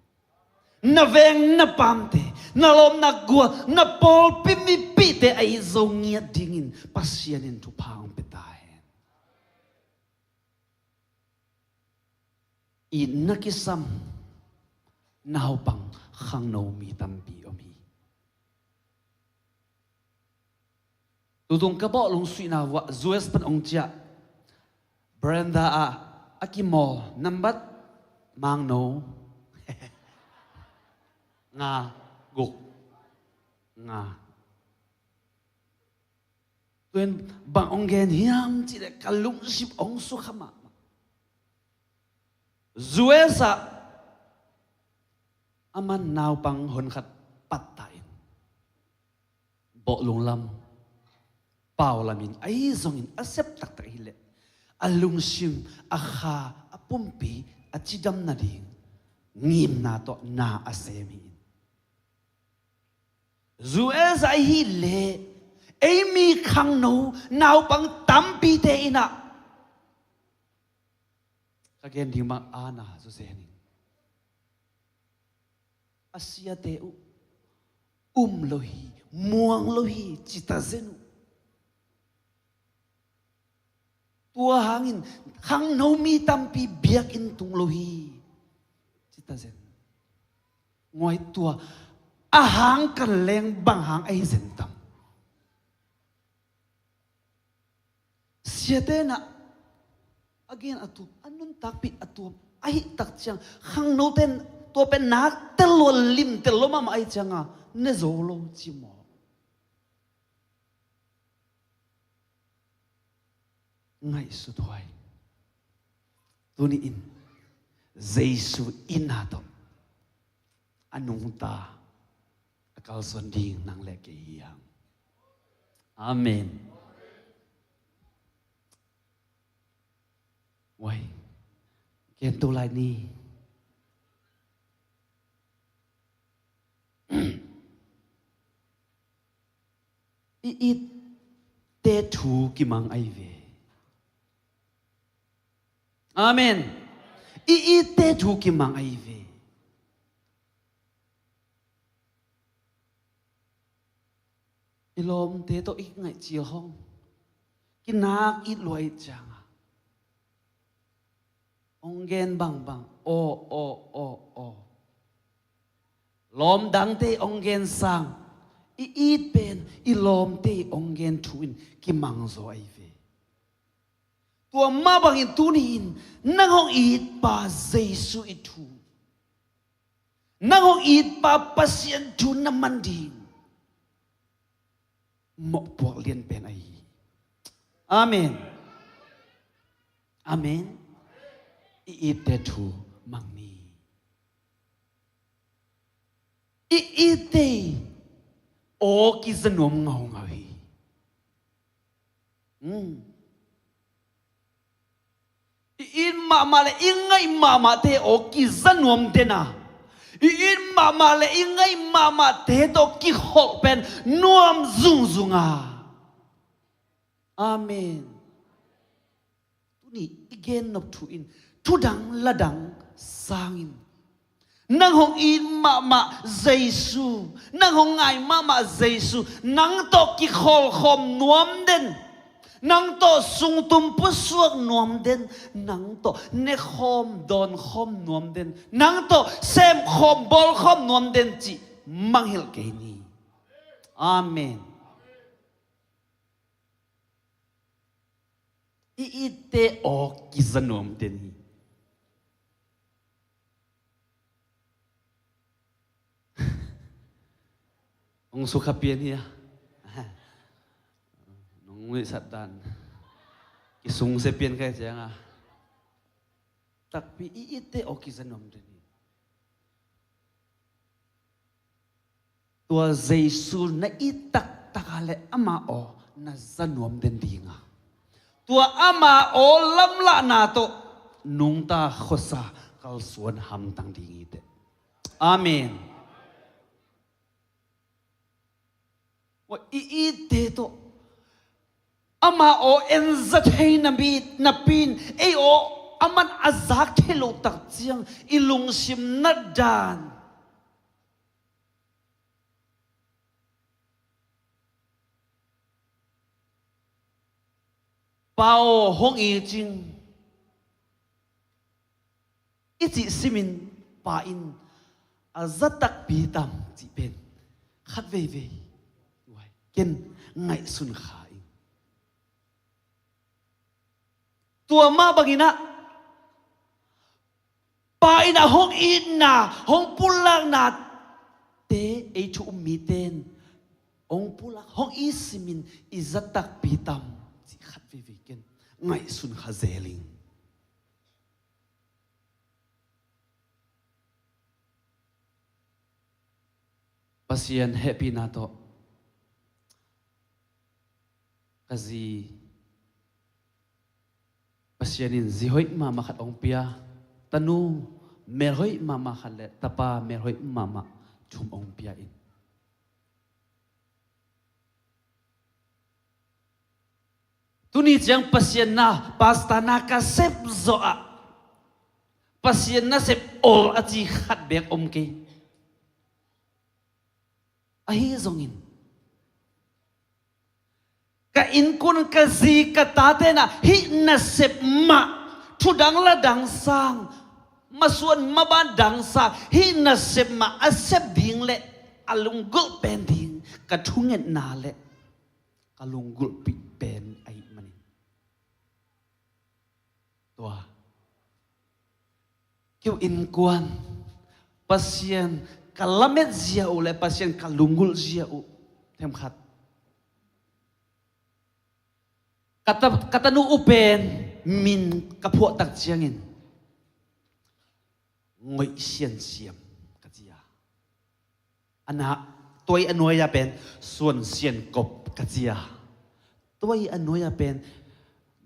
Na veng na pamte, na lawm na gual, na pawlpi mipihte a it zo ngiat dingin Pasian in thupha hong pia ta hen. Itna kisam naupang khangno mi tampi om hi. Tutung ka bawh lungsuihna uah U S pan ong ciah Brenda ah a kimawl nambat mangno nga guk nga. Tuin bang ong gen hiam cihleh ka lungsim ong sukha mahmah. U S ah a man naupang honkhat pattah in bawhlung lam, pau lamin ahi zongin a sep taktak hileh a lungsim a kha a pumpi a cidam nading ngimna tawh na a sem hi in. U S ah ahih leh ei mi khangno naupang tampite in ah ka gen ding bang ana zu zen in a siate uh um lo hi, muang lo hi, cita zen uh. Tua hangin khangno mi tampi biakinn tung lo hi, cita zen. Nguai tua a hang kan leng bang hang ahi zen tam. Siate na a gen a tuam, a nuntakpih a tuam ahih tak ciang khangnote tua pen nak tel lua, lim tel lua mahmah ahi cianga ne zo lo ci maw? Ngaihsut huai. Tuni in Jesu itna tawh a nungta a kalsuan ding nang le kei hi hang. Amen. Huai. Gen to lai ni. I itte thu kimang ahi ve. Amen. I itte thu kimang ahi ve. I lawmte tawh i ngaihcil hong kinak it lua i cianga ong gen bangbang aw aw aw aw. Lawm dangte ong gen sang i it pen i lawmte ong gen thu in kimang zaw ahi ve. Tua mah bangin tuni-in nang hong itpa Jesu i thu, nang hong itpa Pasian thu na man ding mawhpuak lianpen ahi hi. Amen. Amen. I itte thu mang ni. I itte aw kiza nuam ngaungau hi. Hmm. I it mahmah le i ngaih mahmahte aw kiza nuam den a, i it mahmah le i ngaih mahmahte tawh kikholh pen nuam zungzung a. Amen. Tuni i gennop thu in thudang ladang sangin nang hong it mahmah Jesu, nang hong ngai mahmah Jesu, nang tawh kikholhkhawm nuam den, nang tawh sungtum pusuak nuam den, nang tawh nekhawm dawnkhawm nuam den, nang tawh semkhawm bawlkhawm nuam den cih mangngilh kei ni. Amen. I itte aw kiza nuam den hi. Hong sukha pian hi a. Nong nuihsat dan kisungsia pian kai cianga takpi i itte aw kiza nuam den hi. Tua Jesu na it taktak a le ama aw na za nuam den dinga, tua ama aw lamlahna tawh nungta khuasa kalsuan hamtang ding hi teh. Amen. Tua i itte tawh ama aw en za thei na mi napi in ei aw aman a zak thei lo tak ciang i lungsim na dan Pa aw hong i cing i cih simin Pa in a za takpi tam cih pen khat veivei ken ngaihsun kha ing. Tua mah bangin ah Pa in a hong itna hong pulakna te ei thu um mite in hong pulak hong i simin i za takpi tam cih khat veivei ken ngaihsun kha zel ing. Pasian hehpihna tawh ka zi Pasian in zi hoih mahmah khat hong pia, tanu melhoih mahmah khat le tapa melhoih mahmah thum hong pia in. Tuni ciang Pasian na, pastor na ka sep zawh ah Pasian nasep ol a ci khat beek om kei. Ahi zongin ka innkuan ka zi ka tate na hih nasep mah thudang ladang sang masuan maban dang sang hih nasep mah a sep ding le a lunggulh pen ding ka thungetna le ka lunggulhpih pen ahih manin tua keu innkuan Pasian ka lamet zia uh le Pasian ka lunggulh zia uh themkhat ka ta- ka tanu uh pen min ka phuah tak ciangin Ngoih Sian Siam ka ci a. A na, tuai a nuai-a pen Suan Sian Kop ka ci a. Tuai a nuai-a pen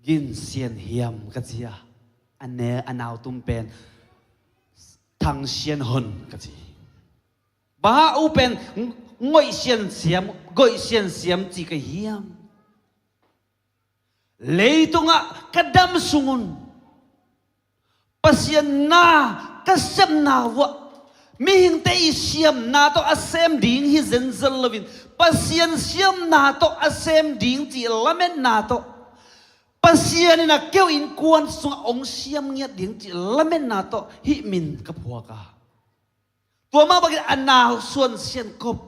Gin Sian Hiam ka ci a. A ne a nautum pen Thang Sian Hon ka ci. Bang hang uh pen Ngoih Sian Siam, Goih Sian Siam ci ka hiam? Leitungah ka dam sungun Pasian na ka sepna uah mihingte i siamna tawh a sem ding hi zenzen loin Pasian siamna tawh a sem ding cih lametna tawh Pasian in a keu innkuan sungah hong siam ngiat ding cih lametna tawh hih min ka phuak a. Tua mah bangin a nau Suan Sian Kop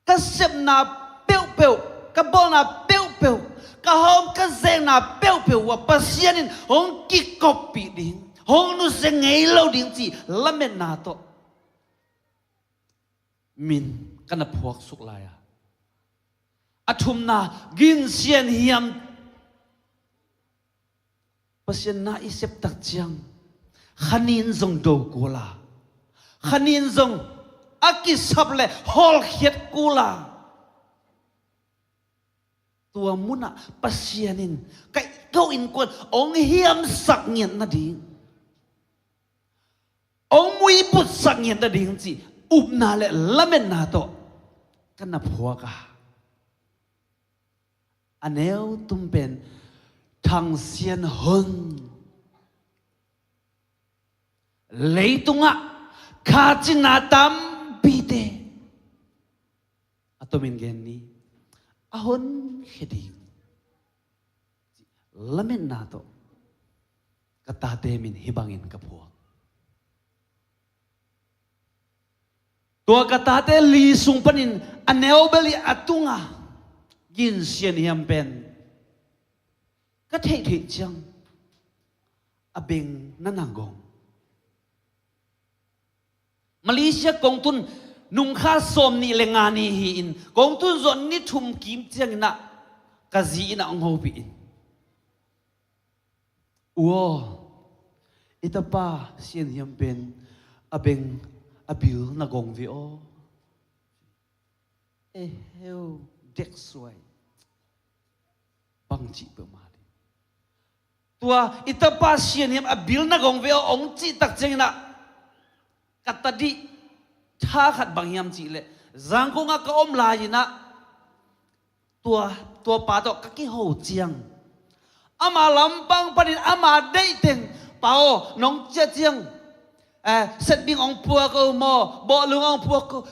ka sepna peuhpeuh, ka bawlna peuh peuh, ka hawm ka zekna peuhpeuh uh ah Pasian in hong kikoppih ding, hong nusia ngei lo ding cih lametna tawh min ka na phuaksuk lai a. A thumna, ginsian hiam. Pasian na i sep tak ciang khanin zong do kul a, khanin zong a kisap le hawlkhiat kul a. Tua munah Pasian in ka, ko innkuan hong hiamsak ngiat nading, hong muibutsak ngiat nading cih upna le lametna tawh ka na phuak a. A neu tum pen Thang Sian Hun. Leitungah kha cina tampite a tomin gen ni, a honkhia ding lametna tawh ka tate min hih bangin ka phuak. Tua ka tate li sung panin a neu bel i a tunga ginsian hiam pen ka theihtheih ciang a beng na na gong. Malaysia kongtun nungkha sawm nih le nga ni hi-in, kongtun zuan ni thum kim cianginah ka zi innah hong hopih in, "U aw, i tapa Sian Hiam pen a beng a bil na gong ve aw." E heu, dek suai. Bang cih peuhmah ding. Tua i tapa Sian Hiam a bil na gong ve aw hong cih tak cianginah ka tadih tha khat bang hiam cih leh, Zangkong ah ka om lai-inah tua, tua pa tawh ka kiho ciang, ama lampang panin ama deihteng, "Pa aw, nong ciah ciang, eh, setbing hong pua ko maw, bawhlung hong pua ko,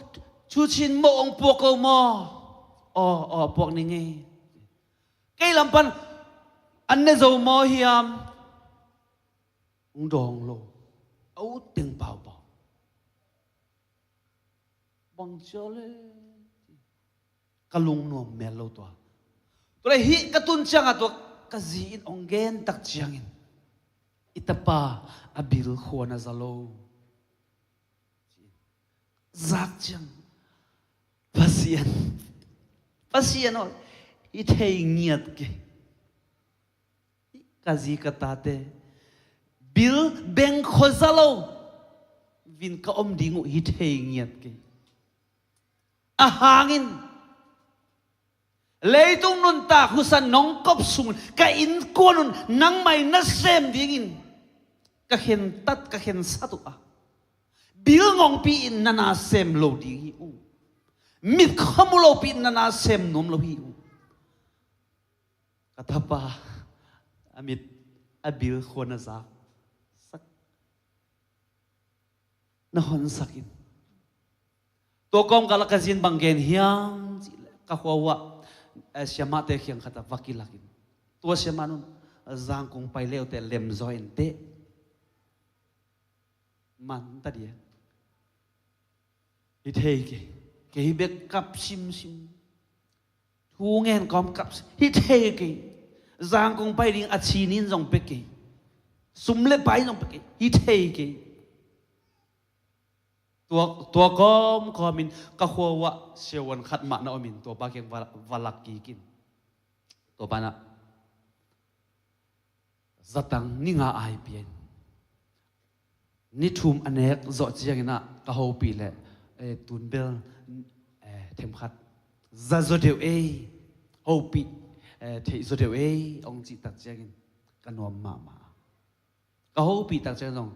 cucin moh hong pua ko maw?" "Aw, aw, puak ning ei." Kei lam pan an ne zo maw hiam? Hong dawng lo. A ut teng paupau. Bang cia le, ka lungnuam mel lo tua. Tua le hih ka tun ciangah tua ka zi in hong gen tak ciangin, "I tapa a bil khua na za lo." Zak ciang, "Pasian, Pasian aw, hi thei ngiat kei. Ka zi ka tate bil beng khua za lo vin ka om ding uh hi thei ngiat kei. A hangin leitung nuntak husa nong kop sung ka innkuan un nangmai na sem dingin ka khentat, ka khensat uh a, bil ngongpi in na na sem lo ding hi uh. Mit khamu lopi in na na sem nuam lo hi uh. Ka tapa a mit a bil khua na zak sak, na honsak in." Tua kawmkal ah ka zi in bang gen hiam cih leh, ka khua uh ah, eh, siamahte khiang khat ah va kilak in, "Tua siamah nun Zangkong pai le uh teh, lem zaw in teh." Man ta dia. "Hi thei kei. Kei bek kap simsim. Thu ngen kawm kap si-, hi thei kei. Zangkong pai ding a cinin zong pia kei. Sum le pai zong pia kei. Hi thei kei." Tua, tua kawmkawm in ka khua uh ah siavuan khat mah na om in, tua pa kiang va, va lak kik in. Tua pa na zatang ni nga ai pia in. Ni thum a nek zawh cianginah ka hopih leh, eh, tun bel, eh, themkhat za zaw deuh ei, hopih, eh, theih zaw deuh ei, hong cih tak ciangin ka nuam mahmah. Ka hopih tak ciangin zong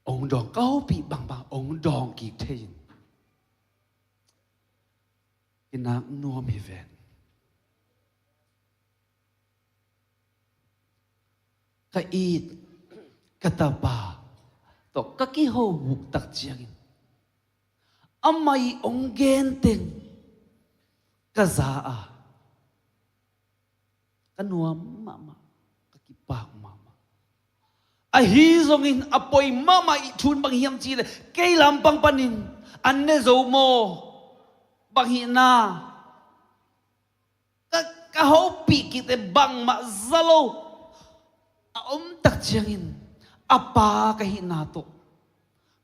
hong dawng, ka hopih bangbang hong dawng kik thei in, kinak nuam hi ven. Ka it ka tapa tawh ka kiho buk tak ciangin, amah i hong genteng ka za a, ka nuam mahmah, ka kipak mahmah. Ahi zongin a poi mahmah i thu in bang hiam cih leh, kei lampang panin an ne zo maw, bang hihna, ka, ka hopih kik teh bangmah za lo a om tak ciangin a pa ka hihna tawh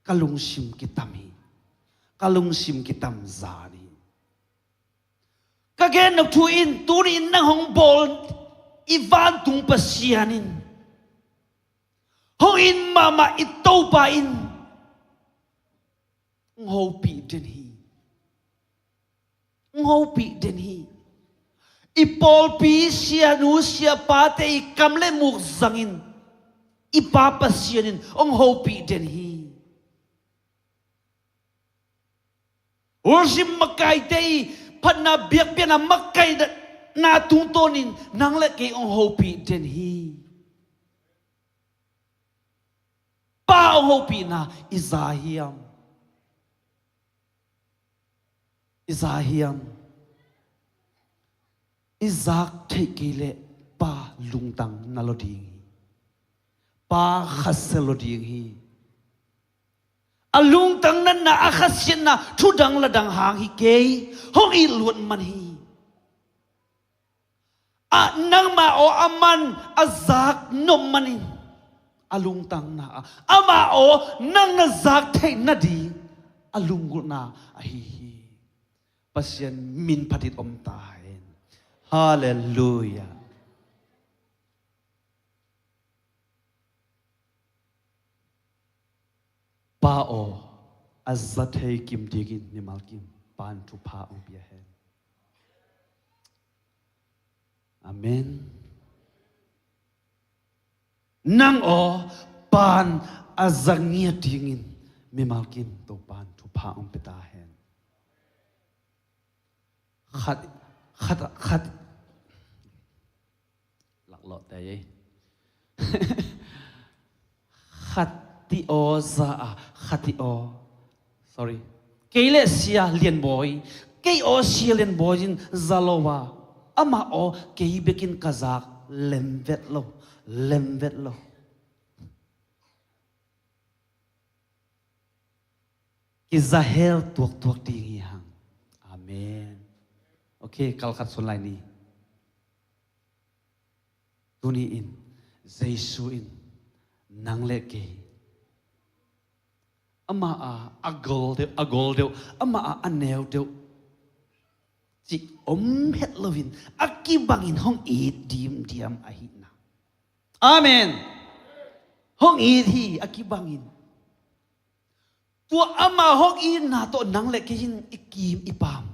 ka lungsim kitam hi. Ka lungsim kitam zan hi. Ka gen nop thu in tuni in nang hong bawl i vantung Pasian in hong it mahmah i Topa in hong hopih den hi. Hong hopih den hi. I pawlpi sianu siapate i kam le muk zangin i Pa Pasian in hong hopih den hi. Worship makaite i phatna biakpiakna makaihna tungtawnin nang le kei hong hopih den hi. Pa hong hopihna i za hiam? I za hiam? I zak theih kei leh Pa lungtang na lo ding hi. Pa khasia lo ding hi. A lungtang natna, a khasiatna thudang ladang hang hi kei, hong it luat man hi. A nangmah aw a man a zak nop manin a lungtangna ah amah aw nang na zak theih nading a lunggulhna ahi hi. Pasian min phatin om ta hen. Halleluia. Pa aw, a za thei kim dingin mimal kim Pa'n thupha hong pia hen. Amen. Nang aw Pa'n a za ngiat dingin mimal kim Topa'n thupha hong pia ta hen. Khat, khat, khat. Laklawh te ei. Khat ti aw za a, khat ti aw. Sorry. Kei le Sia Lianbawi. Kei aw Sia Lianbawi in za lo a. Amah aw kei bekin ka zak lem vet lo, lem vet lo. Kizahel tuaktuak ding hi hang. Amen. Ok, kalkhat sun lai ni. Tuni in Jesu in nang le kei amah a, a gol deuh, a gol deuh, amah a, a neu deuh cih om het loin a kibangin hong it dimdiam ahihna. Amen. Hong it hi a kibangin. Tua amah hong itna tawh nang le kei in i kim i pam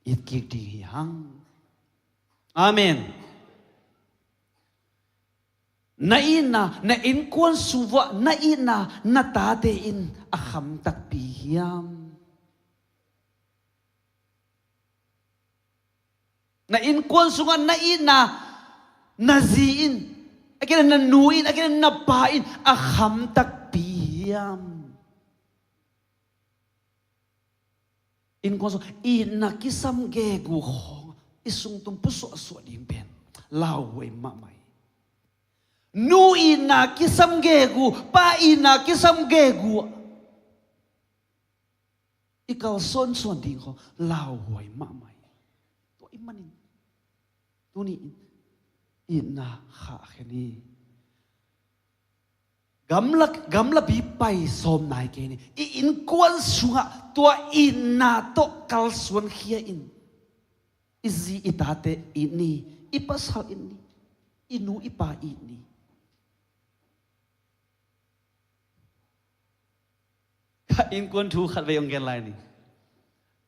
it kik ding hi hang. Amen. Na itna, na innkuan sung vuah na itna na tate in a kham takpi hiam? Na innkuan sungah na itna na zi in, a kei na nu in, a kei na pa in a kham takpi hiam? Innkuan sung itna kisam gegu khawng i sungtum pusuahsuah ding pen lauhuai mahmah hi. Nu itna kisam gegu, pa itna kisam gegu i kalsuansuan ding khawng lauhuai mahmah hi. Tua i manin tuni in itna khahkhen hi. Gamla, gamlapi pai sawm nai kei ni. I innkuan sungah tua itna tawh kalsuan khia in i zi i tate it ni, i pasal it ni, i nu i pa it ni. Ka innkuan thu khat vei hong gen lai ni.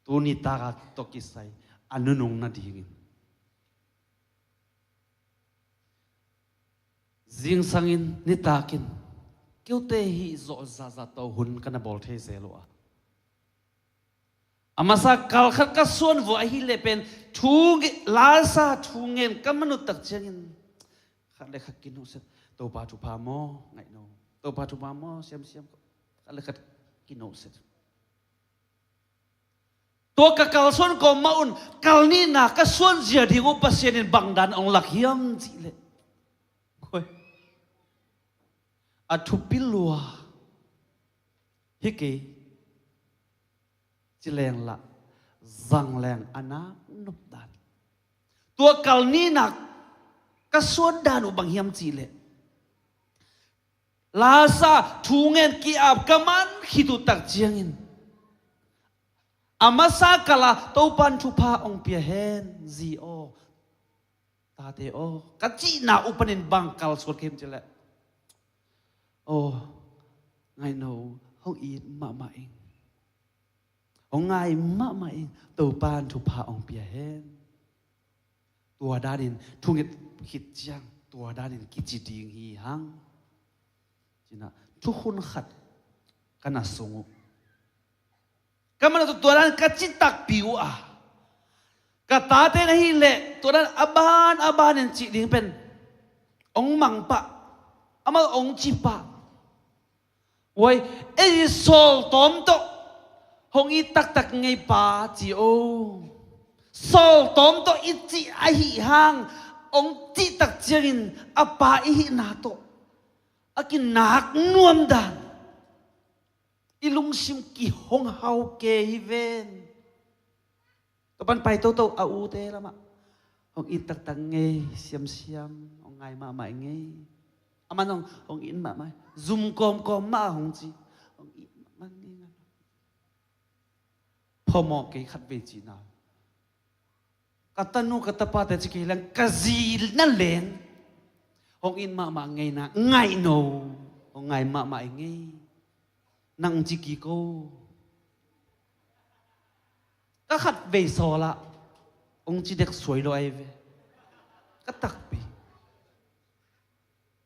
Tuni taka tawh kisai a nunung nadingin zingsangin nitakin keute hih zawh zahzah tawh hun ka na bawl thei zel uh a, a masa kalkhat ka suan vua ahih leh pen thu nge-, lasa thu ngen ka manut tak ciangin khat le khat kinuhset. Topa thupha maw, ngaih no. Topa thupha maw, siamsiam. Khat le khat kinuhset. Tua ka kalsuan kawm mah un kal nihna ka suan zia ding uh Pasian in bangdan hong lak hiam cih leh, koi, a thupi lua hi kei. Ci leng lah zang leng a nak nop dan. Tua kal nihna ka suan dan uh bang hiam cih leh, Lasa thu ngen ki-ap ka man khit uh tak ciangin a masa kal a Topa'n thupha hong pia hen, zi aw, tate aw, ka cihna uh panin bang kal suan ka hiam cih leh, aw, ngaihno, hong it mahmah ing. Hong ngai mahmah ing, Topa'n thupha hong pia hen. Tua danin thunget khit ciang tua danin kici ding hi hang. Cih na, thukhun khat ka na sung uh. Ka man uh tua dan ka ci takpi uh a, ka tate na hih leh tua dan a ban a banin cih ding pen hong mang pah, amau hong ci pah. Uai, ei sawltawm tawh hong it taktak ngei pa ci o. Sawltawm tawh i cih ahih hang hong cih tak ciangin a pa i hihna tawh a kinak nuam dan, i lungsim kihong hau kei hi ven. Tua pan pai toto a ute lamah hong it taktak ngei, siamsiam, hong ngai mahmah ngei. Aman hong, hong it mahmah, zum kawmkawm mah hong ci. Hong it mahmah ngei. Phamawh kei khat vei cihna. Ka tanu ka tapate ci kei leng ka zi na leng hong it mahmah ngei na, ngaihno, hong ngai mahmah ngei. Nang ci kiko. Ka khat vei sawl ah hong ci dek suai lo ai ve. Ka takpi.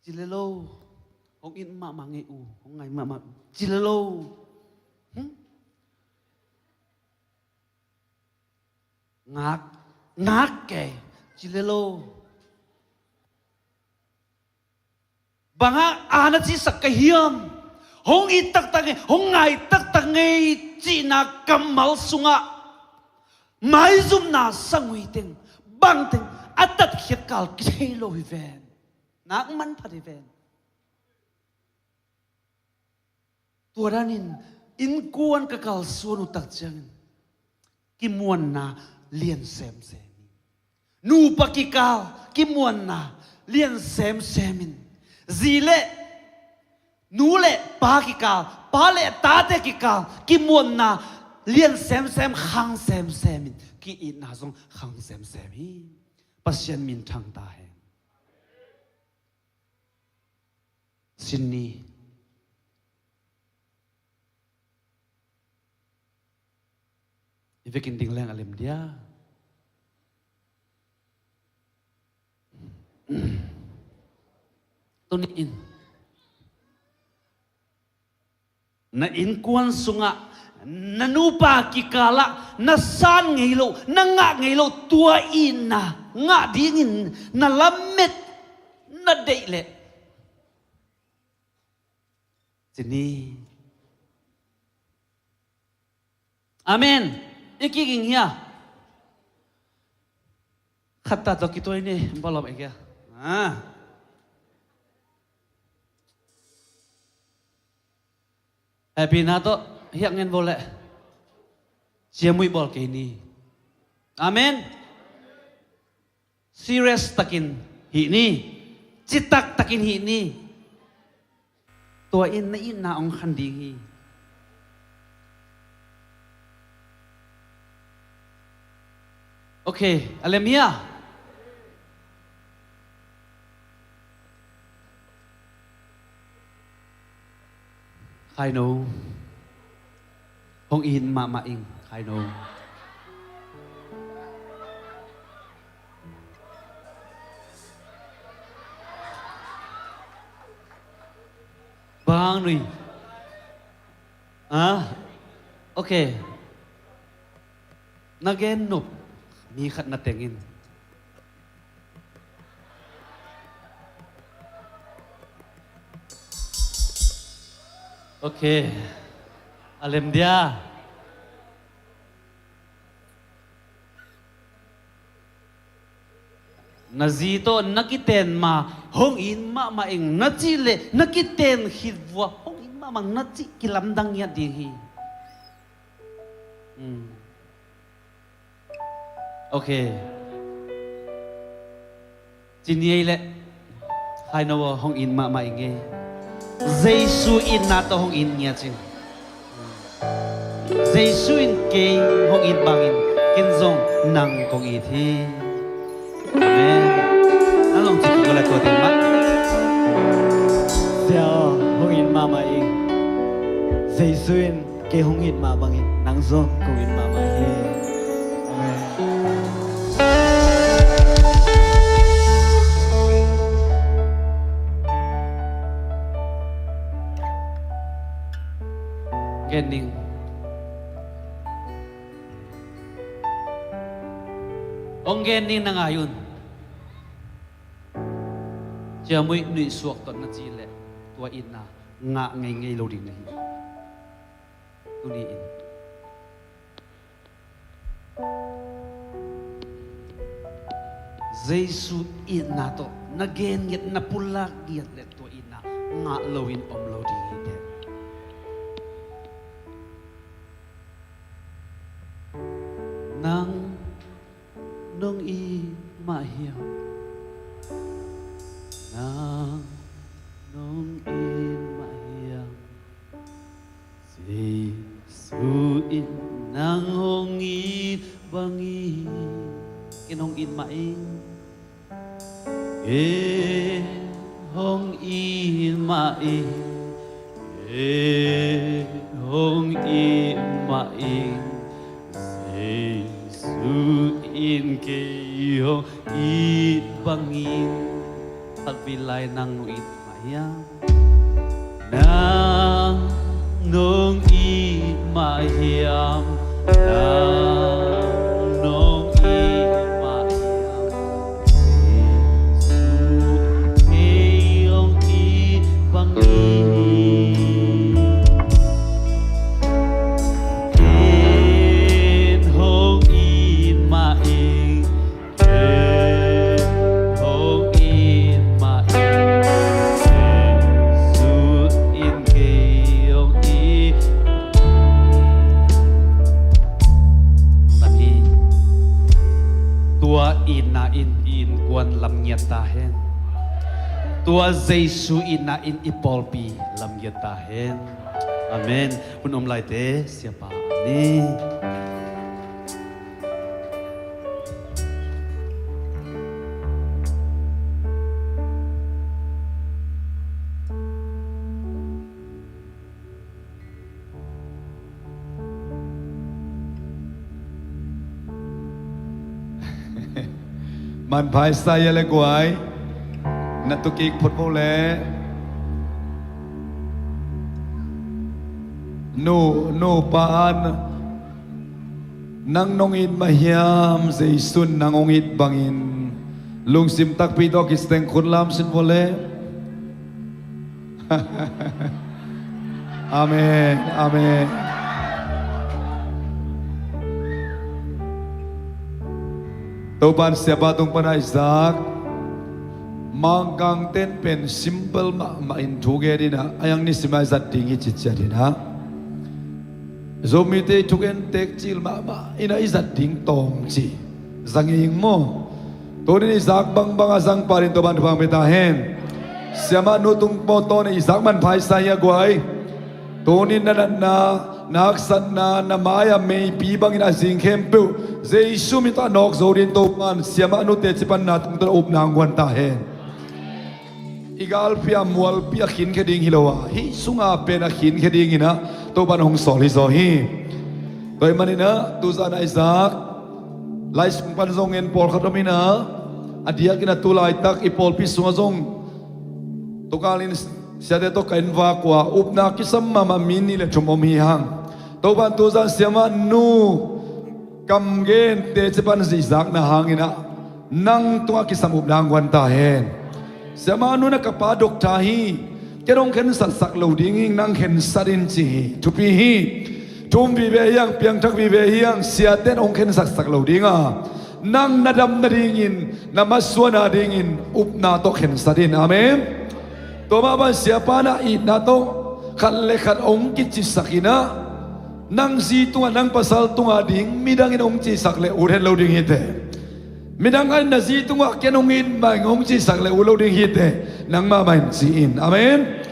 Ci le lo. Hong it mahmah ngei uh, hong ngai mahmah uh. Ci le lo. Hmm? Ngak, ngak kei. Ci le lo. Bang hang a na cihsak ka hiam? Hong it taktak ngei, hong ngai taktak ngei cihna kammal sungah maizumna sangui teng, bang teng a tatkhiat kal kithei lo hi ven. Nak manphat hi ven. Tua danin innkuan ka kalsuan uh tak ciangin kimuanna lian semsem hi. Nupa kikal kimuanna lian semsem in, zi le nu le pa kikal, pa le tate kikal kimuanna lian semsem, khang semsem in, ki-itna zong khang semsem hi. Pasian min thang ta hen. Sin ni. I vekin ding leng a lem dia. Tuni in na innkuan sungah na nupa kikalah na san ngei lo, na ngah ngei lo, tua itna ngah dingin na lamet na deih leh ci ni. Amen. I kiging hia? Khatta tawh kituai ni, balom e kia. Ah. Happy na tawh hiak ngen vo leh ciamui bawl kei ni. Amen. Serious takin hih ni. Citak takin hih ni. Tua in na itna hong khan ding hi. Ok, a lem hia? Khaino. Hong it mahmah ing, khaino. Bang nui. Ah, ok. Na gen nop mi khat na tengin. Ok. A lem dia. Na zi tawh na kiten ma hong it mahmah ing na cih leh na kiten khit vua hong it mahmah na cih kilamdang ngiat ding hi. Hmm. Ok. Ci ni ei leh, hai no aw, hong it mahmah ing ei. Jesu itna tawh hong it ngiat ing. Jesu in kei hong it bangin ken zong nang kong it hi. Amen. Nang zong ci kik leh tua teng mah. Sia aw, hong it mahmah ing. Jesu in kei hong it mah bangin nang zong kong it mahmah hi. Amen. Gen ning. Hong gen ning, na ngai un. Ciamui nuihsuak tawh na ci leh tua itna ngah ngeingei lo ding na hi. Tuni in Jesu itna tawh na gen ngiat, na pulak ngiat leh tua itna ngah loin om lo ding hi teh. Nang nong it mah hiam? Nang nong it mah hiam? Jesu in nang hong it bangin ken hong it mah ing. Ken hong it mah ing. Ken hong it mah ing. Jesu in kei hong it bangin. Khat vei lai, nang nong it mah hiam? Nang nong it mah hiam? Nang nong it mah hiam? Jesu kei hong it bangin. Ken hong it mah ing. Ken hong it mah ing. Jesu in kei hong it. Tua itna in i innkuan lamngiat ta hen. Tua Jesu itna in i pawlpi lamngiat ta hen. Amen. Hun om laite, Siapa a ni. Manpha i sa ia le guai, na tukik phot vo le. Nu, nupa an, nang nong it mah hiam, Jesu in nang hong it bangin. Lungsim takpi tawh kisiteng khut lam sin vo le. Amen, amen. Topan Siapa tung pan a i zak Mangkangten pen simple mahmah in thu gen in ah, a yang nisim a i zat ding hi ciciat in ah, Zomite i thugen tek cil mahmah in ah i zat ding tawm ci. Zang ing maw? Tunin i zak bangbang a zang panin Topan thupha pia ta hen. Siamah nu tung pawtawn i zak manpha i sa hi a guai. Tunin na natna, na haksatna, na mai-a meipi bangin a zing khempeuh Jesu min tawh a nawk zo dingin Topan siamah nute cipanna tungtawn a upna hong guan ta hen. I galpi a mualpi a khinkhia ding hi lo a, hih sunga pen a khinkhia dingin ah Topan hong sawl hi zaw hi. Tua ahih manin ah tuzan a i zak lai sung pan zong en pawlkhat om in ah, a diakin a tu laitak i pawlpi sungah zong tukalin siate tawh ka en vak uh a, upna kisam mahmah mi nih le thum om hi hang. Topan tuzan siamah nu kam gente cipan zihzakna hangin ah nang tungah kisam upna hong guan ta hen. Siamah nu, na ka pa doctor hi, ken hong khensatsak lo ding hi, nang khensat in ci hi. Thupi hi. Thum vive hi hang, piangthak vive hi hang, siaten hong khensatsak lo ding a, nang na dam nadingin, na masuan nadingin upna tawh khensat in. Amen. Tua mah bang siapa na itna tawh khat le khat hong kicisak in ah, nang zi tungah, nang pasal tungah ding midangin hong cisak leh ut het lo ding hi teh. Midang in na zi tungah ken hong it mah ing hong cihsak leh ut lo ding hi teh, nangmah mah in ci in. Amen.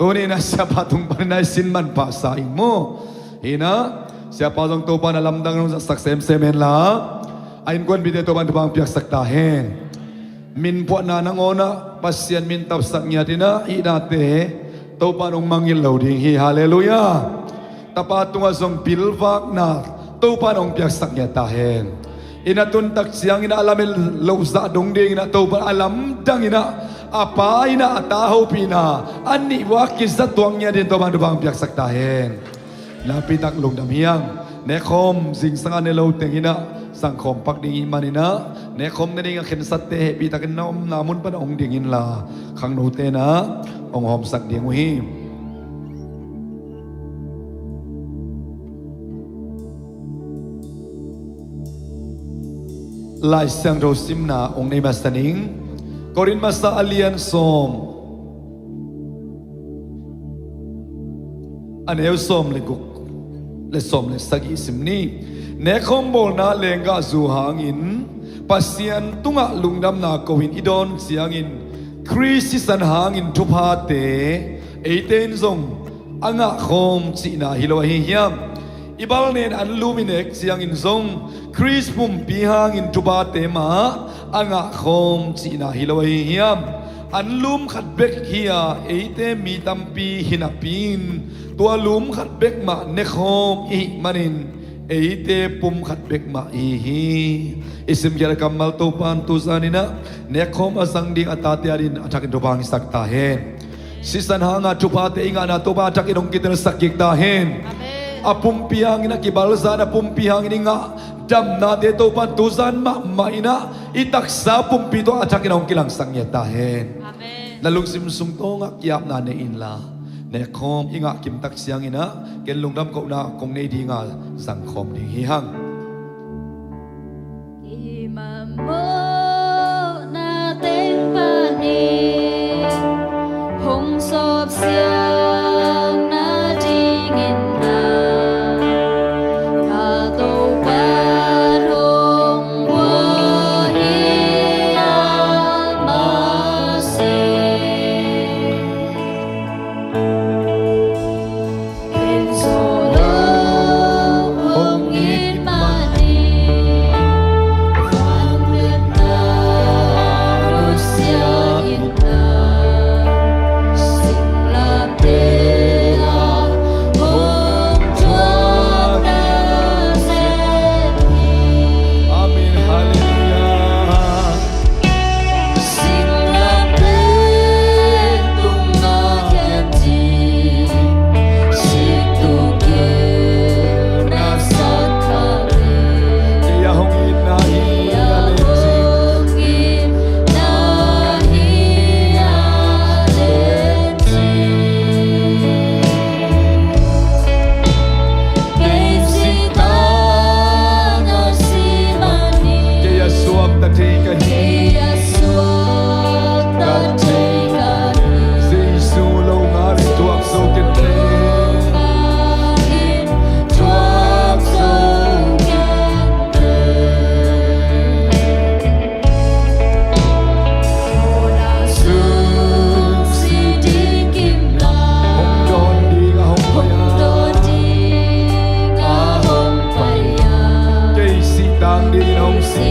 Tuni in ah siapa tung panin ah i sin manpha sa ing maw. Hi in ah siapa zong Topa in ah lamdang hong zatsak semsem hen la, a innkuanpihte Topa in thupha hong piaksak ta hen. Min phuahna nangawn ah Pasian min tapsak ngiat in ah i hihnate Topa in hong mangngilh lo ding hi. Halleluiah. Tapa tungah zong pilvakna Topa in hong piaksak ngiat ta hen. Inn a tun tak ciangin ah a lamen loh zah dong dingin ah Topa in a lamdang in ah a pa in ah a ta hopihna a nih vak kizat tuak ngiat dingin Topa in thupha hong piaksak ta hen. Nakpi tak lungdam hi hang. Nekkhawm zingsang a ne lo teng in ah zangkhawm pak ding i hih manin ah nekkhawm ne ding a khensatte hehpih takin na omna mun pan ah hong ding inla, khangnote in ah hong hawmsak ding uh hi. Lai Siangtho simna hong nei masa ning. Korin masa a lian sawm, a neu sawm le guk le sawm le sagih sim ni. Nekkhawm bawlna lenggahzu hangin Pasian tungah lungdamna ko-in i dawn ciangin Khrih sisan hangin thuphate eite in zong a ngahkhawm cihna hi lo ahi hiam? I balnen anlum i nek ciangin zong Khrih pumpi hangin thuphate mah a ngahkhawm cihna hi lo ahi hiam? Anlum khat bek hi-a eite mi tampi hi napi-in tua lum khat bek mah nekhawm i hih manin eite pum khat bek mah i hi hi. I simkhiat a kammal Topa in tuzan in ah nekkhawm a zang ding a tate adingin a thakin thupha hong hisak ta hen. Sisan hanga thuphate i ngahna Topa a thakin hong kitelsak kik ta hen. Amen. A pumpi hangin a kibalzan a pumpi hangin i ngah damnate Topa in tuzan mahmah in ah i taksa pumpi tawh a thakin hong kilangsak ngiat ta hen. Amen. Na lungsim sung tawngah ki-apna nei inla, nekkhawm i ngah kim tak ciangin ah ken lungdam kohna kong nei dinga zangkhawm ding hi hang. Kimamawhna teng panin hong sawpsiang nadingin ah ka Topa hong guan hi a mawk si. Amen. Halleluiah. Kei a suakta thei ka hi. Jesu lo ngalin thuak zo kei in. Hong dawn ding a hong pai a. Kei sih tang dingin hong si.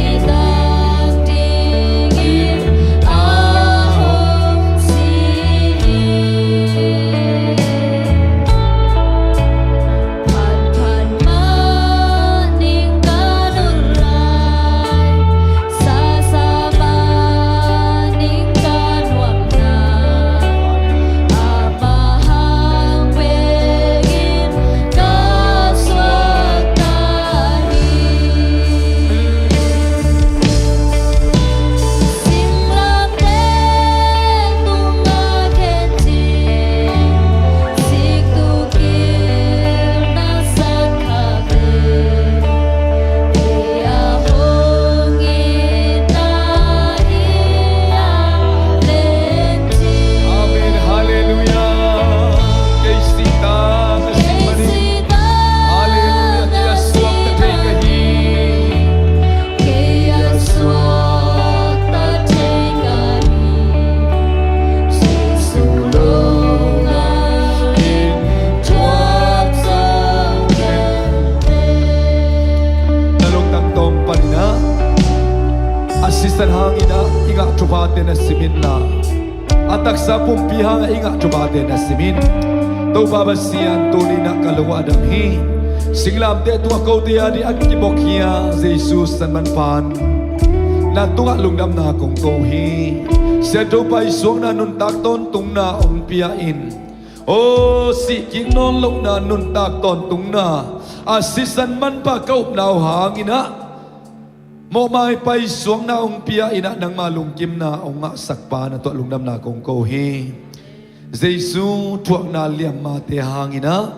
Sisan hangin ah i ngah thuphate na sim inla, a taksa pumpi hangah i ngah thuphate na sim in. Topa Pasian, tuni-in ah ka lo a dam hi. Singlamteh tungah kote a ding a kibokkhia Jesu Sisan manpha in na tungah lungdamna kong ko hi. Sian Topa i suakna nuntak tawntungna hong pia in. Aw, sihkik nawn lohna nuntak tawntungna a sisan manpha ka upna uh hangin ah mawhmai paisuakna hong pia in ah nangma lungkimna hong ngahsakpa na tungah lungdamna kong ko hi. Jesu thuakna liammate hangin ah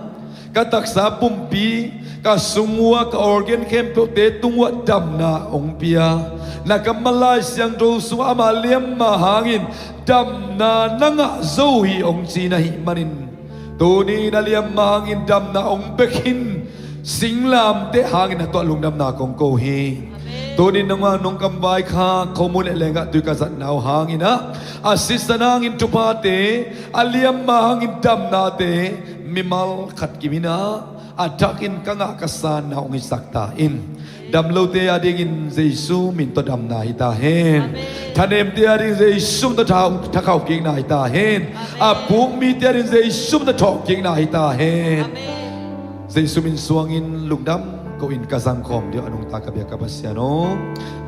ka taksa pumpi, ka sung uh a, ka organ khempeuhte tung uh ah damna hong pia. Na kammal Lai Siangtho sungah ama liamma hangin damna na ngah zo hi hong ci na hih manin, tuni-in a liamma hangin damna hong pia khin Singlamteh hangin na tungah lungdamna kong ko hi. Tuni-in nangmah nong kamvai kha, khomun le lenggah tui ka zatna uh hangin ah a sisan hangin thuphate, a liamma hangin damnate mimal khat kim in ah a thakin ka ngah ka sanna hong hisak ta in. Dam lote a dingin Jesu min tawh damna hi ta hen. Thanemte a dingin Jesu min tawh tha-, thakhauh kikna hi ta hen. A puk mite a dingin Jesu min tawh thawh kikna hi ta hen. Jesu min suangin lungdam ko-in ka zangkhawm ding uh a nungta ka biak ka Pasian aw.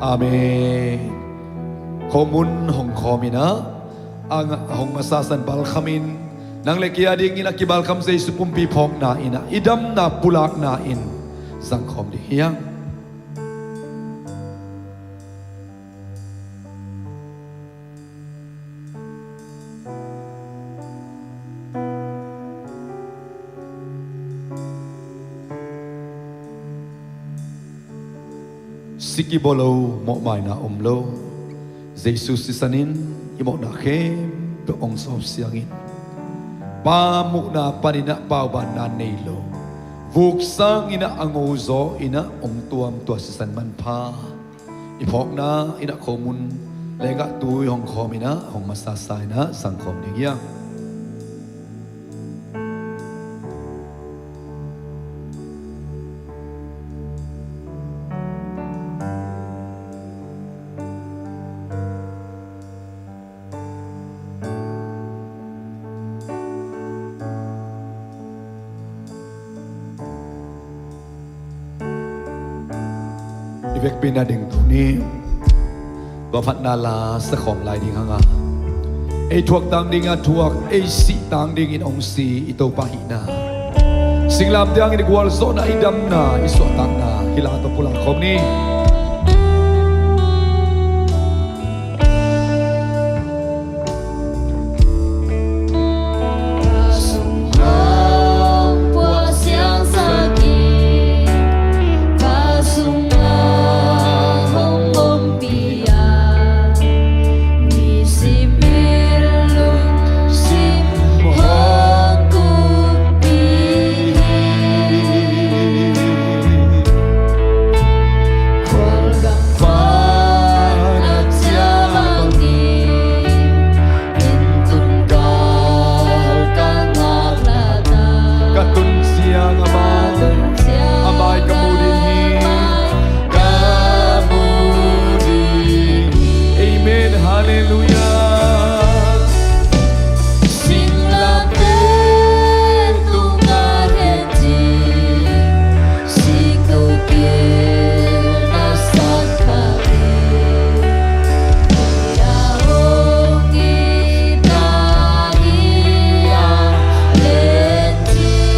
Amen. Khomun hong khawm in ah, a ngah hong masa san balkham in, nang le kei a dingin a kibalkham Jesu pumpi phawkna in ah i damna pulakna in zangkhawm ding hi hang. Si kibaw lo, mawhmaina om lo. Jesu sisan in i mawhna khempeuh hong sawp siangin, Pa muhna panin ah paubanna nei lo, vuk sangin ah a ngo zaw in ah hong tuam tua sisan manpha i phawkna in ah khomun lenggah tui hong khawm in ah hong masasa in ah zangkhawm ding hi hang. I vekpi-in a ding tuni, tua phatna la sakhawm lai ding hang a, ei thuak tang ding a thuak, ei sih tang dingin hong si i Topa hihna, singlamteh hangin i gualzawhna, i damna, i suahtakna hih la tawh pulak khawm ni. Ka tun ciang a mai, a mai ka mu ding hi. Ka mu ding hi. Amen. Halleluiah. Singlamteh tungah hen ci.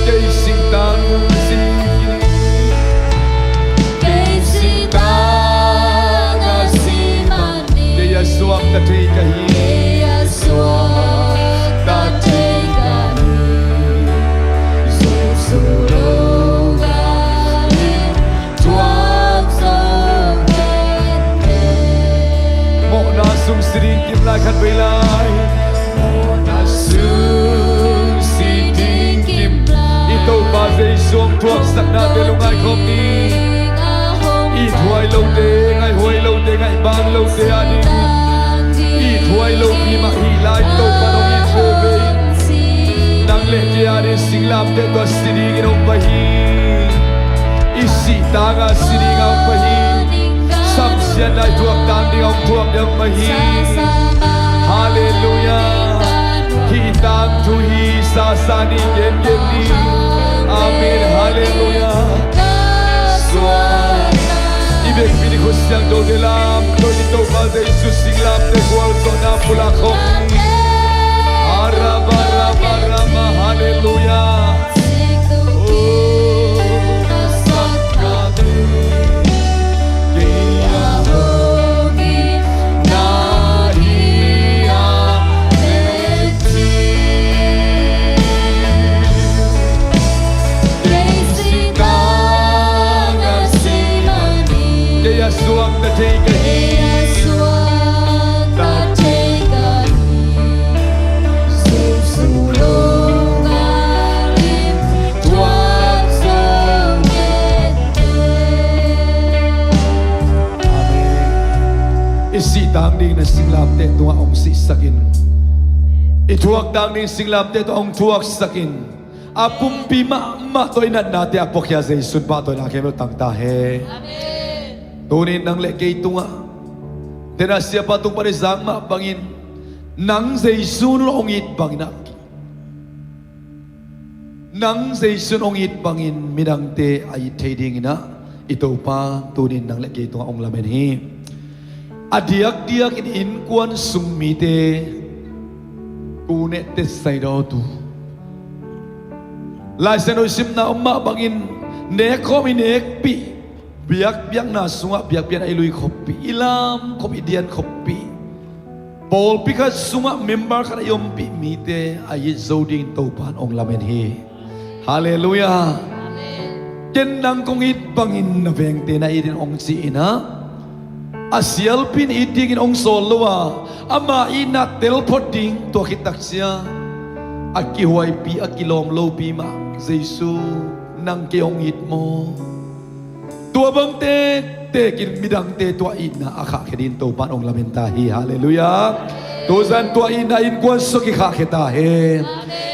Kei singtang, sing, kei singtang a si man, kei a suakta thei ka hi. Mawhna sung si ding kim lai khat vei lai. Mawhna sung si ding kim lai. I Topa Jesu hong thuaksaknate lungngai khawm ni. Ithuai lote, ngaihhuai lote, ngaihbang lote a ding, ithuai lopi mah hi lai, Topa nong it veve in. Nang le kei a ding singlamteh tua si dingin hong pai hi. I sih tangah si dingah hong pai hi. Samsiat Nai thuak tang ding a hong thuak ding mah hi. Halleluiah. Hih tangthu hi. Sasa ni, gengen ni. Amen. Halleluiah. I biakinn i khut siangthote lamto in Topa Jesu singlamteh gualzawhna pulak khawm ni. Araba, raba, raba. Halleluiah. Kei a suakta thei ka hi. Amen. I sih tang ding na singlamteh tungah hong sihsak in. I thuak tang ding singlamteh tungah hong thuaksak in. A pumpi mahmah tawh i natnate a puakhia Jesu in pahtawina khempeuh tang ta hen. Amen. Tuni in nang le kei tungah, tena siapa tung pan i zak mah bangin, nang Jesu in hong it bangin ah, nang Jesu in hong it bangin midangte a it thei dingin ah, i Topa tuni in nang le kei tungah hong lamen hi. A diakdiakin innkuan sung mite kuneh tetsai dawtu. Lai Siangtho i simna om mah bangin, nekkhawm i nekpih, biakpiakna sungah biakpiakna i lui khoppih, i lam khop, i dian khoppih, pawlpi khat sungah member khat a i ompih mite a it zo dingin Topa in hong lamen hi. Halleluiah. Amen. Ken nang kong it bangin na vengte na it in hong ci-in ah, a sialpi in it dingin hong sawl lo a, ama itna telphot ding, tua khit takciang a kihuaipi, a kilawm lopi mah, Jesu, nang kei hong it maw? Tua bang tektek in midangte tua itna a khahkhia dingin Topa in hong lamen ta hi. Halleluiah. Tuzan tua itna innkuan sungah kikhahkhia ta hen.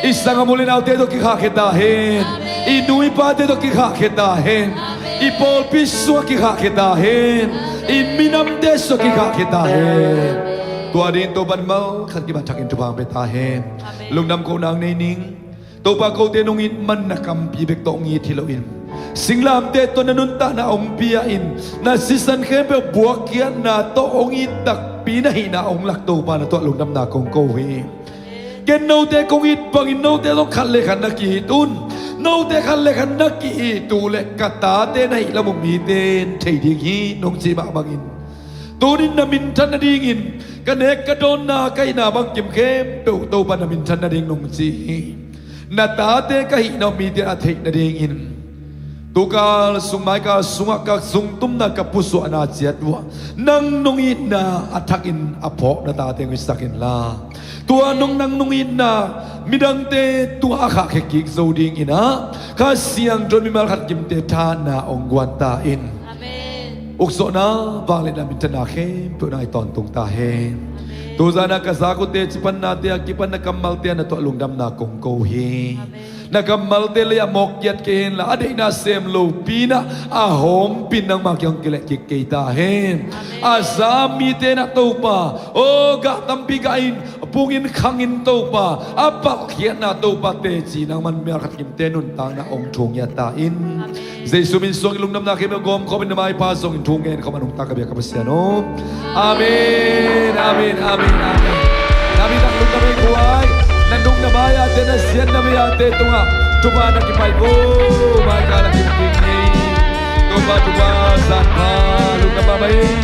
I sanggam u le naute tawh kikhahkhia ta hen. I nu i pate tawh kikhahkhia ta hen. I pawlpi sungah kikhahkhia ta hen. I minamte sungah kikhahkhia ta hen. Tua dingin Topa in mal khat kim a thakin thupha hong pia ta hen. Lungdam kohna nei ning. Topa, kote nong it man na kampi bek tawh hong it hi loin, singlamteh tawh na nuntakna hong pia-in, na sisan khempeuh buakkhiatna tawh hong it takpi na hihna hong lak Topa, na tungah lungdamna kong ko hi. Ken note kong it bangin note zong khat le khat na ki-it un. Note khat le khat na ki-it uh leh ka tate na hih lam uh mite in thei ding hi, nong cih mah bangin, tuni in na minthan nadingin ka nek ka dawnna, ka hihna bangkim khempeuh Topa na minthan nading nong ci hi. Na tate ka hihna uh mite a theih nadingin, tukal sung, maikal sungah ka sungtumna, ka pusuahna ciat uh ah nang nong itna a thakin a phawk na tate hong hisak inla, tua nong, nang nong itna midangte tungah a khahkhia kik zo dingin ah, Kha Siangtho in mimal khat kimte thahatna hong guan ta in. Amen. Ukzawhna, vangliatna, minthanna khempeuh nang a i tawntung ta hen. Amen. Tuzan a ka zak uh teci pannate a kipan na kammalte a na tungah lungdamna kong ko hi. Amen. Na kammalte lei ah mawk kiat kei henla, a deihna sem lopi in ah, a hawmpi in nangma kiang hong kileh kik kei ta hen. Amen. A za mite in ah Topa, aw, gah tampi gah in, pungin khangin Topa, a palhkhiatna Topa teci nangman mimal khat kimte nuntakna hong thungiat ta in. Amen. Jesu min suangin lungdamna khempeuh gawmkhawmin na maipha zongin thu ngen khawm a nungta ka biak ka Pasian aw. Amen, amen, amen, amen. Na mi tak lungdam ei kuai. Na nung na mai-ate, na siat na mei-ate tungah thupha na kipai ko. Mai ka na kipai ko. Topa thupha zat pha, lungdam mahmah ei.